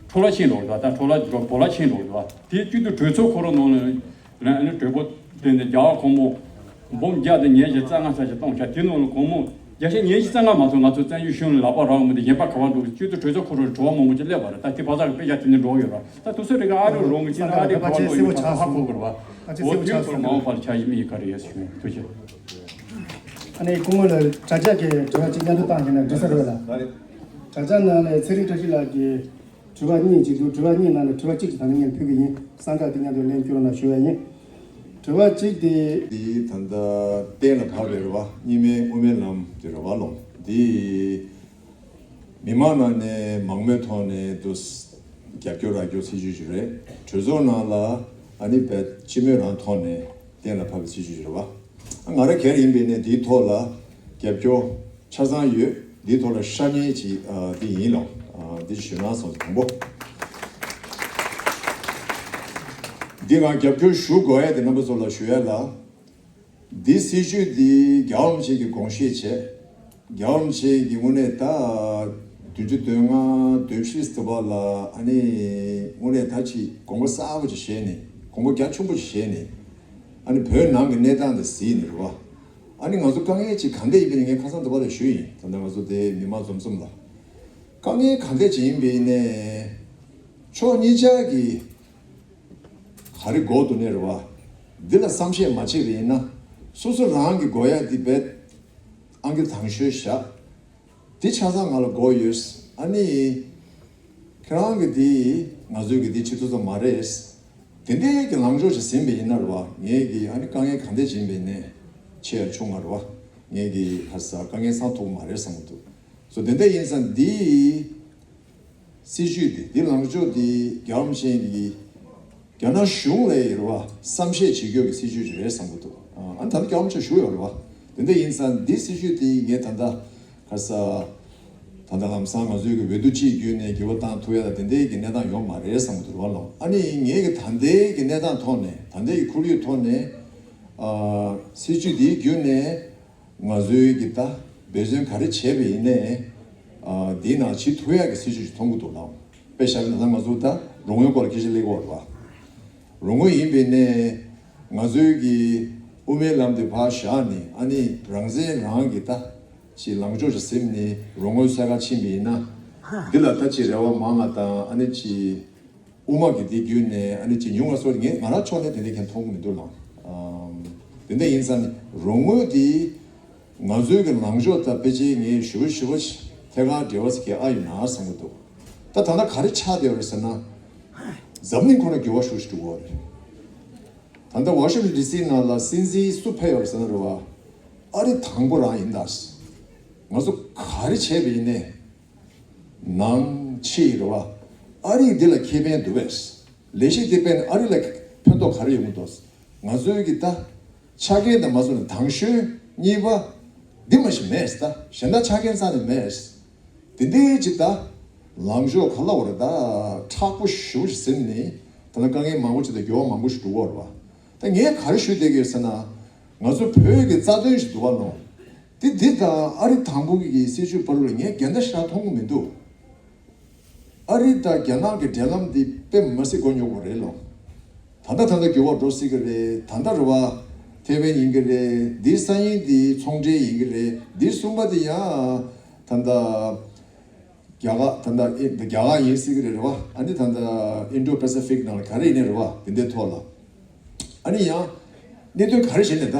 འཕྲོ་བརླག་ཕྱིན་འགྲོ་འདུག་ད་འཕྲོ་བརླག་འགྲོ་བར་ལ་ཕྱིན་འགྲོ་འདུག་དེ་བཅུད་དུ་གྲོས་ཚོགས་ཁོ་རང་ནང་ལ་ལན་ཨ་ནི་གྲོས་པོ་དེ་ནས་རྒྱ་གར་གོང་མོ་འབུམ་བརྒྱ་དང་ཉི་ཤུ་རྩ་ལྔ་ཙམ་ཞིག་གཏོང་བྱ། དེ་ནང་ལ་གོང་མོ་བརྒྱ་ཆ་ཉི་ཤུ་རྩ་ལྔ་མ་གཏོགས་ང་ཚོ་བཙན་བྱོལ་གཞུང་ལ་ལག་པ་རག་མི་འདུག་གཞན་པ་ག་པར་འགྲོ་གི། སྤྱི་འཐུས་གྲོས་ཚོགས་ཁོ་རང་དྲི་བ་མང་པོ་ཅིག་སླེབས་པ་རེད། ད་དེ་བ་ཚ་གི་དཔེ་ཆ་དེ་ནས་འགྲོ་གི་ཡོད་ར། ད་དེ་ཚོ་རིགས་ཨ་རི་རང་གི་ཅི་ན་ཨ་རི་གོ་བ་ལོག་ཡོད་ད་ཧ་གོ་དགོས་ར་བ། འོ་དུས་ཁོར་མ་འོངས་པར་འཆར་གཞི་དམིགས་ཡུལ་ག་རེ་ཡོད་ཞུ། ཐུགས་རྗེ་ཆེ། ཨ་ནི་སྐུ་ངོ་ལ་དྲ་རྒྱ་གི་དྲི་བ་གཅིག་མཉམ་དུ་བཏང་ཞིག་ན་འགྲིག་ས་རེད་ལ། དྲ་རྒྱ་ནང་ནས་ཚེ་རིང་བཀྲ་ཤིས་ལགས་ཀྱིས་དྲི་བ་གཉིས་ཅིག་འདུག་དྲི་བ་གཉིས་ནང་ནས་དྲི་བ་གཅིག་ཅིག་ད་ནི་ངས་ཕུལ་གི་ཡིན། གསན་ག་དེ་མཉམ་དུ་ལན་སྐྱོན་རོགས་གནང་ཞུ་བ་ཡིན། དྲི་བ་གཅིག་དེ། འདི་ད་ལྟ་གཏན་ལ་ཕབ་པའི་རེད་བ། གཉིས་སྨན་དབུ་མའི་ལམ་དེ་རེད་བ་ལོ། འདི་མི་མང་ནང་ནས་མང་མོས་ཐོག་ནས་དུ་རྒྱབ་སྐྱོར་རག་རྒྱུ་སྲིད་ཇུས་ཞིག་རེད། གྲོས་ཚོགས་ནང་ལ་ཨ་ནི་བས་སྤྱི་མོས་རང་ཐོག་ནས་གཏན་ལ་ཕབ་པའི་སྲིད་ཇུས་ཞིག་རེད་བ། ང་རང་སྒེར་ཡིན་པའི་ནས་འདིའི་ཐོག་ལ་རྒྱབ་སྐྱོར་ཆ་ཚང་ཡོད། འདིའི་ཐོག་ལ་ཤ་ཉེ་ཅིག་ཨ་འདི་ཡིན་ལོ། ཨ་འདི་ཞུ་ན་སོང་དང་པོ། འདི་ང་རྒྱབ་སྐྱོར་ཞུ་དགོས་ཡ་དེ་རྣམ་པ་ཚོ་ལ་ཞུ་ཡ་ལ། འདི་སྲིད་ཇུས་འདི་རྒྱལ་བ་རིན་པོ་ཆེ་གིས་དགོངས་བཞེས་བྱས། རྒྱལ་བ་རིན་པོ་ཆེ་གིས་དངོས་གནས་ད་བདུན་ཅུ་དོན་ལྔ་དོན་བཞི་ཟེར་བ་ལ་ཨ་ནི་དངོས་གནས་ད་ཅིག་དགོངས་པ་གསལ་པོ་ཅིག་བཞེས་ནས་དགོངས་པ་རྒྱ་ཆེན་པོ་ཅིག་བཞེས་ནས་ཨ་ནི་བོད་ནང་གི་གནས་སྟངས་དེ་གཟིགས་ནས་རེད་བ། ཨ་ནི་ང་ཚོ་དཀའ་ངལ་ཅིག་གང་འདྲ་ཡིན་པ་ནི་ངས་ཁ་སང་དེ་བ་ལ་ཞུས་ཡིན། ད་ལྟ་ང་ཚོ་དེ་མི་མང་འཛོམས་འཛོམས་ལ་དཀའ་ངལ་གང་འདྲ་ཅིག་ཡིན་པ་ཡིན་ནའི་ཕྱོགས་གཉིས་ཆ་གི་ག་རེ་དགོས་འདུག་ནས་རེད་བ། འདི་ལ་བསམ་ཤེས་མ་བྱས་པ་ཡིན་ན་སོ་སོ་རང་གི་དགོས་ཡ་འདི་བས་ཨང་ཀི་དང་ཤོས་བཞག་འདི་ཆ་ཚང་ང་ལ་དགོས་ཡོད། ཨ་ནི་ཁྱེད་རང་གི་འདི་ང་ཚོའི་གི་འདི་བྱེད་ཐུབ་ས་མ་རེད། དེ་འདྲའི་གི་ལངས་ཕྱོགས་ཅིག་ཟིན་པ་ཡིན་ན་རེད་བ། ངས་གི་ཨ་ནི་དཀའ་ངལ་གང་འདྲ་ཅིག་ཡིན་པ་ཡིན་ནའི་ཆེ་ཡ་ཆུང་ང་རེད་བ། ངས་གི་ཁ་ས་དཀའ་ངལ་སང་ཐུབ་མ་རེད་བསམ་གི་འདུག་སོ་དེ་འདྲ་ཡིན་ཙང་འདི་སྲིད་ཇུས་འདི་འདི་ལངས་ཕྱོགས་འདི་རྒྱལ་བ་རིན་པོ་ཆེ་གི་རྒྱ་ནག་གཞུང་ལ་ཡོད་རེད་བ། བསམ་ཤེས་བྱེད་རྒྱུ་གི་སྲིད་ཇུས་ཅིག་རེད་བསམ་གི་འདུག་ཨ་ནི་ད་ལྟ་རྒྱལ་བ་རིན་པོ་ཆེ་བཞུགས་ཡོད་རེད་བ། དེ་འདྲ་ཡིན་ཙང་འདི་སྲིད་ཇུས་འདི་ངས་ད་ལྟ་ཁ་ས་ད་ལྟ་ལམ་སང་ང་ཚོའི་གི་འོས་བསྡུ་གཅིག་བརྒྱུད་ནས་འགྱུར་བ་བཏང་ཐུབ་ཡ་ད་དེ་འདྲའི་གི་གནས་སྟངས་ཡོད་མ་རེད་བསམ་གི་འདུག་རེད་བ་ལོ། ཨ་ནི་ངས་གི་ད་ལྟའི་གི་གནས་སྟངས་ཐོག་ནས་ད་ལྟའི་གི་ཁོར་ཡུག་ཐོག་ནས་ཨ་སྲིད་ཇུས་འདིའི་བརྒྱུད་ནས། ང་ཚོའི་གི་ད་འབད་བརྩོན་ག་རེ་བྱས་པ་ཡིན་ནའི་ཨ་འདིའི་ནང་བྱེད་ཐུབ་ཡག་གི་སྲིད་ཇུས་ཤིག་མཐོང་གི་འདུག་ལགས། དཔེ་བཞག་ན་ད་ང་ཚོ་ད་རོགས་དངུལ་སྐོར་ལ་སྐད་ཆ་གླེང་གི་ཡོད་རེད་བ། རོགས་དངུལ་ཡིན་པ་ཡིན་ནའི་ང་ཚོའི་གི་དབུ་མའི་ལམ་དེ་ཕར་བཞག་ནས་ཨ་ནི་རང་བཙན་རང་གི་ད་ ཅིག་ལངས་ཕྱོགས་ཤིག་ཟིན་ནས་རོགས་དངུལ་གསར་པ་ཕྱིན་པ་ཡིན་ན། འདི་ལ་ད་ཅིག་རེ་བ་མང་བ་དང་ཨ་ནི་ཅིག་དབུ་མ་གི་འདི་བརྒྱུད་ནས་ཨ་ནི་ཅིག་ཉུང་བ་སོགས་ངས་ང་རང་ཕྱོགས་ནས་དེ་འདྲ་མཁན་མཐོང་གི་མི་འདུག་ལགས། ཨམ། དེ་འདྲ་ཡིན་ཙང་ནི་རོགས་དངུལ་འདི་ང་ཚོའི་གི་ལངས་ཕྱོགས་དང་ཕལ་ཆེར་ངས་ཞུ་བ་ཞུ་བ་ཐད་ཀར་འབྲེལ་བ་ཟེར་གྱི་ཨ་ཡིན་ན་བསམ་གྱི་འདུག་ད་ད་ལྟ་ག་རེ་ཆགས་བསྡད་ཡོད་རེད་ཟེར་ན། འཛམ་གླིང་ཁོ་ན་འགྱུར་བ་ཤུགས་ཤིག་འགྲོ་གི་ཡོད་རེད། ད་ལྟ་ཝ་ཤིང་ཊོན་ཌི་སི་ནང་ལ་སྲིད་འཛིན་སུ་ཕེབས་ཡོད་ཟེར་ན་རེད་བ། ཨ་རི་དང་པོ་རང་ཡིན་ད། ང་ཚོ་ག་རེ་བྱས་པ་ཡིན་ནའི། ནང་ཕྱི་རེད་བ། ཨ་རི་འདི་ལ་ཁེ་ཕན་འདུག་བས། ལས་གཞི་འདི་སྤེལ་ནས་ཨ་རི་ལ་ཕན་ཐོགས་ག་རེ་ཡོང་གི་འདུག་ང་ཚོའི་གི་ད། ཆ་རྐྱེན་དང་མ་བཟུང་ནས་དང་ཤོས་གཉིས་པ། འདི་མ་ཞིག་མེད་ད། གཞན་དག་ཆ་རྐྱེན་རྩ་ནས་མེད། དེ་འདྲའི་ཅིག་ད། ལངས་ཕྱོགས་ག་ལ་བར་ད་མཁྲེགས་པོ་ཞེ་པོ་ཞིག་ཟིན་ནས་ད་ལྟ་དཀའ་ངལ་མང་པོ་ཅིག་དང་འགྱུར་བ་མང་པོ་ཞིག་འགྲོ་གི་ཡོད་རེད་བ། ད་ངས་ག་རེ་ཞུ་བསྡད་ཀྱི་ཡོད་ཟེར་ན། ང་ཚོ་བོད་ཀྱི་རྩ་དོན་ཞིག་འདུག་བ་ལོ། དེ་འདི་དང་ཨ་རི་དང་པོ་གི་སྲིད་བྱུས་བར་ལ་ངས་འགལ་ཟླ་ཞེ་དྲག་མཐོང་གི་མི་འདུག་ཨ་རི་དང་རྒྱ་ནག་གི་འབྲེལ་ལམ་འདི་དཔེ་མ་སྲིད་མགོ་རྙོག་པོ་རེད་ལོ། ད་ལྟ་ད་ལྟ་འགྱུར་བ་འགྲོ་སྲིད་ཀྱི་རེད། ད་ལྟ་རེད་བ། ཐེ་ཝན་ཡིན་གྱི་རེད། འདི་སང་ཉིན་འདི་ཚོང་འབྲེལ་ཡིན་གྱི་རེད། འདི་གསུམ་པ་འདི་ཡང་ད་ལྟ་རྒྱ་གར་ད་ལྟ་ཨེ་འདི་རྒྱ་གར་ཡིན་སྲིད་ཀྱི་རེད་རེད་བ། ཨ་ནི་ད་ལྟ་ཨིན་ཌོ་པེ་སི་ཕིག་ནང་ལ་ག་རེ་ཡིན་ནའི་རེད་བ། དེ་འདྲའི་ཐོག་ལ་ཨ་ནི་ཡང་གནད་དོན་ག་རེ་བྱས་ནས་ད་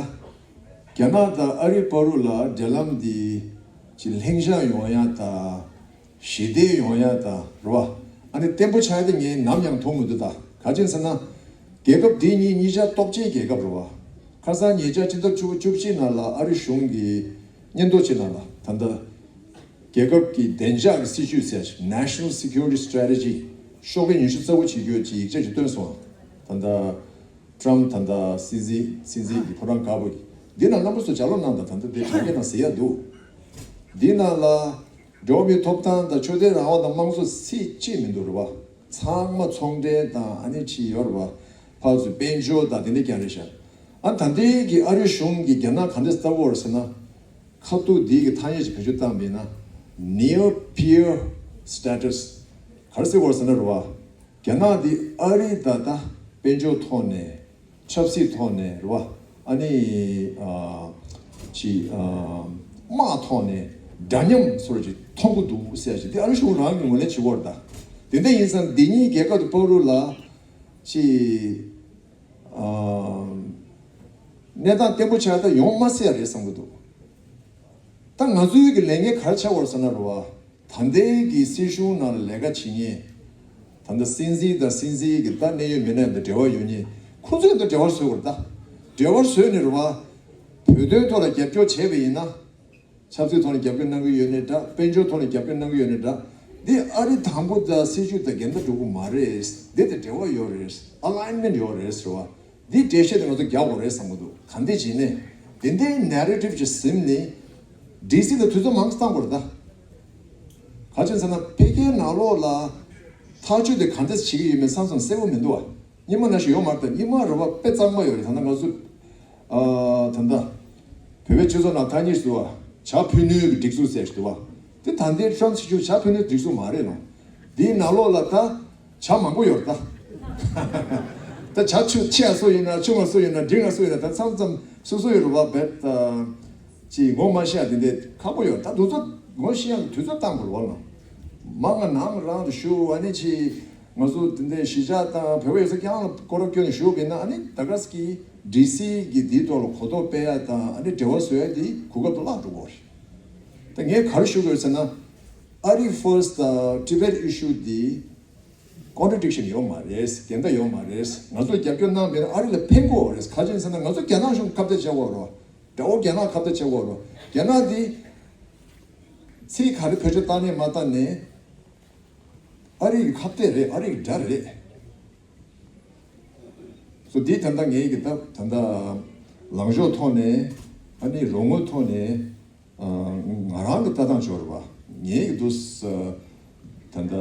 རྒྱ་ནག་དང་ཨ་རི་བར་དུ་ལ་འབྲེལ་ལམ་འདི་ཅིག་ལྷིང་འཇགས་ཡོང་ཡ་ད། ཞི་བདེ་ཡོང་ཡ་ད་རེད་བ། ཨ་ནི་བརྟན་པོ་ཆགས་ཡ་དེ་ངས་ནམ་ཡང་མཐོང་མི་འདུག་ད་ག་ཅི་ཟེར་ན། རྒྱལ་ཁབ་འདི་གཉིས་གཉིས་ཆ་སྟོབས་ཆེའི་རྒྱལ་ཁབ་རེད་བ། ཁ་སང་ཉེ་ཆར་སྤྱི་ཟླ་བཅུ་པ་བཅུ་གཅིག་ནང་ལ་ཨ་རི་གཞུང་གི་སྙན་ཐོ་ཅིག་ནང་ལ་ད་ལྟ་རྒྱལ་ཁབ་ཀྱི་བདེ་འཇགས་ཀྱི་སྲིད་ཇུས་ཟེར་National Security Strategy ཤོག་ཁག་ཉི་ཤུ་རྩ་དགུ་བྱེད་རྒྱུ་ཅིག་ཡིག་ཆ་ཅིག་བཏོན་སོང་། ད་ལྟ་ཊམ་ད་ལྟ་སྲིད་འཛིན་སྲིད་འཛིན་གྱི་ཕོ་བྲང་དཀར་པོ་གི་འདི་ནང་རྣམ་པ་ཚོ་ལྗགས་ཀློག་གནང་དང་། ད་ལྟ་དེ་དྲ་རྒྱ་ནང་གཟིགས་ཡ་འདུག་འདི་ནང་ལ། འགྲོ་བ་མིའི་ཐོབ་ཐང་དང་ཆོས་དད་རང་དབང་དང་དམངས་གཙོ་ཚིག་གཅིག་མི་འདུག་རེད་བ། ཚང་མ་ཚོང་འབྲེལ་དང་ཨ་ནི་ཅི་ཡོད་རེད་བ། ཕར་ཚུར་དཔལ་འབྱོར་དང་དེ་འདྲ་རྐྱང་རེད་ཤག་ཨ་ད་ལྟའི་གི་ཨ་རི་གཞུང་གིས་རྒྱ་ནག་ག་འདྲ་ལྟ་བུ་རེད་ཟེར་ན། ཁ་ཐུག་འདི་གི་ཐ་སྙད་ཅིག་བེད་སྤྱོད་བཏང་བ་ཡིན་ན། Near peer status ག་རེ་ཟེར་བ་རེད་ཟེར་ན་རེད་བ། རྒྱ་ནག་འདི་ཨ་རི་ད་ལྟ་དཔལ་འབྱོར་ཐོག་ནས། ཆབ་སྲིད་ཐོག་ནས་རེད་བ། ཨ་ནི། ཨ། ཅི། ཨ། དམག་ཐོག་ནས་འདྲ་མཉམ་སོར་ཅིག་མཐོང་གི་འདུག་ཟེར་ཞིག་དེ་ཨ་རི་གཞུང་རང་གི་ངོས་ནས་བྱེད་དགོས་རེད་ད། དེ་འདྲ་ཡིན་ཙང་འདི་གཉིས་རྒྱལ་ཁབ་དེ་བར་དུ་ལ། ཅི། ཨ། གནས་སྟངས་བརྟན་པོ་ཆགས་ད་ཡོང་མ་སྲིད་ཡ་རེད་བསམ་གི་འདུག་ད་ང་ཚོའི་གི་ལས་འགན་ག་རེ་ཆགས་དགོས་རེད་ཟེར་ན་རེད་བ། ད་ལྟའི་གི་སྲིད་གཞུང་ནང་ལ་ལས་ཀ་བྱེད་མཁན། ད་ལྟ་སྲིད་འཛིན་དང་སྲིད་འཛིན་གྱི་ད་གནད་ཡོད་མི་སྣ་དང་འབྲེལ་བ་ཡོད་མཁན། ཁོ་ཚོས་ད་འབྲེལ་བ་བཟོས་དགོས་རེད་ད། འབྲེལ་བ་བཟོས་ནས་རེད་བ། བོད་དོན་ཐོག་ལ་རྒྱབ་སྐྱོར་བྱས་པ་ཡིན་ན། ཆབ་སྲིད་ཐོག་ནས་རྒྱབ་སྐྱོར་གནང་གི་ཡོད་ནའི་འདྲ། དཔལ་འབྱོར་ཐོག་ནས་རྒྱབ་སྐྱོར་གནང་གི་ཡོད་ནའི་འདྲ། འདི་ཨ་རི་དང་པོ་དང་སྲིད་ཇུས་དང་འགལ་ཟླ་འགྲོ་གི་མ་རེད། འདི་དང་འབྲེལ་བ་ཡོད་རེད། ཨ་ལའིན་མེན་ཊི་ཡོད་རེད་ཟེར་བ། འདི་འགྲེལ་བཤད་དེ་ང་ཚོ་རྒྱག་དགོས་རེད་བསམ་གྱི་འདུག་ག་འདྲ་བྱས་ནས་དེ་འདྲའི་ནེ་རེ་ཊིབ་ཅིག་ཟིན་ནས་ཌི་སི་ལ་དུས་ཚོད་མང་ཙམ་བཏང་དགོས་རེད་ད། ག་ཅི་ཟེར་ན་ཕ་གིའི་ནང་ལོགས་ལ་ཐག་གཅོད་དེ་ག་འདྲ་བྱེད་ཀྱི་ཡོད་མེད་མཚམས་མཚམས་གསལ་པོ་མི་འདུག་བ། སྔོན་མ་ནང་བཞིན་ཡོད་མ་རེད་ད། སྔོན་མ་རེད་བ། དཔེ་གཙང་མ་ཡོད་རེད། ད་ལྟ་ང་ཚོ་ཨ་ད་ལྟ་བོད་པའི་སྤྱི་ཚོགས་ནང་ཐ་སྙད་ཞུ་བ་ཇ་ཕུ་ནུའི་གི་སྒྲིག་འཛུགས་ཟེར་ཞིག་འདུག་བ། དེ་ད་ལྟའི་ཊམ་སྲིད་ཇུས་ཇ་ཕུ་ནུའི་སྒྲིག་འཛུགས་མ་རེད་ལོ། འདིའི་ནང་ལོགས་ལ་ད། ཇ་མང་པོ་ཡོད་རེད་ད། ད་ཇ་ཆུ་ཆེ་བ་སུ་ཡིན་ན་ཆུང་བ་སུ་ཡིན་ན་འབྲིང་བ་སུ་ཡིན་ན་ད་མཚམས་མཚམས་སུ་སུ་ཡོད་རེད་བ། བེད་ད་ཅི་ངོ་མ་ཤེས་ཡ་དེ་འདྲ་ཁག་པོ་ཡོད་རེད་ད། དུས་ཚོད་ངོ་ཤེས་ཡ་གི་དུས་ཚོད་བཏང་དགོས་རེད་བ་ལ། མ་ང་ནང་རང་དུ་ཞུ་བ་ནི་ཅི་ང་ཚོ་དེ་འདྲ་གཞིས་ཆགས་དང་བོད་པ་ཡོད་ས་ཁྱེད་རང་ལ་སྐོར་ར་སྐྱོན་ནས་ཞུ་བ་ཡིན་ན། ཨ་ནི་ད་ག་ས་གི་ཌི་སི་གི་འདིའི་ཐོག་ལ་གོ་རྟོགས་སྤེལ་ཡ་དང་ཨ་ནི་འབྲེལ་བ་བཟོ་ཡ་དེ་གོ་སྐབས་དུ་བརླག་འགྲོ་གི་རེད། ད་ངས་ག་རེ་ཞུ་དགོས་ཟེར་ན། ཨ་རི་ཕར་སི་ཊི་དང་ཊི་བེ་ཊི་ཨི་ཤུ་འདི། ཀོན་ཊྲ་ཌིག་ཤན་ཡོད་མ་རེད། འགལ་ཟླ་ཡོད་མ་རེད། ང་ཚོ་རྒྱབ་སྐྱོར་གནང་བས་ན་ཨ་རི་ལ་ཕན་གོ་རེད། ག་ཅི་ཟེར་ན་ང་ཚོ་རྒྱ་ནག་གཞུང་ཁ་གཏད་བྱེད་དགོས་རེད། དགྲ་བོ་རྒྱ་ནག་ཁ་གཏད་བྱེད་དགོས་རེད། རྒྱ་ནག་འདི་ཚིག་ག་རེ་བེད་སྤྱོད་བཏང་ནས་མ་བཏང་ནས་ཨ་རི་གི་ཁ་གཏད་རེད། ཨ་རི་གི་དགྲ་རེད། སོ་འདི་ད་ལྟ་ངའི་གི་ད་ད་ལྟ་ལངས་ཕྱོགས་ཐོག་ནས་ཨ་ནི་རོགས་དངུལ་ཐོག་ནས། ང་རང་གི་ལྟ་སྟངས་ཤོར་བ། ངའི་གི་འདུག་ད་ལྟ་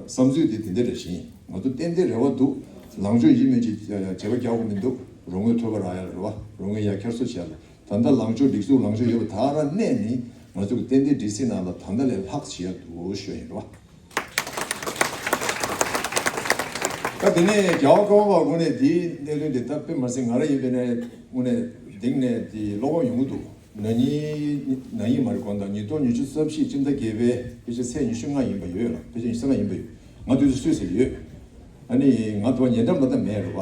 བསམ་ཚུལ་དེ་དེ་འདྲ་རེ་བཞིན་ང་ཚོ་ཏན་ཏན་རེ་བ་འདུག་ལངས་ཕྱོགས་ཡིན་མིན་གྱི་བྱེད་པ་རྒྱག་དགོས་མི་འདུག་རོགས་དངུལ་ཐོབ་པ་རག་ཡ་རེད་བ། རོགས་དངུལ་ཡ་ཁྱེར་སོ་བྱས་ལ་ད་ལྟ་ལངས་ཕྱོགས་སྒྲིག་འཛུགས་ལངས་ཕྱོགས་ཡོད་པ་ད་ར་གནས་ནི་ང་ཚོ་གི་ཏན་ཏན་ཌི་སི་ནང་ལ་ད་ལྟ་ལས་ལྷག་བྱེད་ཡ་འདུག་ཤོད་ཡིན་རེད་བ། ད་དེ་ནས་རྒྱལ་བ་ཀརྨ་པ་དངོས་གནས་དེའི་གནད་དོན་དེ་ད་དཔེ་མ་སྲིད་ང་རང་ཡིན་པའི་ནས་དངོས་གནས་གདེང་ནས་དེ་བློ་ཕམ་ཡོང་གི་འདུག་ན་ནིང་ན་ནིང་མ་རེད། དགོངས་དག་ཉིས་སྟོང་ཉི་ཤུ་རྩ་བཞི་སྤྱི་ཟླ་བརྒྱད་པའི་ཕལ་ཆེར་ཚེས་ཉི་ཤུ་ལྔ་ཡིན་པ་ཡོད་ལ། ཕལ་ཆེར་ཉི་ཤུ་རྩ་ལྔ་ཡིན་པ་ཡོད། ང་དུས་ཚོད་སུས་ཟེར་ཡོད། ཨ་ནི་ང་དུ་བ་ཉེ་འགྲམ་ལ་ད་མེད་རེད་བ།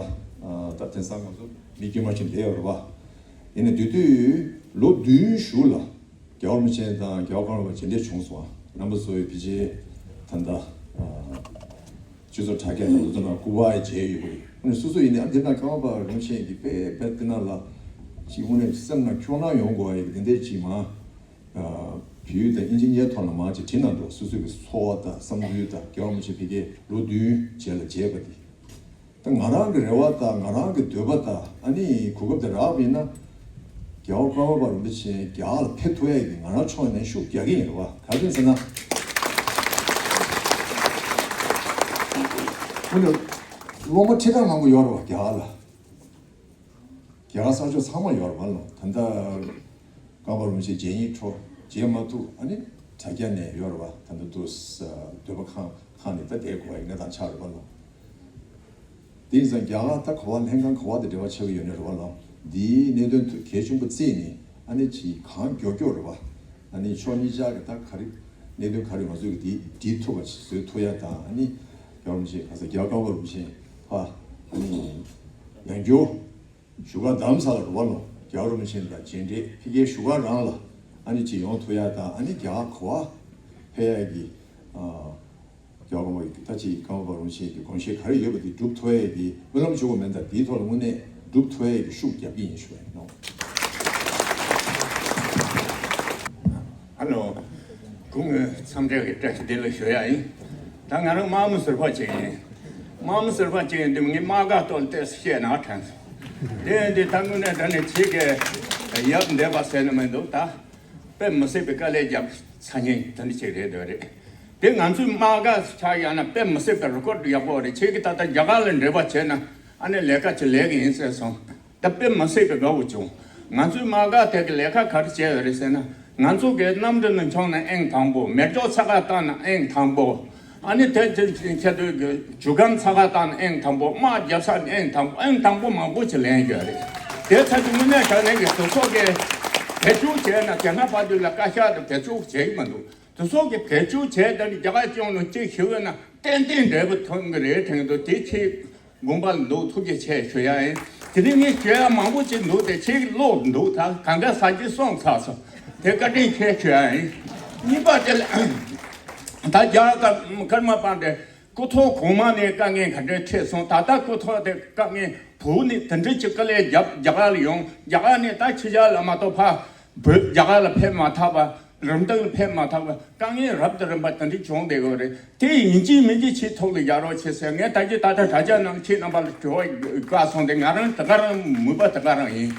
ད་དེང་སང་ང་ཚོ་མི་དཀྱུས་མ་ཞིག་བསྡད་ཡོད་རེད་བ། ཡིན་ནའི་དེ་དུས་ལོ་བདུན་གཞུག་ལ་རྒྱལ་བ་རིན་པོ་ཆེ་དང་རྒྱལ་བ་ཀརྨ་པ་མཇལ་འཕྲད་བྱུང་སོང་བ། རྣམ་པ་ཚོ་ཡི་ཕལ་ཆེར་ད་ལྟ་སྤྱི་ཚོགས་དྲ་རྒྱ་དང་དེ་ཚོ་ནང་སྐུ་པར་མཇལ་ཡོད་པ་རེད། ཨ་ནི་སོ་སོ་ཡིན་ནའི་ཨ་འདི་ན་ཀརྨ་པ་རིན་པོ་ཆེ་གི་དཔེ་དཔེ་དེ་ན་ལ་ཅིག་དངོས་གནས་སེམས་ནང་འཁྱོག་སྣང་ཡོང་དགོས་པ་ཡི་དེ་འདྲས་ཅིག་མ། བོད་ཡིག་དང་ཨིན་ཇི་གཉིས་ཐོག་ལ་མར་ཅིག་བྲིས་གནང་འདུག་སོ་སོའི་གི་ཚོར་བ་དང་བསམ་ཚུལ་དང་རྒྱལ་བ་རིན་པོ་ཆེ་ཕ་གིར་ལོ་བདུན་རྗེས་ལ་མཇལ་བ་འདི། ད་ང་རང་གི་རེ་བ་དང་ང་རང་གི་འདོད་པ་དང་ཨ་ནི་གོ་སྐབས་དེ་རག་པ་ཡིན་ན། རྒྱལ་བ་ཀརྨ་པ་རིན་པོ་ཆེ་རྒྱ་གར་ལ་ཕེབས་ཐུབ་ཡས་ཀྱི་ང་རང་ཕྱོགས་ནས་ཤུགས་རྒྱག་གི་ཡིན་རེད་བ། ག་རེ་ཟེར་ན། ཁོང་ཚོ་སློབ་མ་ཁྲི་ཕྲག་མང་པོ་ཡོད་རེད་བ་རྒྱ་གར་ལ། རྒྱ་གར་ས་ཕྱོགས་ཚང་མ་ཡོད་རེད་བ་ལོ། ད་ལྟ་ཀརྨ་པ་རིན་པོ་ཆེ་མཇལ་སྙིང་བྲོ་མཇལ་མ་ཐུབ། ཨ་ནི་དྲ་རྒྱ་ནས་ཡོད་རེད་བ། ད་ལྟ་དུ་ས་འདོད་པ་ཁེངས་ཁེངས་ནས་ད་བསྡད་དགོས་པའི་གནས་སྟངས་ཆགས་རེད་བ་ལོ། དེ་ཡིན་ཙང་རྒྱ་གར་ད་ག་བ་ལྷན་ཁང་ག་བ་དང་འབྲེལ་བ་ཆགས་ཀྱི་ཡོད་ནི་རེད་བ་ལོ། འདིའི་གནད་དོན་དུ་གལ་ཆེན་པོ་བརྩིས་ནས་ཨ་ནི་ཅིག་གང་མགྱོགས་མགྱོགས་རེད་བ། ཨ་ནི་ཕྱོགས་གཉིས་ཆར་གྱི་ད་ག་རེ་གནད་དོན་ག་རེ་ང་ཚོས་ཀྱི་དེ་འགྲིག་ཐུབ་པ་ཞིག་བཟོས་ཐུབ་ཡ་དང་། ཨ་ནི་རྒྱལ་བ་རིན་པོ་ཆེ་ག་ས་རྒྱལ་བ་ཀརྨ་པ་རིན་པོ་ཆེ་ཕ་ཨ་ནི་ཡང་བསྐྱར་བཞུགས་སྒར་རྡ་རམ་ས་ལ་རུ་བ་ལོ། རྒྱལ་བ་རིན་པོ་ཆེ་དང་མཇལ་འཕྲད་ཕ་གིའི་བཞུགས་སྒར་རང་ལ་ཨ་ནི་ཅིག་ཡོང་ཐུབ་ཡ་དང་། ཨ་ནི་རྒྱ་གར་ག་བ་ཕེབས་ཡ་གི་ཨ་རྒྱལ་བ་ཀརྨ་པ་ད་ཅིག་ཀརྨ་པ་རིན་པོ་ཆེ་གི་དགོངས་བཞེད་ག་རེ་ཡོད་པ་དེ་སྒྲུབ་ཐུབ་ཡ་གི་སྨོན་ལམ་ཞུ་བ་མིན་ད། དེའི་ཐོག་ལ་དངོས་གནས་སྒྲུབ་ཐུབ་ཡ་གི་ཤུགས་རྒྱབ་ཀྱི་ཡིན་ཞུ་བ་ཡིན་ནོ། ཨ་ནོ། སྐུ་ངོ་འཚམས་འདྲི་གི་བཀྲ་ཤིས་བདེ་ལེགས་ཞུ་ཡ་ཡིན། ད་ང་རང་དམག་མི་ཟུར་པ་ཅིག་ཡིན། དམག་མི་ཟུར་པ་ཅིག་ཡིན་དུས་ངས་དམག་སྒར་ཐོག་ལ་ཏོག་ཙམ་བཤད་ན་དྲན་སོང་། དེ་ཡིན་དུས་ད་དངོས་གནས་དྲང་གནས་ཁྱེད་ཀྱི་ཡབ་འདས་པ་ཟེར་ནི་མི་འདུག་ད་དཔེ་མི་སྲིད་པའི་དཀའ་ལས་བརྒྱབ་ཚར་མཁན་དེ་འདྲ་ཅིག་རེད་འདོད་རེད། དེ་ང་ཚོའི་དམག་སྒར་ཆགས་ཡ་ན་དཔེ་མི་སྲིད་པའི་རི་ཀོཌ་ཡག་པོ་རེད། ཁྱེད་ཀྱིས་ད་ལྟ་རྒྱ་གར་ལ་འབྲེལ་བ་བྱས་ན་ཨ་ནི་ལས་ཀ་ཅིག་ལས་ཀྱི་ཡིན་ཟེར་སོང་། ད་དཔེ་མི་སྲིད་པའི་དགའ་བོ་བྱུང་། ང་ཚོའི་དམག་སྒར་དེ་གི་ལས་ཀ་ག་རེ་བྱས་ཡོད་རེད་ཟེར་ན། ང་ཚོ་གི་གནམ་གྲུ་ནང་མཆོངས་ན་ཨང་དང་པོ། མེ་སྒྱོགས་ཚ་ཁ་བཏང་ན་ཨང་དང་པོ། ཨ་ནི་དེ་དེ་ཁྱེད་ཚོའི་གི་རྒྱུ་སྒམ་ཚ་ཁ་བཏང་ན་ཨང་དང་པོ། དམག་རྒྱབ་ས་ནས་ཨང་དང་པོ། ཨང་དང་པོ་མང་པོ་ཅིག་ལེན་ཡོད་རེད། དེ་ཚ་གི་དངོས་གནས་དྲང་གནས་ཀྱི་དུ་ཚོགས་ཀྱི་བེད་སྤྱོད་བྱས་ན་དེ་སྔ་བར་དུ་ལ་བཀའ་ཤག་དང་བེད་སྤྱོད་བྱེད་ཀྱི་མི་འདུག་དུ་ཚོགས་ཀྱི་བེད་སྤྱོད་བྱས་ད་ནི་རྒྱ་གར་སྐྱོང་ནོ་གཅིག་ཞུ་ན་ཏན་ཏན་འབྲས་བུ་ཐོན་གི་རེད་དྲན་གི་འདུག་དེ་ཁྱེད་དགོངས་པ་ལ་འདུག་ཐུགས་རྗེ་ཆེ་ཞུ་ཡ་ཡིན། དེ་རིང་ངས་ཞུ་ཡ་མང་པོ་ཅིག་འདུག་དེ་ཁྱེད་ཀློག་འདུག་ད་གང་ག་ས་ཅིག་སོང་ཚར་སོང་། དེ་བཀའ་དྲིན་ཆེ་ཞུ་ཡ་ཡིན། གཉིས་པ་དེ་ལ་ད་རྒྱ་གར་ཀརྨ་པ་འདྲ་སྐུ་ཐོག་གོང་མ་ནས་དཀའ་ངལ་ག་འདྲ་འཕྲད་སོང་། ད་ལྟ་སྐུ་ཐོག་དེ་དཀའ་ངལ་བོད་ནས་དེ་འདྲ་ཅིག་དཀའ་ལས་རྒྱབ་རྒྱ་གར་ལ་ཡོང་། རྒྱ་གར་ནས་ད་ཕྱི་རྒྱལ་ལ་མ་གཏོགས་ཕ་བོད་རྒྱ་གར་ལ་ཕེབས་མ་ཐག་པ། རིམ་སྟེང་ལ་ཕེབས་མ་ཐག་པ་དཀའ་ངལ་རབ་དང་རིམ་པ་དེ་འདྲ་བྱུང་བསྡད་ཡོད་རེད། དེ་ཡིན་གཅིག་མིན་གཅིག་ཁྱེད་ཐུགས་ལ་འཇགས་རོགས་བྱེད་ཟེར། ངས་ད་ཅི་ད་ལྟ་དྲ་རྒྱ་ནང་ཁྱེད་རྣམ་པ་ལ་དྲི་བ་བཀག་སོང་སྟེ་ང་རང་དེ་ག་རང་མོས་པ་དེ་ག་རང་ཡིན།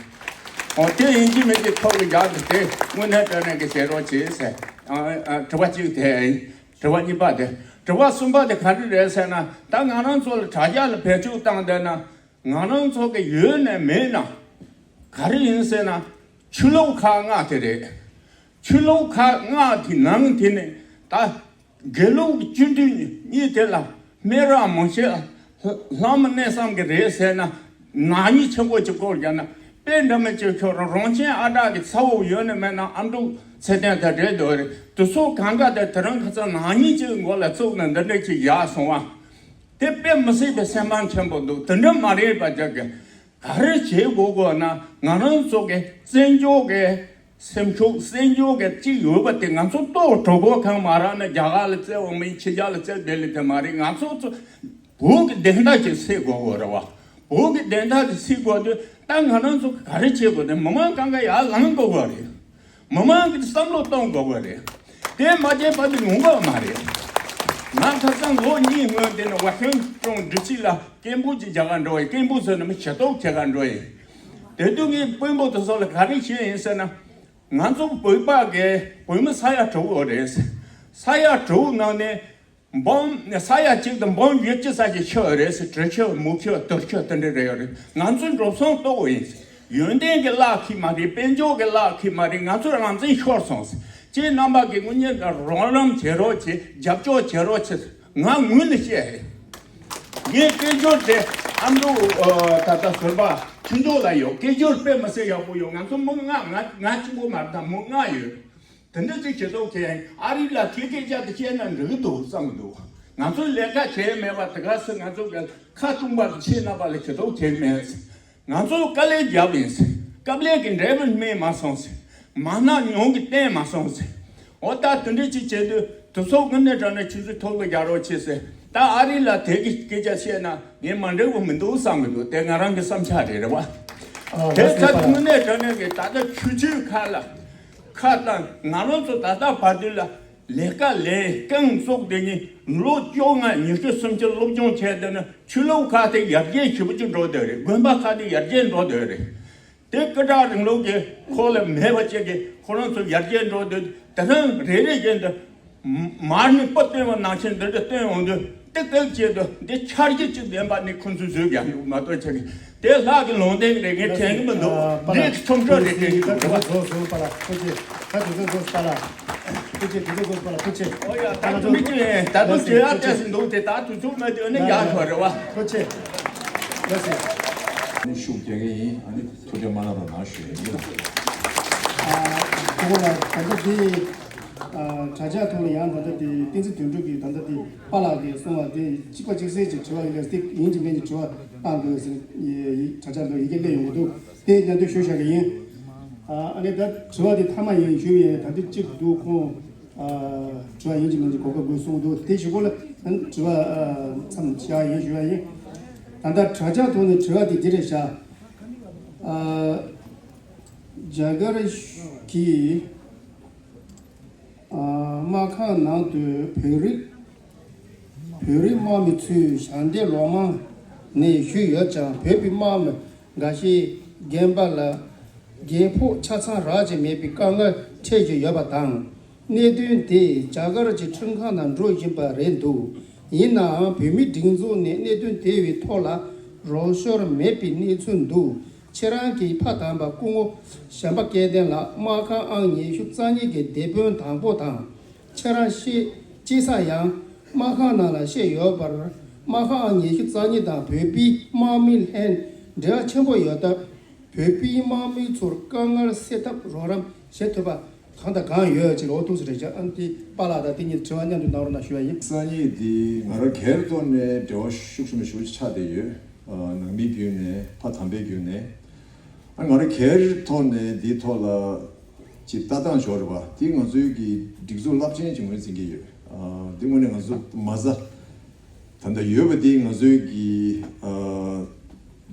འོ་དེ་ཡིན་གཅིག་མིན་གཅིག་ཐུགས་ལ་འཇགས་ཏེ་དེ་དངོས་གནས་དྲང་གནས་ཀྱི་བྱེད་རོགས་བྱེད་ཟེར། ཨ་ཨ་དྲི་བ་གཅིག་དེ་ཡིན། དྲི་བ་གཉིས་པ་དེ། དྲི་བ་གསུམ་པ་དེ་ག་རེ་རེད་ཟེར་ན། ད་ང་རང་ཚོ་ལ་དྲ་རྒྱ་ལ་བེད་སྤྱོད་བཏང་བསྡད་ན། ང་རང་ཚོ་གི་ཡོད་ནས་མེད་ན་ག་རེ་ཡིན་ཟེར་ན། ཆོས་ལུགས་ཁག་ལྔ་དེ་རེད། ཆོས་ལུགས་ཁག་ལྔ་དེ་ནང་དེ་ནས་ད་དགེ་ལུགས་སྤྱི་འཐུས་གཉིས་དེ་ལ་སྨད་ར་མང་ཤོས་ལྷ་མོ་གནས་བསམ་གི་རེད་ཟེར་ན། ནག་ཉེས་ཆེན་པོ་ཅིག་སྐོར་རྒྱག་ན་དཔེ་འདྲ་མི་ཅིག་ཁྱོད་རང་རང་ཁྱིམ་ཨ་བྲག་གི་ཚ་བོ་ཡོད་ནས་མེད་ན་ཨ་འབྲུག་ཚེ་བརྟན་དེ་རེད་འདོད་རེད། དེ་ཚོ་གང་ག་དེ་དེ་རིང་ཁ་སང་ནག་ཉེས་ཅིག་མགོ་ལ་བཙུགས་ནས་འདི་འདྲ་ཅིག་ཡག་སོང་བ། དེ་དཔེ་མི་སྲིད་པའི་སེམས་ཕམ་ཆེན་པོ་འདུག་དེ་འདྲ་མ་རེད་པ། ཅག་གི་ག་རེ་བྱེད་དགོས་དགོས་ན། ང་རང་ཚོ་གི་བཙན་བྱོལ་གི་སེམས་ཤུགས། བཙན་བྱོལ་གི་གཅིག་ཡོད་པ་དེ་ང་ཚོ་ལྟོ་གྲོད་ཁོག་གང་མ་རག་ན་རྒྱ་གར་ལ་བཙལ་བ་མིན། ཕྱི་རྒྱལ་ལ་བཙལ་བསྡད་ལེ་དེ་མ་རེད། ང་ཚོ་ཚོ་བོད་ཀྱི་བདེན་མཐའ་ཅིག་སེལ་དགོས་དགོས་རེད་བ། བོད་ཀྱི་བདེན་མཐའ་དེ་སེལ་དགོས་དུས་ད་ང་རང་ཚོ་ག་རེ་བྱེད་དགོས་དེ་མི་མང་གང་ག་ཡར་ལངས་དགོས་དགོས་རེད། མི་མང་གིས་བསམ་བློ་གཏོང་དགོས་པ་རེད། དེ་མ་བྱས་པ་དེ་ཡོང་གི་མ་རེད། ང་ཁ་སང་ལོ་གཉིས་སྔོན་དེ་ནས་ཝ་ཤིང་ཊོན་ཌི་སི་ལ་སྐད་འབོད་ཅིག་རྒྱག་ག་འགྲོ་ཡི། སྐད་འབོད་ཟེར་ན་མི་ཞེ་ཐོག་བྱེད་ག་འགྲོ་ཡི། དེ་དུས་ངས་དཔོན་པོ་དེ་ཚོ་ལ་ག་རེ་བཤད་ཡིན་ཟེར་ན། ང་ཚོ་བོད་པ་གི་བོད་མི་ས་ཡ་དྲུག་ཡོད་རེད། ས་ཡ་དྲུག་ནང་ནས་འབུམ། ས་ཡ་གཅིག་དང་འབུམ་བཞི་བཅུ་ཙམ་ཞིག་ཤི་བ་རེད་ཟེར། གྲི་ཤི་མོ་ཤི་དུར་ཤི་དེ་འདྲ་རེད་ཡོད་རེད། ང་ཚོའི་འགྲོ་སོང་ལྟོ་གོས་ཡིན་ཟེར། ཡོན་ཏན་གྱི་བརླག་གི་མ་རེད། དཔལ་འབྱོར་གྱི་བརླག་གི་མ་རེད། ང་ཚོའི་རང་བཙན་ཤོར་སོང་ཟེར། ཁྱེད་རྣམ་པ་གི་དངོས་གནས་རོགས་རམ་བྱེད་རོགས་བྱེད། རྒྱབ་སྐྱོར་བྱེད་རོགས་བྱེད་ཟེར་ང་ངུས་ནས་བཤད་རེད། ངས་སྐད་ཅོར་དེ་ཨ་མདོ་ད་ལྟ་ཟུར་པ་ ཕྱི་ཕྱོགས་ལ་ཡོད། སྐད་ཅོར་དཔེ་མི་སྲིད་ཡག་པོ་ཡོད། ང་ཚོ་མི་ལྔ་ང་ང་གཅིག་པོ་མ་རེད་ད། མི་ལྔ་ཡོད། དེ་འདྲ་ཅིག་བྱེད་ཐུབ་མཁན་ཨ་རི་ལ་དེ་སྐད་ཆ་དེ་བཤད་ན་འགྲིག་གི་འདུག་བསམ་གི་འདུག་ང་ཚོ་ལས་ཀ་བྱས་མེད་པ་དེ་ག་སེ་ང་ཚོ་གི་ཁ་བཏུང་པ་ཁྱེད་རྣམ་པ་ལ་བྱེད་ཐུབ་མཁན་མེད། ང་ཚོ་དཀའ་ལས་བརྒྱབ་ཡིན་ཟེར། སྐབས་ལས་ཀྱི་འབྲས་བུ་སྨིན་མ་སོང་ཟེར། མ་ནག་ཉུང་གི་བསྟན་མ་སོང་ཟེར། འོ་ད་དེ་འདྲ་ཅིག་བྱེད་དུས་དུས་ཚོད་དངོས་གནས་དྲང་གནས་ཆུ་ཚོད་ཐོག་ལ་རྒྱག་རོགས་བྱེད་ཟེར། ད་ཨ་རི་ལ་དེ་གི་སྐད་ཆ་བཤད་ན་ངས་མ་འགྲིག་པ་མི་འདུག་བསམ་གི་འདུག་དེ་ང་རང་གི་བསམ་འཆར་རེད། རེད་བ། ཨ་དེ་ལགས་སོ་ཁ་དངོས་གནས་དྲང་གནས་ཀྱི་ད་ལྟ་ཆུ་ཆུའི་ཁ་ལ་ཁ་བཏང་ང་རང་ཚོ་ད་ལྟ་བར་དུ་ལ། ལས་ཀ་ལས་རྐང་བཙུགས་དེ་ནི་ལོ་བཅོ་ལྔ་ཉི་ཤུ་སུམ་ཅུ་སློབ་སྦྱོང་བྱས་དེ་ནི་ཆོས་ལུགས་ཁག་དེ་ཡར་རྒྱས་ཞེ་པོ་ཅིག་འགྲོ་བསྡད་རེད། དགོན་པ་ཁག་དེ་ཡར་རྒྱས་འགྲོ་བསྡད་རེད། དེ་སྐད་གྲགས་རིང་ལུགས་ཀྱི་ཁོག་ལ་མེད་པ་བཅས་ཀྱི་ཁོ་རང་ཚོ་ཡར་རྒྱས་འགྲོ་དུས་དེ་རིང་རེ་རེ་བཞིན་དུ་མར་ནི་སྤུ་བཏོན་པ་ནང་བཞིན་འདི་འདྲ་བཏོན་འོང་དུས་ཏིག་ཏིག་བྱས་དུས་འདི་འཆར་གཞི་གཅིག་ལྡན་པ་ནི་ཁོ་ཚོས་བཟོས་ཀྱང་འདུག་མ་གཏོགས་ཆེ་གི་དེ་ལྷག་གི་ལུང་བསྟན་རེ་ངས་དྲན་གི་མི་འདུག་འདི་ཚོམས་སྐྱོར་རེ་དྲན་གི་འདུག་རེད་བ། ད་དུས་ཚོད་རྫོགས་སོང་པ་ལ་ཐུགས་རྗེ། ད་དུས་ཚོད་རྫོགས་སོང་པ་ལ། ཐུགས་རྗེ། དུས་ཚོད་འགོར་བ་ལ་ཐུགས་རྗེ། ཨོ་ཡ། ད་དུང་མི་གཅིག་ཡིན། ད་དུང་བརྗོད་ཡག་བལྟས་སུ་འདུག་དེ་ད་དུས་ཚོད་མ་དུས་ནི་ཡག་ཤོས་རེད་བ། ཐུགས་རྗེ། ལགས་སེ། ནི་ཤུགས་རྒྱག་གི་ཡིན། ཨ་ནི་ཐུགས་རྗེ་མ་ལབ་པ་ནང་ཞུ་ཡ་ཡིན། ཨ་ཁོ་བོ་ལ་ད་ལྟ་དེ་དྲ་རྒྱ་ཐོག་ལ་ཡང་ད་ལྟ་དེ་བསྟན་འཛིན་དོན་གྲུབ་ཀྱིས་ད་ལྟ་དེ་པཱ་ལགས་ཀྱིས་གསུངས་པ་དེ་གཅིག་པ་གཅིག་སེ་ཅིག་དྲི་བ་ཡིན་ལ་སྟེ་ཡིན་གཅིག་མིན་གཅིག་དྲི་བ་བཏང་དགོས་ཟེར་དྲ་རྒྱ་ལ་ཡི་གེ་སླེབས་ཡོང་གི་འདུག་དེ་མཉམ་དུ་ཞུ་བཞག་གི་ཡིན། ཨ་ནི་ད་དྲི་བ་དེ་མཐའ་མ་ཡིན་ཞུ་ཡིན། ད་ལྟ་གཅིག་འདུག་ཁོང་དྲི་བ་ཡིན་གཅིག་མིན་གཅིག་གོ་སྐབས་དགོས་གསུངས་འདུག་དེ་གཞུག་གུ་ལ་དྲི་བ་མཚམས་བཞག་ཡིན་ཞུ་བ་ཡིན། ད་ལྟ་དྲ་རྒྱ་ཐོག་ནས་དྲི་བ་དེ་འདི་རེད་བཞག་རྒྱ་གར་གྱི་དམག་ཁང་ནང་དུ་བོད་རིགས་བོད་རིགས་དམག་མི་ཚོས་ཞལ་འདེབས་ལོ་མང་ནས་ཞུས་ཡོད་ཀྱང་བོད་པའི་དམག་མི་འགའ་ཤས་རྒན་པ་ལ་རྒས་ཕོག་ཆ་ཚང་རག་བཞིན་མེད་པའི་དཀའ་ངལ་འཕྲད་བཞིན་ཡོད་པ་དང་། གནད་དོན་དེ་རྒྱ་གར་གྱི་ཁྲིམས་ཁང་ནང་འགྲོ་བཞིན་པ་རེད་འདུག་ཡིན་ནའང་བོད་མིའི་སྒྲིག་འཛུགས་ནས་གནད་དོན་དེ་བའི་ཐོག་ལ་རོགས་སྐྱོར་མེད་པའི་གནས་ཚུལ་འདུག་ཁྱེད་རང་གི་ཕ་དམ་པ་སྐུ་ངོ་གཞན་པ་སྐལ་ལྡན་ལགས་དམག་ཁང་ཨང་ཉི་ཤུ་རྩ་གཉིས་ཀྱི་སྡེ་དཔོན་དང་པོ་དང་། ཁྱེད་རང་ཤེས་ཅི་ས་ཡང་དམག་ཁང་ནང་ལ་བཤད་ཡོད་པར་དམག་ཁང་ཨང་ཉི་ཤུ་རྩ་གཉིས་དང་བོད་པའི་དམག་མི་ལྷན་འབྲེལ་བ་ཆེན་པོ་ཡོད་སྟབས་བོད་པའི་དམག་མི་ཚོར་དཀའ་ངལ་སེལ་ཐབས་རོགས་རམ་བྱེད་ཐུབ་པ་གང་དང་གང་ཡོད་ཅེས་འོ་ཐུགས་སུ་རེ་བཞག་ཨ་ནི་དེ་པཱ་ལགས་དང་དེ་གཉིས་དྲི་བ་མཉམ་དུ་གནང་རོགས་གནང་ཞུ་བ་ཡིན། སང་ཉིན་འདི་ང་རང་སྒེར་ཐོག་ནས་འབྲེལ་བ་ཤུགས་ཆེན་པོ་ཞེ་པོ་ཅིག་ཆགས་བསྡད་ཡོད། ནང་མི་བརྒྱུད་ནས་ཕ་དམ་པའི་བརྒྱུད་ནས། ཨ་ང་རང་སྒེར་ཐོག་ནས་འདིའི་ཐོག་ལ་ཅིག་ལྟ་སྟངས་འབྱོར་བ་འདི་ང་ཚོའི་གི་སྒྲིག་འཛུགས་རླབས་ཆེན་ཅིག་ངོས་འཛིན་གྱི་ཡོད། འདི་དངོས་གནས་ང་ཚོ་མ་རྩ་ད་ལྟ་ཡོད་པ་འདི་ང་ཚོའི་གི་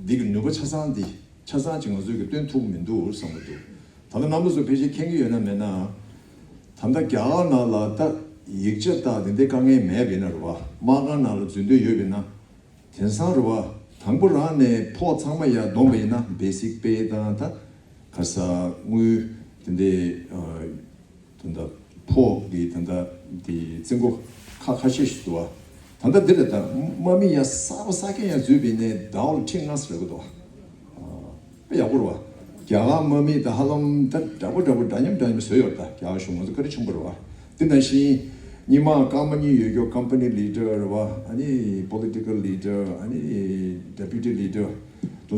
འདི་གི་ནུས་པ་ཆ་ཚང་འདི་ཆ་ཚང་ཅིག་ང་ཚོའི་གི་སྟོན་ཐུབ་མི་འདུག་བསམ་གི་འདུག་ད་ལྟ་རྣམ་པ་ཚོ་ཕལ་ཆེར་མཁྱེན་གྱི་ཡོད་ན་མེད་ན། ད་ལྟ་རྒྱ་གར་ནང་ལ་ད་ཡིག་ཆ་དང་དེ་འདྲའི་དཀའ་ངལ་མེད་པ་ཡིན་ན་རེད་བ། དམག་སྒར་ནང་ལ་འཛུལ་འདོད་ཡོད་པ་ཡིན་ན། དེང་སང་རེད་བ། དང་པོ་རང་ནས་ཕོགས་ཚང་མ་ཡར་བསྡོམས་པ་ཡིན་ན་basic pay་དང་ད་ག་ས་དངུལ་དེ་འདྲའི་ད་ལྟ་ཕོགས་ཀྱི་ད་ལྟ་དེ་རྩིས་འགོ་ཁ་ཁ་ཤས་ཤིག་འདུག་བ། ད་ལྟ་འདི་ལ་ད་དམག་མི་ཡར་གསར་པ་གསར་སྐྱེས་ཡར་འཛུལ་བ་ཡིན་ནའི་ཟླ་བ་ལ་ཁྲི་ལྔ་ཙམ་རག་གི་འདུག་བ། དཔེ་ཡག་པོ་རེད་བ། རྒྱ་གར་དམག་མི་དང་ཧ་ལམ་ད་འདྲ་པོ་འདྲ་པོ་འདྲ་མཉམ་འདྲ་མཉམ་བཟོས་ཡོད་རེད། ད་རྒྱ་གར་གཞུང་ང་ཚོ་བཀའ་དྲིན་ཆེན་པོ་རེད་བ། དེ་ནང་བཞིན་སྔོན་མ་རྐང་པ་གཉིས་ཡོད་རྒྱུ་company leader་རེད་བ། ཨ་ནི་political leader་ཨ་ནི་deputy leader་དེ་ཚོ་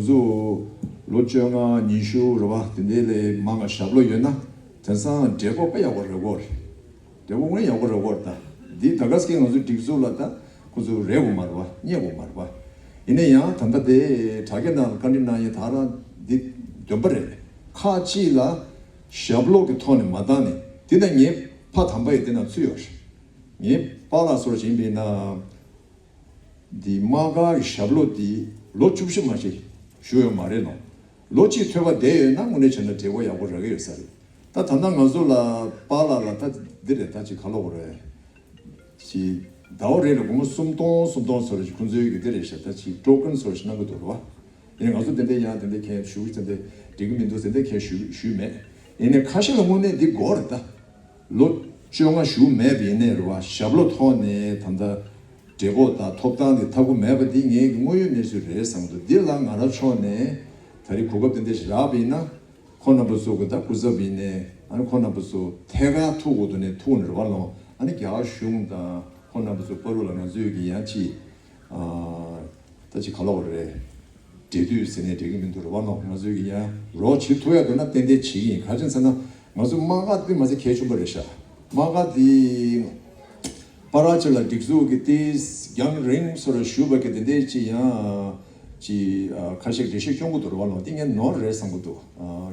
ལོ་བཅོ་ལྔ་ཉི་ཤུ་རེད་བ། དེ་འདྲའི་ལས་མང་བ་ཞབས་ལོ་ཡོད་ན་དེང་སང་འབྲས་བུ་དཔེ་ཡག་པོ་རེད་བ། འབྲས་བུ་དངོས་ཡག་པོ་རེད་བ། ད་འདི་ད་ག་ས་གི་ང་ཚོའི་སྒྲིག་འཛུགས་ལ་ད་ཁོ་ཚོ་རེ་དགོས་མ་རེད་བ། རྙེད་དགོས་མ་རེད་བ། ཡིན་ན་ཡང་ད་ལྟ་དེ་དྲ་རྒྱ་ནང་ལ་བཀའ་འདྲི་གནང་ཡས་ད་རང་འདི་འདོན་པ་རེད། ཁག་ཅིག་ལ་ཞབས་ལོག་གི་ཐོག་ནས་མ་བཏང་ནས་དེ་ན་ངའི་ཕ་དམ་པ་ཡི་དེ་ན་ཚུད་ཡོད་རེད། ངའི་པཱ་ལགས་ཚོར་བྱིན་པས་ན། འདི་དམག་སྒར་གྱི་ཞབས་ལོ་འདི་ལོ་བཅུ་བཞི་མ་ཞིག་བཞུགས་ཡོད་མ་རེད་ནོ། ལོ་གཅིག་ཐོས་པ་བསྡད་ཡོད་ན་དངོས་གནས་བྱས་ན་འབྲས་བུ་ཡག་པོ་རག་གི་ཡོད་ས་རེད། ད་ད་ལྟ་ང་ཚོ་ལ་པཱ་ལགས་ལ་ད་འདི་རེད། ད་ཅིག་ག་ལབ་དགོས་རེད། ཅིག་ཟླ་བ་རེ་ལ་སྒོར་མོ་སུམ་སྟོང་སུམ་སྟོང་ཚོར་ཅིག་ཁོང་ཚོའི་གི་འདི་རེད་ཤག་ད་ཅིག་ཊོ་ཀན་ཚོར་ཅིག་གནང་གི་འདུག་རེད་བ། ཡིན་ནའི་ང་ཚོ་དེ་འདྲའི་ཡང་དེ་འདྲའི་མཁན་ཞུ་གི་དེ་འདྲའི་འགྲིག་གི་མི་འདུག་དེ་འདྲའི་མཁན་ཞུ་ཞུས་མེད། ཡིན་ནའི་ཁ་ཤས་ལ་དངོས་གནས་འདི་དགོས་རེད་ད། ལོ་བཅོ་ལྔ་བཞུགས་མེད་པ་ཡིན་ནའི་རེད་བ། ཞབས་ལོ་ཐོག་ནས་ད་ལྟ་འབྲས་བུ་དང་ཐོབ་ཐང་དེ་ཐབས་པོ་མེད་པ་འདི་ངའི་དངོས་ཡོད་གནས་ཚུལ་རེད་བསམ་འདུག་འདི་ལ་ང་རང་ཕྱོགས་ནས་ད་རེས་གོ་སྐབས་དེ་འདྲ་ཞིག་རག་པ་ཡིན་ན། ཁོང་རྣམ་པ་ཚོ་གི་ད་སྐུ་ཚབ་ཡིན་ནའི་ཨ་ནི་ཁོང་རྣམ་པ་ཚོ་ཐད་ཀར་ཐུག་དགོས་འདུག་ནས་ཐུག་ནས་རེད་བ་ལོ། ཨ་ནི་རྒྱ་གར་གཞུང་དང་ཁོང་རྣམ་པ་ཚོ་བར་དུ་ལ་ང་ཚོས་ཀྱི་ཡང་ཅིག་ཨ་ད་ཅིག་ག་ལབ་དགོས་རེད། འབྲེལ་མཐུད་ཟེར་ནས་འགྲིག་གི་མི་འདུག་རེད་བ། ནོ་ང་ཚོས་ཀྱི་ཡང་རོགས་བྱེད་ཐུབ་ཡ་འདུག་ན་ཏན་ཏན་བྱེད་ཀྱི་ཡིན། ག་རེ་ཟེར་ན་ང་ཚོའི་དམག་སྒར་འདི་མ་ཚད་གལ་ཆེན་པོ་རེད་ཤག་དམག་སྒར་འདི་པ་ར་ཅིག་ལ་སྒྲིག་འཛུགས་ཀྱི་ཏི་རྒྱང་རིང་སོ་ར་ཞུ་བ་གི་དེ་འདྲའི་ཅི་ཡང་ཅི་ཁ་ཤས་འགྲེལ་བཤད་སྐྱོན་གྱི་འདུག་རེད་བ། ནོ་འདི་ངས་ནོར་རེད་བསམ་གྱི་འདུག་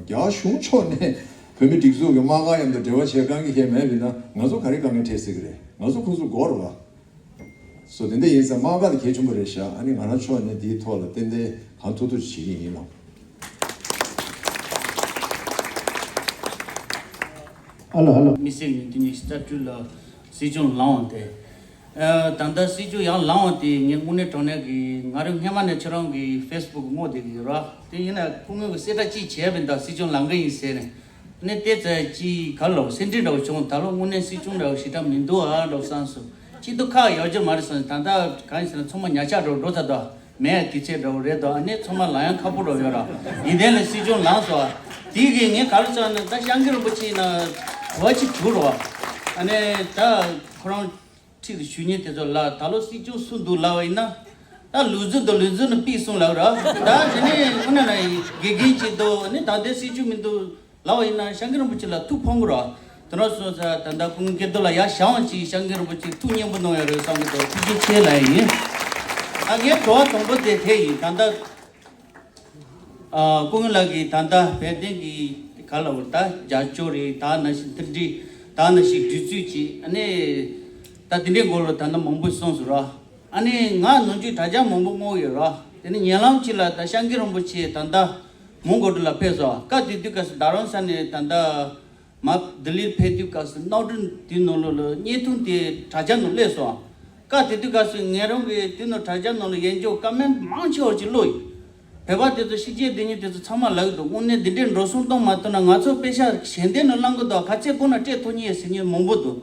རྒྱ་གཞུང་ཕྱོགས་ནས་བོད་མི་སྒྲིག་འཛུགས་ཀྱི་དམག་སྒར་མཉམ་དུ་འབྲེལ་བ་བྱེད་གང་གི་ཁྱད་མེད་པས་ན་ང་ཚོ་ག་རེ་དཀའ་ངལ་འཕྲད་སྲིད་ཀྱི་རེད། ང་ཚོ་ཁོ་ཚོ་དགོས་རེད་བ། སོ་དེ་འདྲ་ཡིན་ཙང་དམག་སྒར་དེ་གལ་ཆེན་པོ་རེད་ཤག་ཨ་ནི་ང་རང་ཕྱོགས་ནས་དེའི་ཐོག་ལ་ཏན་ཏན་གང་ཐུབ་ཐུབ་བྱེད་ཀྱི་ཡིན་ལགས། ཨ་ལ་ཨ་ལ། མི་སེར་ཉིས་སྟོང་ཉི་ཤུ་རྩ་དྲུག་ལ་སྲིད་སྐྱོང་ལངས་པ་དེ། ཨ་ད་ལྟ་སྲིད་སྐྱོང་ཡང་ལངས་པ་དེ་ངས་དངོས་གནས་དྲང་གནས་ཀྱི་ང་རང་སྔན་མ་ནས་ཁྱེད་རང་གི་ཕེ་སི་བུག་བསྔོགས་བསྡད་ཀྱི་ཡོད་ར། དེ་ཡིན་ན་སྐུ་ངོ་གི་གསལ་བསྒྲགས་ཅིག་བྱས་པ་ཡིན་ད་སྲིད་སྐྱོང་ལངས་ཀྱི་ཡིན་ཟེར་ནས། ནས་དེ་ཚེ་ཅིག་ག་ལོ་སེམས་ཁྲལ་འདྲ་བོ་བྱུང་། ད་ལོ་དངོས་གནས་སྲིད་སྐྱོང་འདྲ་བོ་ཞེ་དྲག་མི་འདུག་ཨ་ལོ་བསམ་སོང་། ཅིག་ཏུ་ཁག་ཡོད་རྒྱུ་མ་རེད་བསམ། ད་ལྟ་གང་ཡིན་ཟེར་ན་ཚང་མ་ཉག་ཆ་འདྲ་བོ་འགྲོ་ཚར་འདུག་མེད་དུས་ཚོད་འདྲ་བོ་རེད་འདུག་ཨ་ནི་ཚང་མ་ལངས་ཡང་ཁག་པོ་འདྲ་བོ་ཡོད་ར། ཡིན་དེ་ལ་སྲིད་སྐྱོང་ལངས་སོང་། དེ་གི་ངས་ག་རེ་བྱས་ན་ད་སྐྱབས་མགོན་རིན་པོ་ཆེ་ཡིན་ན་གོ་བ་ཅིག་གྲུག་རོ། ཨ་ནི་ད་ཁོ་རང་ཁྲིད་དུ་ཞུ་མཁན་དེ་ཚོ་ལ་ད་ལོ་སྲིད་སྐྱོང་སུ་འདུག་ལབ་པ་ཡིན་ན། ད་ལུག་རྫི་འདུག་ལུག་རྫི་ནི་ཕུད་སོང་ལབ་ར། ད་དེ་ནས་ཁོ་ན་ན་དགེ་རྒན་ཅིག་འདུག་ཨ་ནི་ད་ལྟའི་སྲིད་སྐྱོང་མི་འདུག་ལབ་པ་ཡིན་ན་སྐྱབས་མགོན་རིན་པོ་ཆེ་ལ་ཐུགས་ཕངས་ཀྱི་རེད། དེ་འདྲ་སོང་ཙང་ད་ལྟ་སྐུ་ངོ་སྐལ་རྡོར་ལགས་ཡར་བཞེངས་ཅིག་སྐྱབས་མགོན་རིན་པོ་ཆེ་ཐུགས་མཉེས་པོ་གནང་ཡོད་རེད་བསམ་གྱི་འདུག་ཐུགས་རྗེ་ཆེ་ལབ་ཡ་ཡིན། ད་ངའི་དྲི་བ་དང་པོ་དེ་དེ་ཡིན། ད་ལྟ་ཨ་སྐུ་ངོ་ལགས་ཀྱིས་ད་ལྟ་བོད་དོན་གྱི་ག་ལ་བར་ད་རྒྱབ་སྐྱོར་རེད། ད་ནང་བཞིན་མཐུན་སྒྲིལ་ད་ནང་བཞིན་སྒྲིག་འཛུགས་ཀྱི་ཨ་ནི་ད་དེ་འདྲའི་སྐོར་ལ་ད་ལྟ་མང་པོ་གསུངས་སོང་ར། ཨ་ནི་ང་ནམ་རྒྱུན་དྲ་རྒྱ་མང་པོ་བསྔོགས་ཡོད་ར། དེ་ནི་ཉེ་ལམ་གཅིག་ལ་ད་སྐྱབས་མགོན་རིན་པོ་ཆེ་ད་ལྟ་མོན་གྷོ་ལ་ཕེབས་སོང་། སྐབས་དེ་དུས་སྐབས་སུ་རྡ་རམ་ས་ནས་ད་ལྟ་མར་ལྡི་ལིར་ཕེབས་དུས་སྐབས་སུ་གནམ་གྲུ་དེའི་ནང་ལོགས་ལ་བརྙན་ཐུང་དེ་དྲ་རྒྱ་ནང་སླེབས་སོང་། སྐབས་དེ་དུས་སྐབས་སུ་ངེད་རང་གིས་དེ་ནང་དྲ་རྒྱ་ནང་ལ་ཡིན་རྒྱུ་ཀ་མེན་མང་ཆེ་བ་ཅིག་བླུགས་ཡོད། བོད་པ་དེ་ཚོ་ཕྱི་རྒྱལ་སྡོད་མཁན་དེ་ཚོ་ཚང་མ་ལབ་ཀྱི་འདུག་དངོས་གནས་འདི་འདྲའི་འགྲོ་སོང་གཏོང་མ་ཐུབ་ན་ང་ཚོ་པེ་ཤག་གཞན་དེ་ནང་བླང་གི་འདུག་ག་ཚད་དགོས་ན་སྤྲད་ཐུབ་ངེས་ཟེར་མཁན་མང་པོ་འདུག་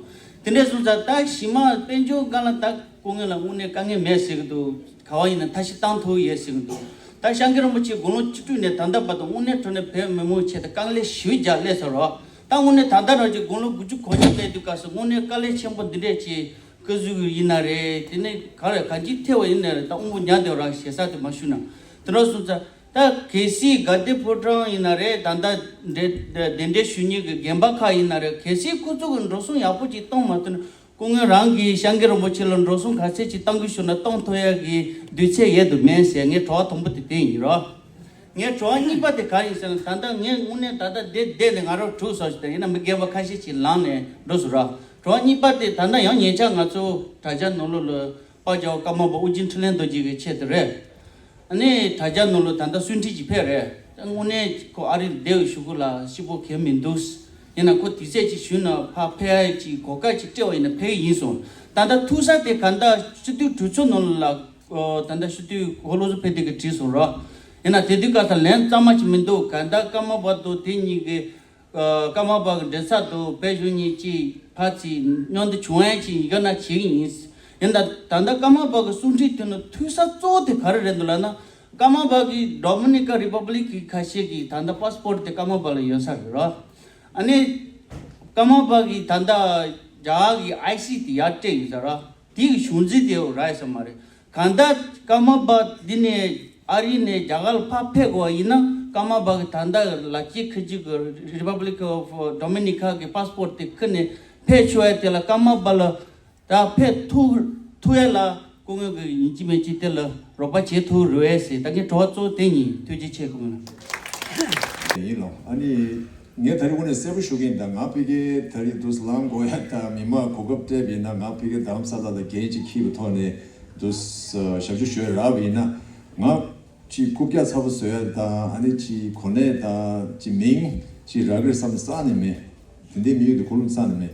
དེ་འདྲ་སོང་ཙང་ད་གཞི་མ་དཔལ་འབྱོར་སྒང་ལ་ད་སྐུ་ངོ་ལ་དངོས་གནས་དཀའ་ངལ་མེད་ཟེར་གྱི་འདུག་ག་བ་ཡིན་ན་ཐབས་ཤེས་བཏང་ཐུབ་ཡོད་ཟེར་གྱི་འདུག་ད་སྐྱབས་མགོན་རིན་པོ་ཆེ་དགུང་ལོ་བཅུ་དྲུག་ནས་ད་ལྟ་བར་དུ་དངོས་གནས་དྲང་གནས་བོད་མི་མང་ཆེད་དུ་དཀའ་ལས་ཞེ་པོ་རྒྱག་སླེབས་ཚར་རོགས། ད་དངོས་གནས་ད་ལྟ་རང་གི་དགུང་ལོ་དགུ་བཅུ་གོ་གཉིས་སླེབས་དུས་སྐབས་སུ་དངོས་གནས་དཀའ་ལས་ཆེན་པོ་འདི་འདྲས་ཀྱི་སྐུ་གཟུགས་ཡིན་ན་རེད། དེ་ནས་ག་རེ་གང་ཅི་ཐེ་བ་ཡིན་ན་རེད། ད་དབང་པོ་ཉར་བསྡད་ར་ཞེ་ས་དེ་མ་ཞུ་ན། དེ་འདྲ་སོང་ཙང་ད་གལ་སྲིད་དགའ་ལྡན་ཕོ་བྲང་ཡིན་ན་རེད། ད་ལྟ་འདྲེ་གདན་འདྲེན་ཞུ་མཁན་གྱི་རྒན་པ་ཁག་ཡིན་ན་རེད། གལ་སྲིད་ཁོ་ཚོ་གི་འགྲོ་སོང་ཡག་པོ་ཅིག་གཏོང་མ་ཐུབ་ན། སྐུ་ངོ་རང་གིས་སྐྱབས་མགོན་རིན་པོ་ཆེ་ལ་འགྲོ་སོང་ག་ཚད་ཅིག་གཏང་གི་བྱུང་ན་གཏོང་ཐུབ་ཡག་གི་དུས་ཚོད་ཡོད་དམ་མེད་ཟེར་ངའི་དྲི་བ་དང་པོ་དེ་དེ་ཡིན་རོ། ངའི་དྲི་བ་གཉིས་པ་དེ་ག་ཡིན་ཟེར་ན། ད་ལྟ་ངས་དངོས་གནས་ད་ལྟ་བསྡད་བསྡད་ནས་ང་རང་དྲུག་ཟེར་ཞིག་དང་ཡིན་ན་མི་རྒན་པ་ཁ་ཤས་ཅིག་ལངས་ནས་འགྲོ་སོང་ར། དྲི་བ་གཉིས་པ་དེ་ད་ལྟ་ཡང་ཉེ་ཆར་ང་ཚོ་དྲ་རྒྱ་ནང་ལོགས་ལ་དཔལ་རྒྱལ་བ་ཀརྨ་པ་ཨོ་རྒྱན་འཕྲིན་ལས་རྡོ་རྗེ་གི་ཆེད་དུ་རེད། ཨ་ནི་དྲ་རྒྱ་ནང་ལོགས་ད་ལྟ་གསུང་འཕྲིན་ཅིག་ཕེབས་རེད། དངོས་གནས་ཁོ་ཨ་རི་བསྡད་ཡོད་ཞུ་གི་ལ་ཤི་པོ་གལ་མི་འདུག་ཡིན་ན་ཁོ་དུས་ཚོད་ཅིག་ཞུས་ན་ཕར་ཕེབས་ཡ་ཅིག་གོ་སྐབས་ཅིག་སྤྲད་པ་ཡིན་ན་ཕེབས་ཀྱི་ཡིན་གསུངས། ད་ལྟ་ཐུག་ས་དེ་ག་ད་སྤྱི་འཐུས་གྲོས་ཚོགས་ནང་ལ་ད་ལྟ་སྤྱི་འཐུས་ཧོ་ལོ་ཟུ་ཕེབས་དེ་གི་བྲིས་སོང་ར། ཡིན་ན་དེ་དུས་སྐབས་ད་ལན་གཙང་མ་ཅིག་མི་འདུག་ག་ད་ཀརྨ་པ་དང་དེ་གཉིས་ཀྱི་ཀརྨ་པ་གི་འབྲེལ་ཚབ་དང་བོད་གཞུང་གཉིས་ཀྱིས་ཕར་ཚུར་མཉམ་དུ་བྱུང་ཡ་ཅིག་ཡི་གེ་ན་བྱེད་ཀྱི་ཡིན། ཡིན་ད་ད་ལྟ་ཀརྨ་པ་གི་གསུང་འཕྲིན་དེ་ནི་ཐོས་ས་གཙོ་བོ་དེ་ག་རེ་རེད་འདུག་ལབ་ན། ཀརྨ་པ་གི་ཌོ་མི་ནི་ཀ་རི་པབ་ལིག་གི་ཁ་ཤས་ཀྱི་ད་ལྟ་པ་སི་པོར་ཊི་དེ་ཀརྨ་པ་ལ་ཡོད་ས་རེད་ར། ཨ་ནི་ཀརྨ་པ་གི་ད་ལྟ་རྒྱ་གར་གི་ཨའི་སི་དེ་ཡར་སྤྲད་ཡོད་ས་ར། དེ་གི་བྱུང་རྩིས་དེ་རག་ཡོད་ས་མ་རེད། གང་ལྟར་ཀརྨ་པ་འདི་ནས་ཨ་རི་ནས་རྒྱ་གར་ལ་ཕར་ཕེབས་དགོས་པ་ཡིན་ན། ཀརྨ་པ་གི་ད་ལྟ་ལ་སྐྱེས་ཁུ་ཅི་གི་Republic of Dominica གི་པ་སི་པོར་ཊི་དེ་ཁུར་ནས་ཕེབས་ཆོག་ཡ་དེ་ལ་ཀརྨ་པ་ལ་ད་ཕེབས་ཐུབ་ཐུབ་ཡ་ལ་སྐུ་ངོ་གི་ཡིན་གཅིག་མིན་གཅིག་དེ་ལ་རོགས་པ་བྱེད་ཐུབ་རེད་ཟེར། ད་ངའི་དྲི་བ་གཙོ་བོ་དེ་ཡིན། ཐུགས་རྗེ་ཆེ་སྐུ་ངོ་ལགས། ཡིན་ལོ། ཨ་ནི། ངས་ད་རེས་དངོས་གནས་གསལ་པོ་ཞུ་གི་ཡིན། ད་ང་ཕ་གིར་ད་རེས་འདུག་ལངས་དགོས་ཡ་ད་མི་མང་གོ་སྐབས་སྤྲད་པ་ཡིན་ན་ང་ཕ་གིར་རྡ་རམ་ས་ལ་ལ་འགན་ཅིག་འཁྱེར་བའི་ཐོག་ནས་འདུག་ཞབས་ཞུ་ཞུ་ཡ་རག་པ་ཡིན་ན། ང་ཅིག་རྐུབ་བཀྱག་ཚ་པོ་བཟོ་ཡ་དང་ཨ་ནི་ཅིག་གོ་གནས་དང་ཅིག་མིང་ཅིག་རག་གི་རེད་བསམ་ནས་རྩ་ནས་མེད། དེ་འདྲའི་དམིགས་ཡུལ་དེ་ཁོ་རང་རྩ་ནས་མེད།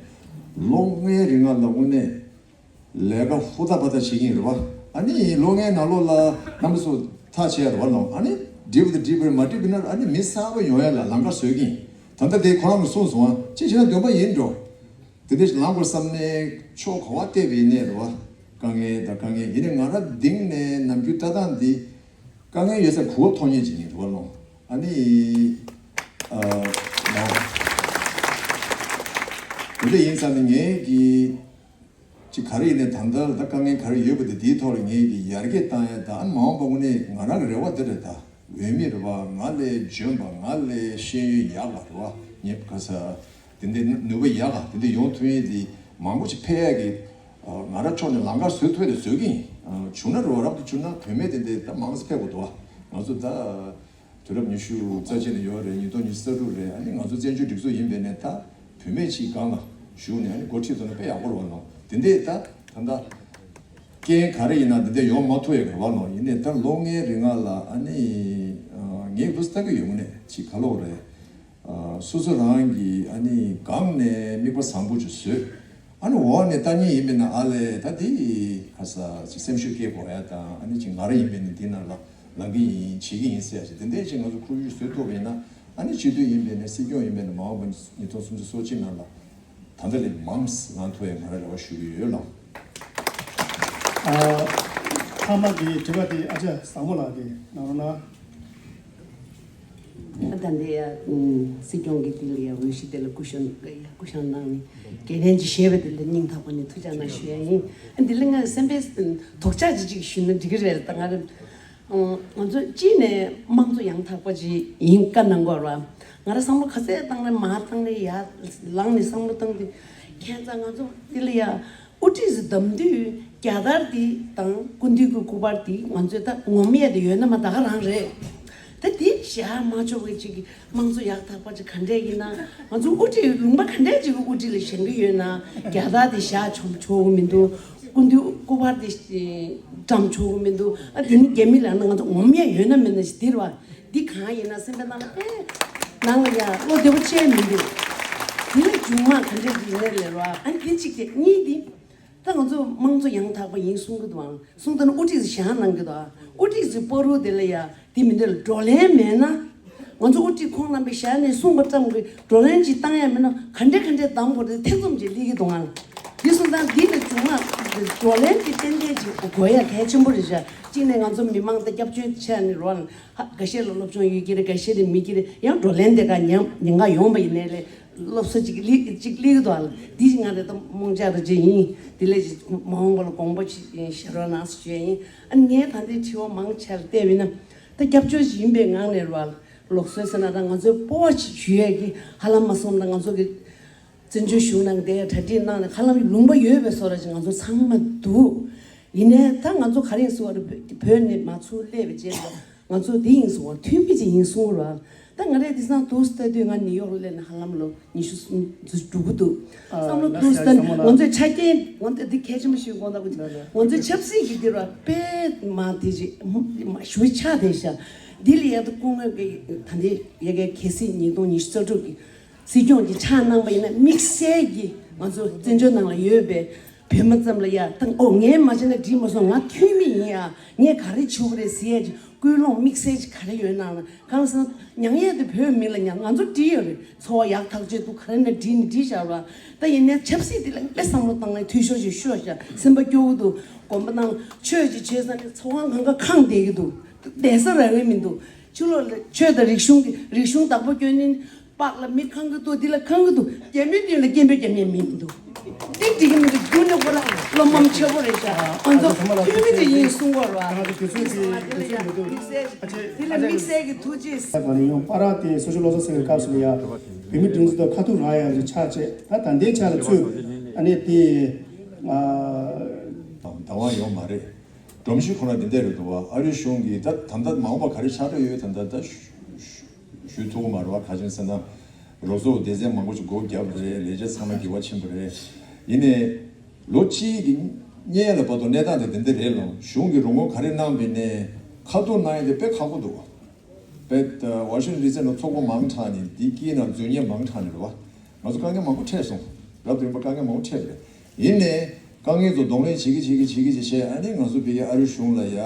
ལོ་ལྔའི་རིང་ལ་དངོས་གནས། ལས་ཀ་ཧུར་ཐག་པ་ཐག་བྱེད་ཀྱིན་རེད་བ། ཨ་ནི་ལོ་ལྔའི་ནང་ལོགས་ལ་རྣམ་པ་ཚོ་ཐག་བཅད་ཡ་རེད་བ་ལོ། ཨ་ནི་འགྲིག་པ་དང་འགྲིག་པ་རེད། མ་འགྲིག་པ་ན་ཨ་ནི་མི་གསར་པ་ཡོང་ཡ་ལ་ལམ་ཁ་བཟོས་ཀྱིན། ད་ལྟ་དེ་ཁོ་རང་གིས་གསུངས་སོང་ཨ། ཅི་བྱས་ན་འདོན་པ་ཡིན་འགྲོ། དེ་འདྲ་ཞིག་ལངས་དགོས་བསམ་ནས་ཕྱོགས་ག་བ་བལྟས་པ་ཡིན་ནའི་རེད་བ། དཀའ་ངལ་དང་དཀའ་ངལ་ཡིན་ནའི་ང་རང་གདེང་ནས་ནམ་རྒྱུན་ལྟ་སྟངས་འདི་དཀའ་ངལ་ཡོད་ཚད་གོ་སྐབས་ཐོབ་མཁན་ཅིག་ཡིན་རེད་བ་ལོ། ཨ་ནི་ཨ་ལོ། དེ་འདྲ་ཡིན་ཙང་ནི་ངས་ཀྱི། ཅིག་ག་རེ་ཡིན་ནའི་ད་ལྟ་ད་དཀའ་ངལ་ག་རེ་ཡོད་པ་དེ་དེའི་ཐོག་ལ་ངས་ཀྱི་ཡར་རྒྱས་བཏང་ཡ་ད་ཨ་མ་འོངས་པ་དངོས་གནས་ང་རང་གི་རེ་བ་འདི་རེད། ད་འོས་མི་རེད་བ། ང་ལས་འཇོན་པ། ང་ལས་ཤེས་ཡོན་ཡག་པ་རེད་བ། ངས་ག་ས་དེ་འདྲའི་ནུས་པ་ཡག་ག་དེ་འདྲ་ཡོང་ཐུབ་ཡས་དེ་མང་པོ་ཅིག་ཕེབས་ཡ་གི་ང་རང་ཕྱོགས་ནས་ལམ་ཁ་བཟོ་ཐུབ་ཡ་དེ་བཟོ་གི་ཡིན། བྱུང་ན་རེད་བ། རབ་ཏུ་བྱུང་ན་བུད་མེད་དེ་འདྲའི་ད་མང་ཙམ་ཕེབས་དགོས་འདུག་བ། ང་ཚོ་ད། དུས་རབས་ཉི་ཤུ་རྩ་གཅིག་ནས་ཡོད་རེད། ཉིས་སྟོང་ཉི་ཤུ་རྩ་དྲུག་རེད། ཨ་ནི་ང་ཚོ་བཙན་བྱོལ་སྒྲིག་འཛུགས་ཡིན་པའི་ནས་ད་བུད་མེད་ཅིག་སྒང་ལ་ཞུགས་ནས་ཨ་ནི་འགོ་ཁྲིད་ཐོག་ནས་དཔེ་ཡག་པོ་རེད་བ་ནོ། དེ་འདྲས་ད་ད་ལྟ་རྐྱེན་ག་རེ་ཡིན་ན་དེ་འདྲས་ཡོང་མ་ཐུབ་ཡ་གི་རེད་བ་ནོ། ཡིན་ནའི་ད་ལོ་ལྔའི་རིང་ལ་ཨ་ནི་ངས་འདུག་ལྟ་གི་ཡོང་ནས་ཅིག་ག་ལོག་རེད། སོ་སོ་རང་གི་ཨ་ནི་སྒང་ནས་དམིགས་པ་བཟང་པོ་ཅིག་བཟོས། ཨ་ནི་འོག་ནས་ལྟ་མཁན་ཡིན་པས་ན་ཨ་ལས་ད་དེ་ག་ས་ཅིག་སེམས་ཤུགས་སྐྱེད་དགོས་ཡ་དང་། ཨ་ནི་ཅིག་ང་རང་ཡིན་པས་ན་དེ་ནང་ལ་ལངས་ཀྱི་ཡིན། བྱེད་ཀྱི་ཡིན་ཟེར་ཡ་ཅིག་དེ་འདྲའི་ཅིག་ང་ཚོ་ཁོར་ཡུག་བཟོས་ཐུབ་པ་ཡིན་ན། ཨ་ནི་སྤྱི་འཐུས་ཡིན་པས་ན་སྲིད་སྐྱོང་ཡིན་པས་ན་མ་འོངས་པ་ཉིས་སྟོང་སུམ་ཅུ་སོ་གཅིག་ནང་ལ་ད་ལྟ་ལས་མང་ཙམ་ལངས་ཐུབ་ཡ་ང་རང་རེ་བ་ཞུ་གི་ཡོད་ལགས། ཨ། ཐ་མ་དེ་དྲི་བ་དེ་ཨ་ཅག་བཟང་མོ་ལགས་ཀྱིས་གནང་རོགས་གནང་། ད་ལྟ་ཡ་སྲིད་སྐྱོང་གི་དེ་ལ་ཡ་འོས་གཞི་དེ་ལ་སྐུ་ཞབས་སྐུ་ཞབས་གནང་ནས་འགན་ལེན་ཅིག་བཞེས་པ་དེ་ལ་སྙིང་ཐག་པ་ནས་ཐུགས་ཅག་གནང་ཞུ་ཡ་ཡིན། ཨ་འདི་ལ་ང་སེམས་པའི་དོགས་འཆར་ཅིག་ཅིག་ཞུས་ན་འགྲིག་གི་རེད། ད་ང་རང་ང་ཚོ་གཅིག་ནས་དམངས་གཙོ་ཡང་དག་པ་ཅིག་ཡིན་བཀའ་གནང་དགོས་ར། ང་རང་བསམ་བློ་ག་ཚད་བཏང་ནས་མར་བཏང་ནས་ཡར་ལངས་ནས་བསམ་བློ་བཏང་དུས་ཁྱད་མཚར་ང་ཚོ་འདི་ལ་ཡ། དབུ་ཁྲིད་ཟེར་གདམ་དུས་རྒྱལ་དར་འདི་དང་སྐུ་མདུན་གྱི་སྐུ་པར་འདི་ང་ཚོས་ད་ངོམ་ཡས་དེ་ཡོད་ན་མ་ད་ག་རང་རེད། ད་འདི་བཞག་མ་ཆོག་པའི་ཅིག་གི་དམངས་གཙོ་ཡག་དག་པ་ཅིག་ག་འདྲས་ཡིན་ན། ང་ཚོ་དབུ་ཁྲིད་ལུང་པ་ག་འདྲས་ཅིག་གི་དབུ་ཁྲིད་ལ་བཞེངས་གི་ཡོད་ན་རྒྱལ་དར་འདི་བཞག་ཆོག་ཆོག་གི་མི་འདུག་སྐུ་མདུན་སྐུ་པར་འདི་བཀྲམ་ཆོག་གི་མི་འདུག་ཨ་དེ་ནི་རྒྱ་མི་ལ་ན་ང་ཚོ་ངོམ་ཡས་ཡོད་ན་མེད་ན་ཞིག་འདིར་བ། འདི་གང་ཡིན་ན་སེམས་པའི་ནང་ལ་ཨེ། ནང་ལ་ཡ་བློ་བདེ་པོ་བྱས་མི་འདུག་འདི་ལ་བྱུང་མ་ག་འདྲས་ཀྱི་ཡིན་ནའི་ལས་རོགས། ཨ་འདི་གཅིག་དེ་གཉིས་འདི། ད་ང་ཚོ་དམངས་གཙོ་ཡང་དག་པ་ཡིན་གསུང་གི་འདུག་ཨང་། གསུང་ད་ནི་དབུ་ཁྲིད་ཟེར་བཞག་གནང་གི་འདུག་ཨ། དབུ་ཁྲིད་ཟེར་བར་དུ་དེ་ལ་ཡ་འདི་མི་འདི་ལ་བགྲོ་གླེང་མེད་ན། ང་ཚོ་དབུ་ཁྲིད་ཁོང་རྣམ་པས་བཞག་ནས་གསུངས་པ་ཙམ་གྱིས་བགྲོ་གླེང་ཅིག་བཏང་ཡ་མིན་ན་ག་འདྲས་ག་འདྲས་གདམ་དགོས་རེད། ཐེ་ཚོམ་ཅིག་སླེབས་ཀྱི་འདུག་ཨང་། འདི་གསུང་སྟངས་འདི་ལ་བྱུང་ན་བགྲོ་གླེང་གི་ཏན་ཏན་ཅིག་དགོས་ཡ་གལ་ཆེན་པོ་རེད་ཤག་གཅིག་ནས་ང་ཚོ་མི་མང་དང་སྐྱབས་བཅོལ་ཆ་ནས་རོགས་ལ་ཧ་འགའ་ཤས་ལ་སློབ་སྦྱོང་ཡོད་ཀྱི་རེད། འགའ་ཤས་ལ་མེད་ཀྱི་རེད། ཡང་བགྲོ་གླེང་དེ་ག་ཉམས་ཉེན་ཁ་ཡོང་པ་ཡིན་ནའི་ལས། སློབ་གསོ་ཅིག་ལི་ཅིག་ལི་གི་དོ་ལ་འདི་ང་རེ་ད་རྨོངས་ཆ་རུ་ཅིག་ཡིན། དེ་ལས་ཅིག་མ་འོངས་པ་ལ་དགོངས་པ་ཅིག་ཡིན་ཞེ་རོགས་གནང་ཞུ་ཡ་ཡིན། ཨ་ངས་ད་འདི་དྲི་བ་མང་ཆེ་ལ་བལྟས་པ་ཡིན་ན་ད་སྐྱབས་བཅོལ་ཅིག་ཡིན་པའི་ངང་ནས་རོགས་ལ་ལོག་སོ་ཟེར་ན་ད་ང་ཚོའི་སྤོབས་པ་ཅིག་ཞུ་ཡས་ཀྱི་ཧ་ལམ་མ་སོང་ན་ང་ཚོ་གི་བཙན་བྱོལ་གཞུང་ནང་དེ་གྲ་སྒྲིག་གནང་ནས་ཧ་ལམ་ལུང་པ་ཡོད་པའི་བཟོ་འདྲ་ཅིག་ང་ཚོ་ཚང་མ་འདུག་ཡིན་ནའི་ད་ང་ཚོ་ག་རེ་ཡིན་ཟེར་བ་རེད། བོད་ནས་མ་ཚུར་སླེབས་པའི་རྗེས་ལ་ང་ཚོ་དེ་ཡིན་གསུང་བ་མཐུན་མི་ཅིག་ཡིན་གསུང་ར། ད་ང་རེ་དེང་སང་འདུག་སེ་ལྟ་དུས་ང་ནིའུ་ཡོག་ལ་སླེབས་ནས་ཧ་ལམ་ལོ་ཉི་ཤུ་སུམ་ཅུ་འགྲོ་གི་འདུག་ཨ་བསམ་བློ་ལགས་འདུག་སེ་ལྟ་ནས་བསམ་བློ་ང་ཚོས་ཆ་རྐྱེན་ང་ཚོས་འདི་གལ་ཆེན་པོ་ཞིག་དགོངས་དག་གི། ལགས་ལགས། ང་ཚོའི་ཆབ་སྲིད་ཀྱི་འདི་ར་དཔེ་མ་དེ་ཅིག་མ་ཞུ་ཆགས་བསྡད་ཤག་འདི་ལ་ཡ་ད་སྐུ་ངོ་གི་ད་ལྟའི་ཡ་གི་གལ་སྲིད་ཉིས་སྟོང་ཉི་ཤུ་རྩ་དྲུག་གི་སྲིད་སྐྱོང་གི་ཆགས་གནང་པ་ཡིན་ན་དམིགས་བསལ་གྱི་ང་ཚོ་བཙན་བྱོལ་ནང་ལ་ཡོད་པའི་བོད་མི་ཙམ་ལ་ཡ་ད་ཨོ་ངས་མ་བྱས་ན་འགྲིག་མ་སོང་། ང་འཐུས་མི་ཡིན་ཡ། ངས་ག་རེ་བྱེད་དགོས་རེད་ཟེར་ཡ་ཅིག་ཀུན་སློང་དམིགས་བསལ་ཅིག་ག་རེ་ཡོད་ནའང་གང་ཟེར་ན་མྱང་ཡས་དེ་བོད་མི་ལ་མྱང་ང་ཚོ་འགྲིག་ཡོད་རེད། འཚོ་བ་ཡག་ཐག་ཆོད་འདུག་ག་རེ་ན་འགྲིག་ནི་འགྲིག་བཞག་ར། ད་ཡིན་ནའི་ཆབ་སྲིད་དེ་ལ་དཔེ་བསམ་བློ་བཏང་ནས་འཐུས་ཤོར་ཞིག་ཤོར་བཞག་སེམས་པ་སྐྱོ་གི་འདུག་དགོན་པ་ནང་ཆོས་ཅིག་བྱེད་ས་ནས་འཚོ་བ་སྒང་ག་ཁེངས་བསྡད་ཀྱི་འདུག་བསྡད་ས་རག་གི་མི་འདུག་ཕྱི་ལོགས་ལ་ཆོས་དང་རིག་གཞུང་གི་རིག་གཞུང་བདག་པོ་སྐྱོན་ནི། པགས་ལ་མི་ཁེངས་ཀྱི་འདུག་འདི་ལ་ཁེངས་ཀྱི་འདུག་རྒྱ་མིའི་མདུན་ལ་སྐད་འབོད་རྒྱག་མཁན་མི་འདུག་འདི་འགྲིག་གི་མི་འདུག་རྒྱུ་ནས་ཁོ་རང་བློ་ཕམ་ཆེ་པོ་རེད་ཤག་ང་ཚོ་འཐུས་མི་དེ་ཡིན་གསུང་གི་རེད་བ། ང་ཚོ་དུས་ཚོད་ཀྱི་དུས་ཚོད་མི་འདུག་དམིགས་བསལ་ཨ་ཅེ་དེ་ལ་དམིགས་བསལ་གྱི་ཐུགས་རྗེ། ཨ་ཅེ་ང་ནི་ཡང་པ་ར་དེ་སོ་ཞིག་བློ་བཟང་སེང་གེ་སྐབས་སུ་ལ་ཡ་བོད་མི་སྒྲིག་འཛུགས་དང་ཁ་ཐུག་རག་ཡ་ཅིག་ཆགས་བྱས། ད་ད་ལྟའི་ཆ་ལ་ཚུད་ཨ་ནི་དེ་ང་ད་བ་ཡོང་མ་རེད། སྒྲོམ་གཞི་ཁོ་ན་དེ་འདྲ་རེད་འདུག་བ། ཨ་རི་གཞུང་གིས་ད་ད་ལྟ་མ་འོངས་པ་ག་རེ་ཆགས་འགྲོ་ཡོད་ད་ལྟ་ད་ཞུ་ཞུ་ཞུ་ཐུབ་ཀྱི་མ་རེད་བ། ག་ཅི་ཟེར་ན་རོགས་ཚོ་སྡེ་ཚན་མང་པོ་ཞིག་སྒོ་བརྒྱབ་པ་རེད། ལས་བྱེད་ཚང་མ་དགེ་བ་ཕྱིན་པ་རེད། ཡིན་ནའི་ལོ་གཅིག་གི་སྔོན་ལ་བར་དུ་གནས་སྟངས་དེ་དེ་འདྲ་རེད་ལོ། གཞུང་གིས་རོགས་ངོ་ག་རེ་གནང་བས་ནས་ཁ་ཐུག་གནང་ཡ་དེ་དཔེ་ཁག་པོ་འདུག་བ། དཔེ་ཝ་ཤིང་ཊོན་ཌི་སི་ནང་ཚོགས་པ་མང་དྲགས་ནས་འདི་དཀྱིལ་ནང་འཛུལ་མཁན་མང་དྲགས་ནས་རེད་བ། ང་ཚོ་དཀའ་ངལ་མང་པོ་འཕྲད་སོང་། རབ་ཏུ་རིམ་པ་དཀའ་ངལ་མང་པོ་འཕྲད་པ་རེད། ཡིན་ནའི་དཀའ་ངལ་ཚོ་གདོང་ལེན་བྱེད་ཀྱི་བྱེད་ཀྱི་བྱེད་ཀྱི་བྱེད་བྱས། ཨ་ནི་ང་ཚོ་ཕ་གི་ཨ་རི་གཞུང་ལ་ཡ་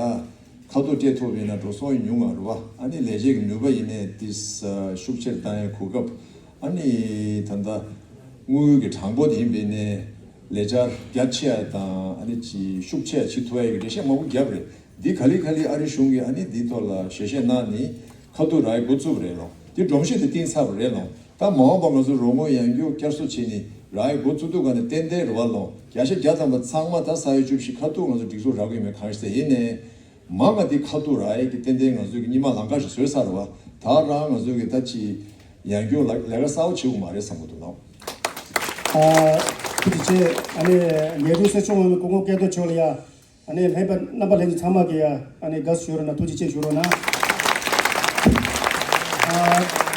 ཁ་ཐུག་སྤྲད་ཐུབ་པ་ཡིན་ན་འགྲོ་སོང་ཡང་ཉུང་ང་རེད་བ། ཨ་ནི་ལས་བྱེད་ཀྱི་ནུས་པ་ཡིན་ནའི་ཏིས་ཤུགས་ཆེར་བཏང་ཡའི་གོ་སྐབས། ཨ་ནི་ད་ལྟ་དངུལ་གྱི་གྲངས་འབོར་དེ་ཡིན་པས་ནས་ལས་འཆར་རྒྱ་ཆེ་ཡ་དང་ཨ་ནི་ཅི་ཤུགས་ཆེ་ཡ་བྱེད་ཐུབ་ཡ་གི་འགྲེལ་བཤད་མང་པོ་བརྒྱབ་རེད། འདི་ག་ལེ་ག་ལེ་ཨ་རི་གཞུང་གིས་ཨ་ནི་འདིའི་ཐོག་ལ་ཞལ་བཞེས་གནང་ནས་ཁ་ཐུག་རག་ཡ་འགོ་བཙུགས་པ་རེད་ལོ། འདི་སྒྲོམ་གཞི་དེ་བཏིང་ཚར་བ་རེད་ལོ། ད་མ་འོངས་པ་ང་ཚོ་རོགས་ངོ་ཡང་བསྐྱར་བསྐྱར་གསོ་བྱས་ནས་ ར་ཡི་འགོ་བཙུགས་དུས་ག་ནས་ཏན་ཏན་རེད་བ་ལོ། བརྒྱ་ཆ་བརྒྱ་ཐམ་པ་ཚང་མ་ད་ས་ཡ་བཅུ་བཞི་ཁ་ཐུག་ང་ཚོ་སྒྲིག་འཛུགས་རག་གི་མེད་གང་ཞིག་ཡིན་ནའི། མ་ང་དེ་ཁ་ཐུག་ར་ཡི་གི་ཏན་ཏན་ང་ཚོའི་གི་སྙེ་མ་ལང་ཀ་ཞིག་བཟོས་ཚར་བ། ད་རང་ང་ཚོའི་གི་ད་ཅི་ཡང་སྐྱོ་ལ་ལས་ཀ་གསར་པ་བྱེད་དགོས་མ་རེད་བསམ་གི་འདུག་ལགས། ཨ། ཐུགས་རྗེ་ཆེ། ཨ་ནི་ཉེ་དུ་སེ་ཆུང་བ་སྐུ་ངོ་སྐལ་རྡོར་མཆོག་ལ་ཡ། ཨ་ནི་ལྷན་པ་རྣམ་པ་ལྷན་རྒྱས་ཚང་མ་གི་ཡ་ཨ་ནི་དགའ་བསུ་ཞུ་རོགས་གནང་། ཐུགས་རྗེ་ཆེ་ཞུ་རོགས་གནང་།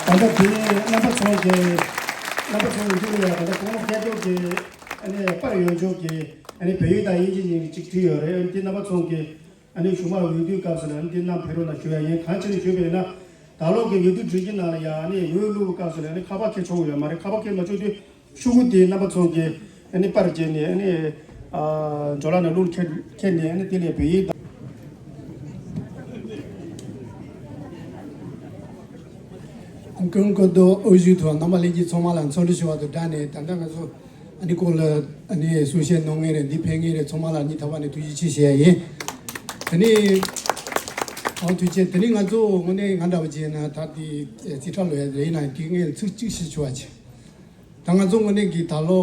ཨ། ད་ལྟ་དེ་རྣམ་པ་ཚོ་གི་རྣམ་པ་ཚོ་ཡིན་རྒྱུ་ལ་ཡ་ད་ལྟ་སྐུ་ངོ་སྐལ་རྡོར་གི་ཨ་ནི་པར་ཡོད་འཇོག་གི་ཨ་ནི་བལ་ཡུལ་དང་དབྱིན་ཇི་གཉིས་ཀྱི་གཅིག་བྲིས་ཡོད་རེད། ཨ་ནི་དེ་རྣམ་པ་ཚོ་གི་ཨ་ནི་གཞུག་མར་འོས་བསྡུའི་སྐབས་སུ་ལ་ཨ་ནི་དེ་རྣམས་ཕེབས་རོགས་གནང་ཞུ་ཡ་ཡིན། གང་ཅི་ནས་ཞུས་པ་ཡིན་ན། ད་ལོ་གི་འོས་བསྡུ་སྒྲིག་གཞི་ནང་ལ་ཡ་ཨ་ནི་འོས་བླུག་པའི་སྐབས་སུ་ལ་ཨ་ནི་ཁ་པར་འཁྱེར་ཆོག་གི་ཡོད་མ་རེད། ཁ་པར་འཁྱེར་མ་ཆོག་དུས། ཤོག་གུ་དེ་རྣམ་པ་ཚོ་གིས་ཨ་ནི་པར་བརྒྱབ་ནས་ཨ་ནི་ཨ་ཇོ་ལགས་ནས་རླུང་ཁྱེར་ཁྱེར་ནས་ཨ་ནི་དེ་ལས་བོད་ཡིག་དང་། ཀུན་གོ་དོ་ཨོ་ཞུ་ཐོག་རྣམ་པ་ལྷན་རྒྱས་ཚང་མ་ལ་འཚམས་འདྲི་ཞུ་བ་དང་སྦྲགས་ནས། ད་ལྟ་ང་ཚོ་ཨ་ནི་སྐོར་ལ་ཨ་ནི་གསུང་བཤད་གནང་མཁན་རེད། འདི་ཕེབས་མཁན་རེད། ཚང་མ་ལ་སྙིང་ཐག་པ་ནས་ཐུགས་རྗེ་ཆེ་ཞུ་ཡ་ཡིན། དེ་ནས་ཨོ་ཐུགས་རྗེ་ཆེ། དེ་ནས་ང་ཚོ་དངོས་གནས་ང་འདྲ་བ་བྱས་ན་ད་དེ་རྩིས་ཁྲ་ལོས་ཡ་རེད། ཡིན་ན་དེ་ངས་ཚིག་གཅིག་ཞིག་ཞུ་བ་བྱས། ད་ང་ཚོ་དངོས་གནས་ཀྱི་ད་ལོ་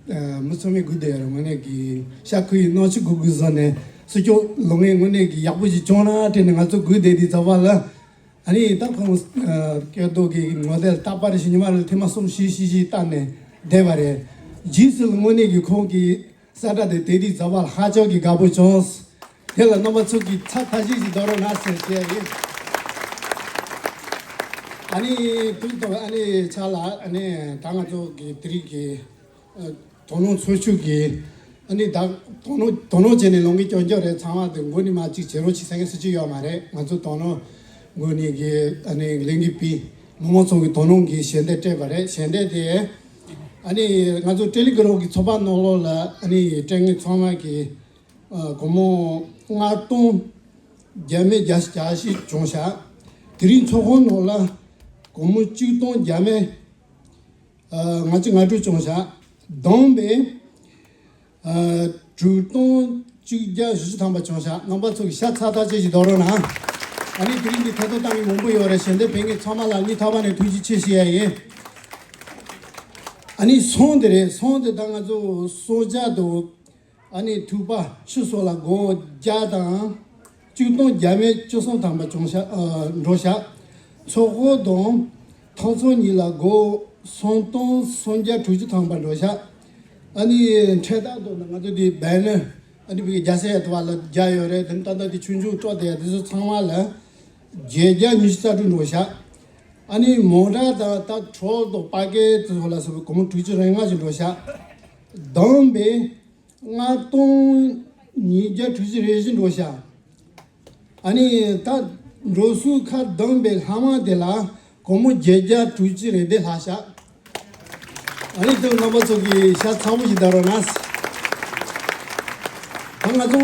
ཨ་མི་ཚང་མས་སྒུག་བསྡད་ཡོད་རེད། དངོས་གནས་ཀྱི་ཤ་ཁུ་ཡི་སྣང་ཆུ་གུ་གུ་བཟོ་ནས་སྲིད་སྐྱོང་ལོ་ངན་དངོས་གནས་ཀྱི་ཡག་པོ་ཞིག་བྱུང་ན་དྲན་ནས་ང་ཚོ་སྒུག་བསྡད་དུས་ཙམ་པ་ལ། ཨ་ནི་ད་ཁོང་ཨ་སྐལ་རྡོར་གྱི་ངོ་དེབ་རྟག་པར་ཞིག་ཉི་མ་རེ་ཐེངས་མ་གསུམ་བཞི་བཞི་བཞི་བལྟས་ནས་བསྡད་པ་རེད། རྗེས་སུ་དངོས་གནས་ཀྱི་ཁོང་གི་གསལ་བསྒྲགས་དེ་དེ་དུས་ཙམ་པ་ལ་ཧ་ཅང་གི་དགའ་པོ་བྱུང་། དེ་ལ་རྣམ་པ་ཚོ་གིས་ཚ་ཐག་ཆོད་ཅིག་འདོན་རོགས་གནང་ཟེར་བཤད་ཡིན། ཨ་ནི་དུས་ཐོག་ཨ་ནི་ཆ་ལ་ཨ་ནི་ད་ང་ཚོ་གི་དེ་རིང་གི་ཨ་དོ་སྣང་ཚོགས་ཆུང་གི་ཨ་ནི་ད་དོ་སྣང་དོ་སྣང་བྱས་ནས་ལོང་གི་སྐྱོན་བརྗོད་རེད། ཚང་མ་དེ་མགོ་ནས་མར་གཅིག་བྱེད་རོགས་གྱིས་ཟེར་མཁན་སུ་གཅིག་ཡོད་མ་རེད། ང་ཚོ་དོ་སྣང་མགོ་ནས་གི་ཨ་ནི་ལེན་གི་པི་མི་མང་ཚོ་གི་དོ་སྣང་གི་ཞལ་འདེབས་སྤྲད་པ་རེད། ཞལ་འདེབས་དེ་ཨ་ནི་ང་ཚོ་ཏེ་ལི་གྷི་རམ་གི་ཚོགས་པ་ནང་ལོགས་ལ་ཨ་ནི་སྤྲད་མཁན་ཚང་མ་གི་ཨ་སྒོར་མོ་ལྔ་སྟོང་བརྒྱ་མེད་བརྒྱ་བརྒྱ་ཞིག་བྱུང་ཤག་དེ་རིང་ཚོགས་ཁང་ནང་ལ་སྒོར་མོ་གཅིག་སྟོང་བརྒྱ་མེད་ཨ་ལྔ་བཅུ་ང་དྲུག་བྱུང་ཤག་བསྡོམས་པས་ཨ་དྲུག་སྟོང་གཅིག་བརྒྱ་བཞི་བཅུ་ཐམ་པ་བྱུང་ཤག་རྣམ་པ་ཚོ་གི་ཤ་ཚ་ཐག་ཆོད་ཅིག་འདོན་རོགས་གནང་། ཨ་ནི་དེ་རིང་གི་ཐད་གཏོང་བཏང་མཁན་མང་པོ་ཡོད་རེད། ཞལ་འདེབས་ཕུལ་མཁན་ཚང་མ་ལ་སྙིང་ཐག་པ་ནས་ཐུགས་རྗེ་ཆེ་ཞུ་ཡ་ཡིན། ཨ་ནི་སོང་དེ་རེད། སོང་དེ་ད་ང་ཚོ་སོང་ཆ་དང་ཨ་ནི་ཐུག་པ་ཕྱི་སོགས་ལ་སྒོར་བརྒྱ་དང་བཅུ་སྟོང་བརྒྱ་མེད་བཅུ་གསུམ་ཐམ་པ་བྱུང་ཤག་ཨ་འགྲོ་ཤག་ཚོགས་འཁོར་དང་ཐོག་ཚང་གཉིས་ལ་སྒོར་སུམ་སྟོང་སུམ་བརྒྱ་དྲུག་ཅུ་ཐམ་པ་འགྲོ་ཤག་ཨ་ནི་འཕྲེད་དར་དང་ང་ཚོ་དེ་བེ་ནར་ཨ་ནི་བི་རྒྱ་སེ་ཡ་དུ་བ་ལ་རྒྱ་ཡོད་རེད། དེ་ནི་ད་ལྟ་དེ་ཆུང་ཆུང་སྤྲོ་དེ་དེ་ཚོ་ཚང་མ་ལ་བརྒྱད་བརྒྱ་ཉི་ཤུ་རྩ་དྲུག་འགྲོ་ཤག་ཨ་ནི་མོ་ཊ་དང་ད་ཊོལ་དང་པ་ཀེ་དེ་ཚོ་ལ་སོགས་པའི་སྒོར་མོ་དྲུག་ཅུ་རེ་ལྔ་ཞིག་འགྲོ་ཤག་བསྡོམས་པས་ལྔ་སྟོང་ཉིས་བརྒྱ་དྲུག་ཅུ་རེ་བཞི་འགྲོ་ཤག་ཨ་ནི་ད་འགྲོ་སོང་ཁ་བསྡོམས་པའི་ལྷག་མ་དེ་ལ་སྒོར་མོ་བརྒྱད་བརྒྱ་དྲུག་ཅུ་རེ་བདུན་ལྷག་ཤག་ཨ་ནི་དེ་རྣམ་པ་ཚོ་གིས་ཤ་ཚ་པོ་ཞིག་གདའ་རོགས་གནང་། ད་ང་ཚོ་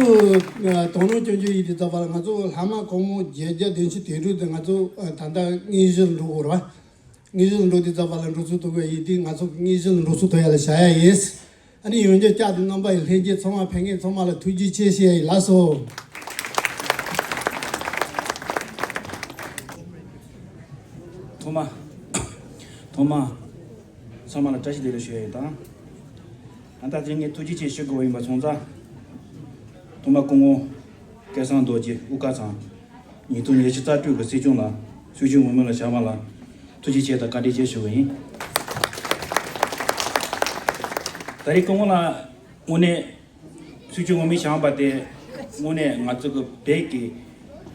དོ་སྣང་སྐྱོན་བརྗོད་ཡིན་དུས་ཙམ་པ་ལ་ང་ཚོ་ལྷག་མ་སྒོར་མོ་བརྒྱད་བརྒྱ་བདུན་ཅུ་དོན་དྲུག་དེ་ང་ཚོ་ད་ལྟ་དངོས་གཞི་ལ་འགྲོ་དགོས་རེད་བ། དངོས་གཞི་ལ་འགྲོ་དུས་ཙམ་པ་ལ་འགྲོ་སོང་ཐོབ་དགོས་ཡིན་དུས་ང་ཚོ་དངོས་གཞི་ལ་འགྲོ་སོང་ཐོབ་ཡ་ལ་བྱ་ཡ་ཡིན། ཨ་ནི་ཡོང་རྒྱུ་བསྐྱར་དུ་རྣམ་པ་ཡི་ལྷན་རྒྱས་ཚང་མ་ཕེབས་མཁན་ཚང་མ་ལ་ཐུགས་རྗེ་ཆེ་ཞུ་ཡ་ཡིན། ལགས་སོ། ཐོག་མ། ཐོག་མ། ཚང་མ་ལ་བཀྲ་ཤིས་བདེ་ལེགས་ཞུ་ཡ་ཡིན་དང་། ཨ་ད་དེ་ངས་ཐུགས་རྗེ་ཆེ་ཞུ་དགོས་པ་ཡིན་པ་སོང་ཙང་། ཐོག་མ་སྐུ་ངོ་སྐལ་བཟང་རྡོ་རྗེ་དབུ་དཀར་ཚང་། ཉིས་སྟོང་ཉི་ཤུ་རྩ་དྲུག་གི་སྲིད་སྐྱོང་ལ་སྲིད་སྐྱོང་འོས་མི་ལ་བཞེངས་པ་ལ་ཐུགས་རྗེ་ཆེ་དང་བཀའ་དྲིན་ཆེ་ཞུ་བ་ཡིན། ད་རེས་སྐུ་ངོ་ལ་དངོས་གནས་སྲིད་སྐྱོང་འོས་མི་བཞེངས་པ་དེ་དངོས་གནས་ང་ཚོ་གི་བོད་ཀྱི་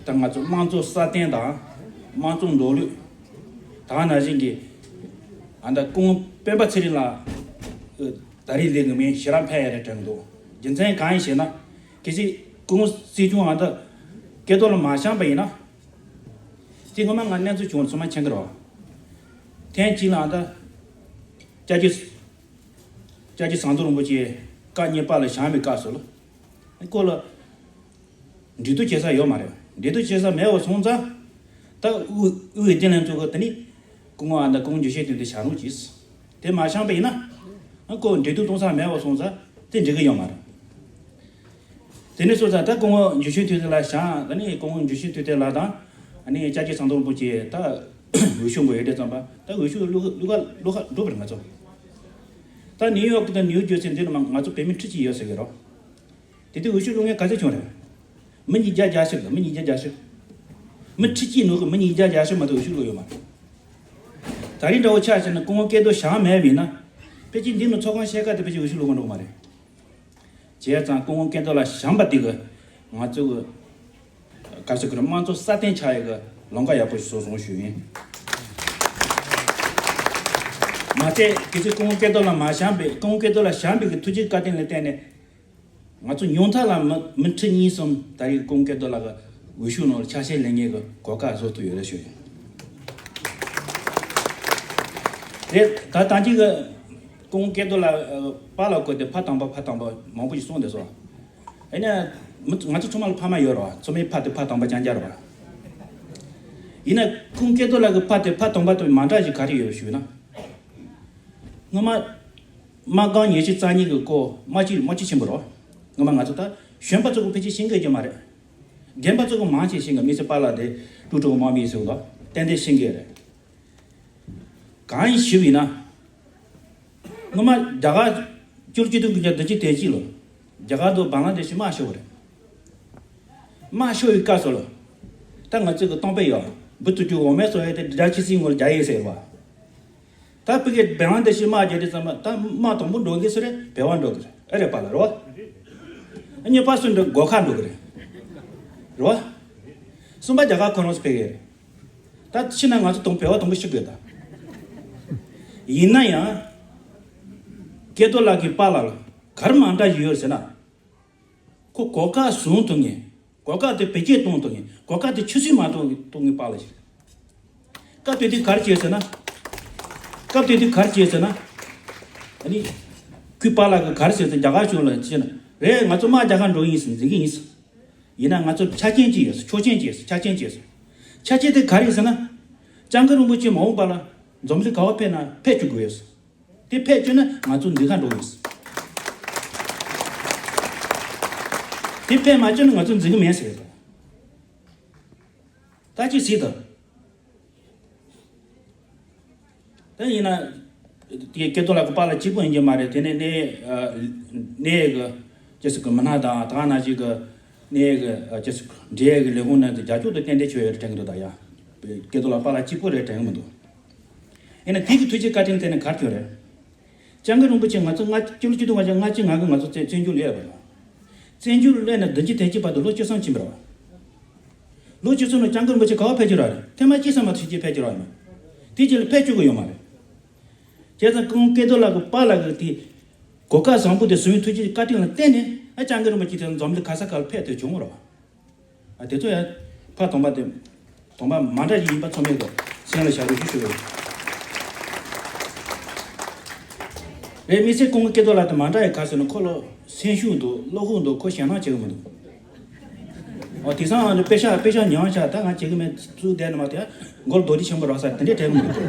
ད་ང་ཚོ་དམངས་གཙོ་སྲ་བརྟན་དང་དམངས་གཙོ་འདོར་ལུགས་དེ་ནང་བཞིན་གྱི་ཨ་ད་སྐུ་ངོ་སྤེན་པ་ཚེ་རིང་ལགས་ད་རེས་ལས་ཀྱི་མིང་ཞེ་དྲག་ཕན་ཡ་རེད་དྲན་འདུག་རྒྱུ་མཚན་གང་ཡིན་ཞེ་ན། གལ་སྲིད་སྐུ་ངོ་སྲིད་སྐྱོང་ཨ་ད་སྐལ་རྡོར་ལ་མ་བཞེངས་པ་ཡིན་ན། དེ་སྔོན་མ་ང་གནས་ཚུལ་བྱུང་བ་ཚང་མ་མཁྱེན་གྱི་རེད་བ། ཐེངས་གཅིག་ལ་ཨ་ད་སྐྱབས་རྗེ་སྐྱབས་རྗེ་ཟམ་གདོང་རིན་པོ་ཆེ་བཀའ་རྙིང་པ་ལ་བཞེངས་པའི་སྐབས་སུ་ལ་སྐོར་ལ་འབྲེལ་གཏུག་བྱེད་ས་ཡོད་མ་རེད། འབྲེལ་གཏུག་བྱེད་ས་མེད་པ་སོང་ཙང་ད་དབུས་དབུས་བདེ་ལེགས་ཚོ་གི་དེ་ནི་སྐུ་ངོ་ཨ་ད་སྐུ་ངོ་འགྱུར་བཞེས་དོན་དུ་བཞེངས་རོགས་གྱིས། དེ་མ་བཞེངས་པ་ཡིན་ན་ཨ་ཁོ་འབྲེལ་གཏུག་གཏོང་ས་མེད་པ་སོང་ཙང་དེ་འགྲིག་གི་ཡོད་མ་རེད། དེ་ནས་སོང་ཙང་ད་སྐུ་ངོ་འགྱུར་བཞེས་དོན་དུ་ལ་བཞེངས། ད་ནི་སྐུ་ངོ་འགྱུར་བཞེས་དོན་དུ་ལ་དང་ཨ་ནི་སྐྱབས་རྗེ་ཟམ་གདོང་རིན་པོ་ཆེ་ད་འོས་ཤོག་མགོ་ཡོད་དེ་ཙམ་པ་ད་འོས་ཤོག་བླུག་བླུག་ག་བླུག་ག་འགྲོ་བ་རེད་ང་ཚོ། ད་ ད་ནིའུ་ཡོག་དང་ནིའུ་ཇར་སི་འདི་ནང་ང་ཚོ་བོད་མི་ཁྲི་གཅིག་ཡོད་ཟེར་གི་རོ། དེ་དུས་འོས་ཤོག་བླུག་མཁན་ག་ཚོད་བྱུང་རེད། མི་ཉིས་བརྒྱ་གྱ་བཞི་རེད། མི་ཉིས་བརྒྱ་གྱ་བཞི། མི་ཁྲི་གཅིག་ནང་གི་མི་ཉིས་བརྒྱ་གྱ་བཞི་མ་གཏོགས་འོས་ཤོག་བླུག་ཡོད་མ་རེད། ད་རིང་འདྲ་བོ་ཆགས་བྱས་ན་སྐུ་ངོ་སྐལ་རྡོར་བཞེངས་མེད་པ་ཡིན་ན། ཕལ་ཆེར་འདི་ནང་ཚོགས་ཁང་ཕྱེད་ཀ་དེ་ཕལ་ཆེར་འོས་ཤོག་བླུག་མ་འགྲོ་གི་མ་རེད། བྱས་ཙང་སྐུ་ངོ་སྐལ་རྡོར་ལགས་བཞེངས་པ་དེ་གི་ང་ཚོ་གི་ག་ཟེར་གི་རེད། དམངས་གཙོ་སྲ་བརྟན་ཆགས་ཡག་གི་ལམ་ཁ་ཡག་པོ་ཞིག་བཟོས་སོང་ཞུ་ཡིན། མ་ཚད་གལ་སྲིད་སྐུ་ངོ་སྐལ་རྡོར་ལགས་མ་བཞེངས་པའི་སྐུ་ངོ་སྐལ་རྡོར་ལགས་བཞེངས་པའི་གི་ཐུགས་རྗེ་བཀའ་དྲིན་ལ་བརྟེན་ནས། ང་ཚོ་ཉུང་མཐའ་ལ་མི་མི་ཁྲི་གཉིས་གསུམ་ད་རེས་སྐུ་ངོ་སྐལ་རྡོར་ལགས་ཀྱི་འོས་ཤོག་ནང་ལ་ཆ་ཤས་ལེན་མཁན་གྱི་གོ་སྐབས་བཟོ་ཐུབ་ཡོད་རེད་ཞུ་ཡིན། རེད། ད་ད་ཅིག་གི་སྐུ་ངོ་སྐལ་རྡོར་ལགས་པཱ་ལགས་སྐོར་དེ་ཕ་དམ་པ་ཕ་དམ་པ་མང་པོ་ཞིག་གསུངས་བསྡད་སོང་། ཡིན་ན་མི་ང་ཚོ་ཚང་མ་ལ་ཕ་མ་ཡོད་རེད་བ། ཚང་མའི་ཕ་དེ་ཕ་དམ་པ་རྐྱང་རྐྱང་རེད་བ། ཡིན་ན་སྐུ་ངོ་སྐལ་རྡོར་ལགས་ཀྱི་ཕ་དེ་ཕ་དམ་པ་དེ་མ་འདྲ་ཞིག་ག་རེ་ཡོད་ཞུས་ན། སྔོན་མ། དམག་སྒར་ཉི་ཤུ་རྩ་གཉིས་ཀྱི་སྐོར་དམག་སྤྱི་དམག་སྤྱི་ཆེན་པོ་རོ། ངོ་མ་ང་ཚོ་ད་གཞོན་པ་ཚོ་གི་ཕལ་ཆེར་ཤེས་ཀྱི་ཡོད་མ་རེད། རྒན་པ་ཚོ་གི་མང་ཆེ་ཤེས་ཀྱི། མི་ཚེ་པཱ་ལགས་དེ་ཀྲུའུ་ཀྲུའུ་དམག་མི་ཟེར་བ་ཏན་ཏན་ཤེས་ཀྱི་རེད། གང་ཡིན་ཞུས་པ་ཡིན་ན། སྔོན་མ་རྒྱ་གར་བཅུ་གཅིག་སྟོང་དགུ་བརྒྱ་བདུན་ཅུ་དོན་གཅིག་ལོ། རྒྱ་གར་དུ་བང་ལ་དེ་ཤི་དམག་ཤོར་བ་རེད། དམག་ཤོར་བའི་སྐབས་སུ་ལ། ད་ང་ཚོ་གི་གཏམ་དཔེ་ཡོད། འབུ་ཐུག་རྒྱུ་འོ་མའི་ཚོ་ཡོད་དེ་དགྲ་ཆི་སྲིད་ངོར་རྒྱ་ཡིན་ཟེར་བ། ད་ཕ་གི་བང་ལ་དེ་ཤི་དམག་རྒྱག་དུས་ཙམ་པ་ད་དམག་དང་པོ་འགྲོ་གི་སུ་རེད། བལ་བ་འགྲོ་གི་རེད། ཨ་རེད་པཱ་ལགས་རེད་བ། གཉིས་པ་སུ་འགྲོ། སྒོ་ཁ་འགྲོ་གི་རེད། རེད་བ། གསུམ་པ་རྒྱ་གར་ཁོ་རང་ཚོ་ཕེབས་གི་རེད། ད་ཕྱིན་ན་ང་ཚོ་དང་བལ་བ་དང་པོ་ཤི་དགོས་ད། ཡིན་ན་ཡང་། སྐལ་རྡོར་ལགས་ཀྱི་པཱ་ལགས་ལ་ག་རེ་མ་འདྲ་ཡོད་ཟེར་ན། ཁོ་གོ་སྐབས་བཟུང་ཐུབ་མཁན། གོ་སྐབས་དེ་བེད་སྤྱོད་གཏོང་ཐུབ་མཁན། གོ་སྐབས་དེ་ཆུད་ཟོས་མ་གཏོང་གཏོང་མཁན་པཱ་ལགས་ཤིག་སྐབས་དེ་དུས་ག་རེ་བྱས་ཟེར་ན། སྐབས་དེ་དུས་ག་རེ་བྱས་ཟེར་ན། ཨ་ནི། ཁོས་པཱ་ལགས་ཀྱིས་ག་རེ་ཟེར་ཟེར། རྒྱ་གར་གཞུང་ལ་བྱས་ན། རེད། ང་ཚོ་དམག་རྒྱག་གར་འགྲོ་ཡིན་ཟེར། འཛིན་གྱི་ཡིན་ཟེར། ཡིན་ན་ང་ཚོ་ཆ་རྐྱེན་ཅིག་ཡོད་ཟེར། ཆོག་མཆན་ཅིག་ཡོད་ཟེར། ཆ་རྐྱེན་ཅིག་ཡོད་ཟེར། ཆ་རྐྱེན་དེ་ག་རེ་ཡིན་ཟེར་ན། སྐྱབས་མགོན་རིན་པོ་ཆེ་མ་འོངས་པ་ལ་འཛམ་གླིང་ག་པར་ཕེབས་ན་ཕེབས་བཅུག་དགོས་ཡོད་ཟེར། དེ་ཕེབས་བཅུག་ན་ང་ཚོ་འཛིན་གྲྭ་འགྲོ་གི་ཡོད། དེ་ཕེབས་མ་བཅུག་ན་ང་ཚོ་འཛིན་གི་མེད་ཟེར་གི་འདུག་ད་ཅི་ཟེར་དང་། ད་ཡིན་ན། དེ་སྐལ་རྡོར་ལགས་ཀྱི་པཱ་ལགས་གཅིག་པུ་ཡིན་གྱི་མ་རེད། དེ་ནས་གནས་གནས་གི་ཅི་ཟེར་གི་མི་སྣ་དང་ད་ག་ནང་བཞིན་གི་གནས་གི་ཅི་ཟེར་འབྲེལ་གི་ལས་ཁུངས་ནང་དུ་རྒྱབ་སྐྱོར་དེ་ཏན་ཏན་བྱས་ཡོད་དྲན་གི་འདུག་ད་ཡ། སྐལ་རྡོར་ལགས་པཱ་ལགས་གཅིག་པུ་རེད་དྲན་གི་མི་འདུག་ཡིན་ན་དེ་གི་ཐུགས་རྗེ་བཀའ་དྲིན་དེ་ནི་ག་རེ་བྱུང་རེད། སྐྱབས་མགོན་རིན་པོ་ཆེ་ང་ཚོ་ལྔ་སྤྱི་ལོ་ཆིག་སྟོང་ལྔ་བརྒྱ་ལྔ་བཅུ་ང་དགུ་ང་ཚོ་བཙན་བཙན་བྱོལ་སླེབས་པ་རེད། བཙན་བྱོལ་སླེབས་ནས་བདུན་ཅུ་དོན་གཅིག་བར་དུ་ལོ་བཅུ་གསུམ་ཕྱིན་པ་རེད་བ། ལོ་བཅུ་གསུམ་ལ་སྐྱབས་མགོན་རིན་པོ་ཆེ་ག་པར་ཕེབས་ཀྱི་རེད། ཐེངས་མ་གཅིག་ཙམ་མ་གཏོགས་ཕྱི་རྒྱལ་ཕེབས་ཀྱི་རེད་མ། དེ་རྗེས་ལ་ཕེབས་བཅུག་གི་ཡོད་མ་རེད། བྱས་ཙང་སྐུ་ངོ་སྐལ་རྡོར་ལགས་ཀྱི་པཱ་ལགས་ཀྱི་དེ་གོ་སྐབས་བཟང་པོ་དེ་བཟུང་བའི་ཐུགས་རྗེ་བཀའ་དྲིན་ལ་བརྟེན་ནས་ཨ་སྐྱབས་མགོན་རིན་པོ་ཆེ་དེ་འཛམ་གླིང་ག་ས་ག་ལ་ཕེབས་ཐུབ་བྱུང་བ་རེད་བ། ཨ་དེ་ཚོ་ཡང་ཕ་དམ་པ་དེ་དམ་པ་མ་འདྲ་ཞིག་ཡིན་པ་ཚང་མས་གོ་སེམས་ལ་བཞག་རོགས་ཞུ་ཞུ་གི་ཡོད། རེད། དམིགས་བསལ་སྐུ་ངོ་སྐལ་རྡོར་ལགས་དེ་མ་འདྲ་ཡི་ག་ཟེར་ན་ཁོ་ལ་སེམས་ཤུགས་འདུག་བློ་ཁོག་འདུག་ཁོ་ཞེད་སྣང་བྱེད་གི་མི་འདུག་ཨོ་དེང་སང་ཨ་ནི་པེ་ཤག་པེ་ཤག་ཉུང་ཤག་ད་ང་བྱེད་གི་མེད་ཚུལ་བསྡད་ནི་མ་དེ་མགོ་ལ་རྡོ་རྗེ་ཆེན་པོ་རག་ས་དེ་འདྲས་དྲན་གི་མི་འདུག་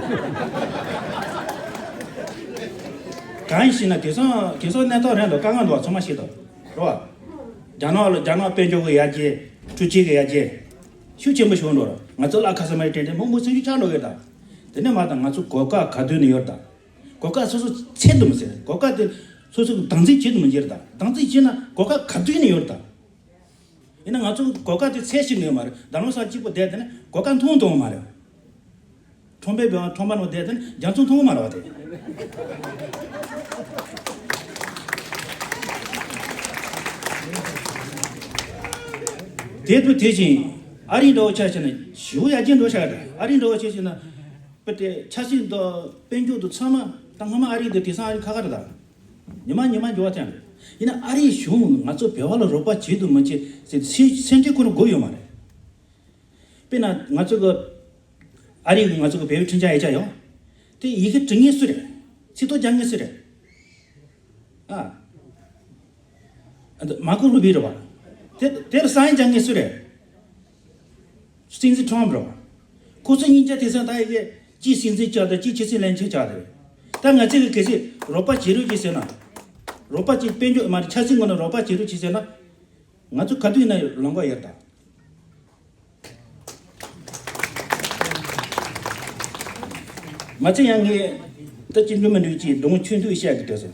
གང་ཡིན་ཞེ་ན་དེང་སང་དེང་སང་གནས་སྟངས་རན་འདུག་དཀའ་ངལ་འདུག་བ་ཚང་མ་ཤེས་འདུག་རེད་བ། རྒྱ་ནག་ལ་རྒྱ་ནག་དཔལ་འབྱོར་གྱི་ཡར་རྒྱས། འཕྲུལ་ཆས་ཀྱི་ཡར་རྒྱས། ཤུགས་ཆེན་པོ་བྱུང་འགྲོ་ར། ང་ཚོ་ལ་ཁ་ས་མ་རེད་དྲན་དྲན་མང་པོ་སེམས་ཤུགས་ཆག་འགྲོ་གི་རེད་ད། དེ་ནས་མ་ད་ང་ཚོ་གོ་སྐབས་ག་དུས་ནས་ཡོད་རེད་ད། གོ་སྐབས་སོ་སོ་ཚད་དུ་མི་ཟེར། གོ་སྐབས་དེ་སོ་སོ་གི་བདག་འཛིན་བྱེད་དུ་མི་འགྱུར་ད། བདག་འཛིན་བྱེད་ན་གོ་སྐབས་ག་དུས་ནས་ཡོད་རེད་ད། ཡིན་ན་ང་ཚོ་གོ་སྐབས་དེ་ཚད་ཞིག་ནས་ཡོད་མ་རེད། ད་ལོ་སང་གཅིག་པོ་བསྡད་དེ་ནས་གོ་སྐབས་མཐོང་མཐོང་མ་རེད། ཁྲོམ་པའི་བེ་བ་ཁྲོམ་པ་ནང་བསྡད་དེ་ནི་རྒྱ་མཚོ་མཐོང་མ་རེད་བ་དེ། དེ་དུ་དེ་བཞིན་ཨ་རི་འདྲ་བོ་ཆ་བཞག་ན་ཞེ་པོ་ཡར་རྒྱས་འགྲོ་ཤག་རེད། ཨ་རི་འདྲ་བོ་ཆ་བཞག་ན་དཔེ་དེ་ཆབ་སྲིད་དང་དཔལ་འབྱོར་དང་ཚང་མ་ད་སྔ་མ་ཨ་རི་དེ་དེང་སང་ཨ་རི་ཁ་ཁ་རེད་ད། ཉི་མ་ཉི་མ་འགྱུར་བ་ཐེངས་རེད། ཡིན་ན་ཨ་རིའི་གཞུང་ང་ཚོ་བོད་པ་ལ་རོགས་པ་བྱེད་དུ་མི་བྱེད་ཟེར་སེམས་ཁྲལ་ཁོ་རང་དགོས་ཡོད་མ་རེད། དཔེར་ན་ང་ཚོ་གི་ཨ་རི་གི་ང་ཚོ་གི་བོད་པའི་འཕྲིན་བཅར་ཡིག་ཆ་ཡོད། དེ་ཡི་གེ་འབྲི་མཁན་སུ་རེད། ཚིག་ཐོ་རྒྱག་མཁན་སུ་རེད། ཨ། མར་ཀོ་རུ་བྷི་རེད་བ། དེ་དེར་སའིན་རྒྱག་མཁན་སུ་རེད། སྲིད་འཛིན་ཁྲོམ་རེད་བ། ཁོ་ཚོ་གཉིས་ཆ་དེང་སང་ད་ཡི་གེ་གཅིག་སྲིད་འཛིན་བཅར་དང་གཅིག་ཕྱི་སྲིད་བློན་ཆེན་བཅར་དེ་རེད། ད་ང་ཚོས་གི་གལ་སྲིད་རོགས་པ་བྱེད་རོགས་གྱིས་ཟེར་ན། རོགས་པ་གཅིག་དཔལ་འབྱོར་མ་རེད་ཆབ་སྲིད་ངོས་ནས་རོགས་པ་བྱེད་རོགས་གྱིས་ཟེར་ན། ང་ཚོ་ག་དུས་ཡིན་ན་ལོང་ག་ཡོད་ད། མ་ཚད་ཡང་ངས་ད་ཅི་འགྲོ་མི་འགྲོ་ཅིག་སྒྲུང་ཆུང་ཆུང་བཤད་གི་འདུག་ཟེར།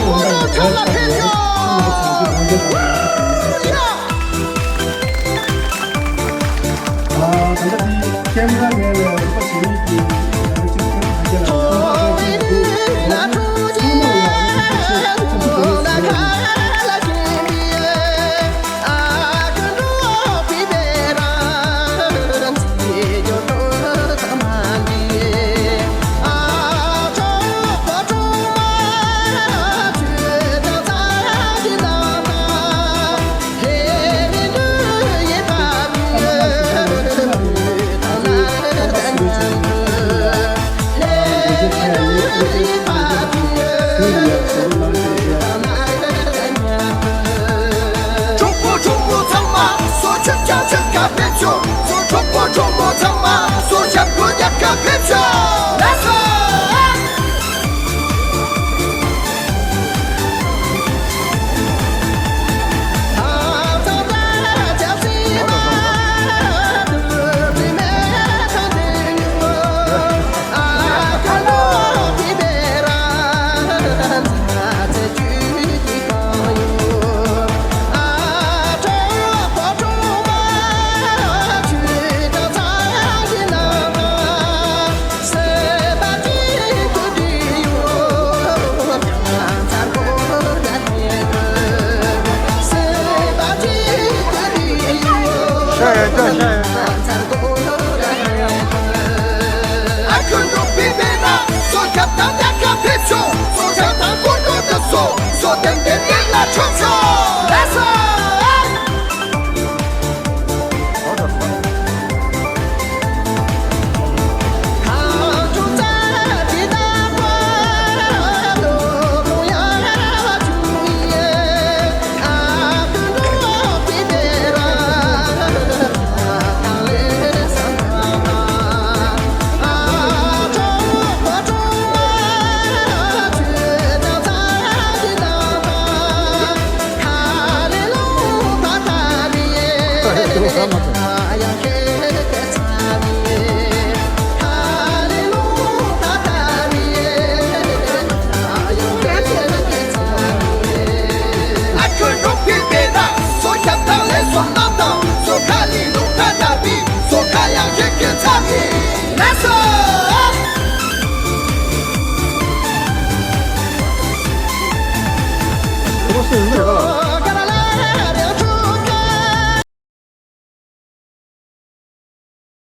ཚོགས་གཙོ་ཚང་མ་ཕེབས་ཤོག་ཡ། ད་ལྟ་འདི་ཀེམ་ར་ནས་ལ་རིག་པ་བྱེད་མཁན་གྱི་ཡང་གཅིག་ཁྱེད་ཁ་རྒྱ་ལ་ཡང་ཐོག་མ་ཐོག་ཅིག་འདུག་ཡང་ཐོག་མ་ཡང་རིག་པ་བྱེད་ཅིག་ཅིག་ཏུ་ཟེར་ཡ་ཡིན། གྲོགས་པོ་གྲོགས་མོ་ཚང་མ་སོ་ཆུ་ཆ་ཆུ་ཀ་ཕེབས་ཤོག་གྲོགས་པོ་གྲོགས་མོ་ཚང་མ་སོ་ཞབས་བརྐོས་རྒྱབ་ཀ་ཕེབས་ཤོག་ལགས་སོ།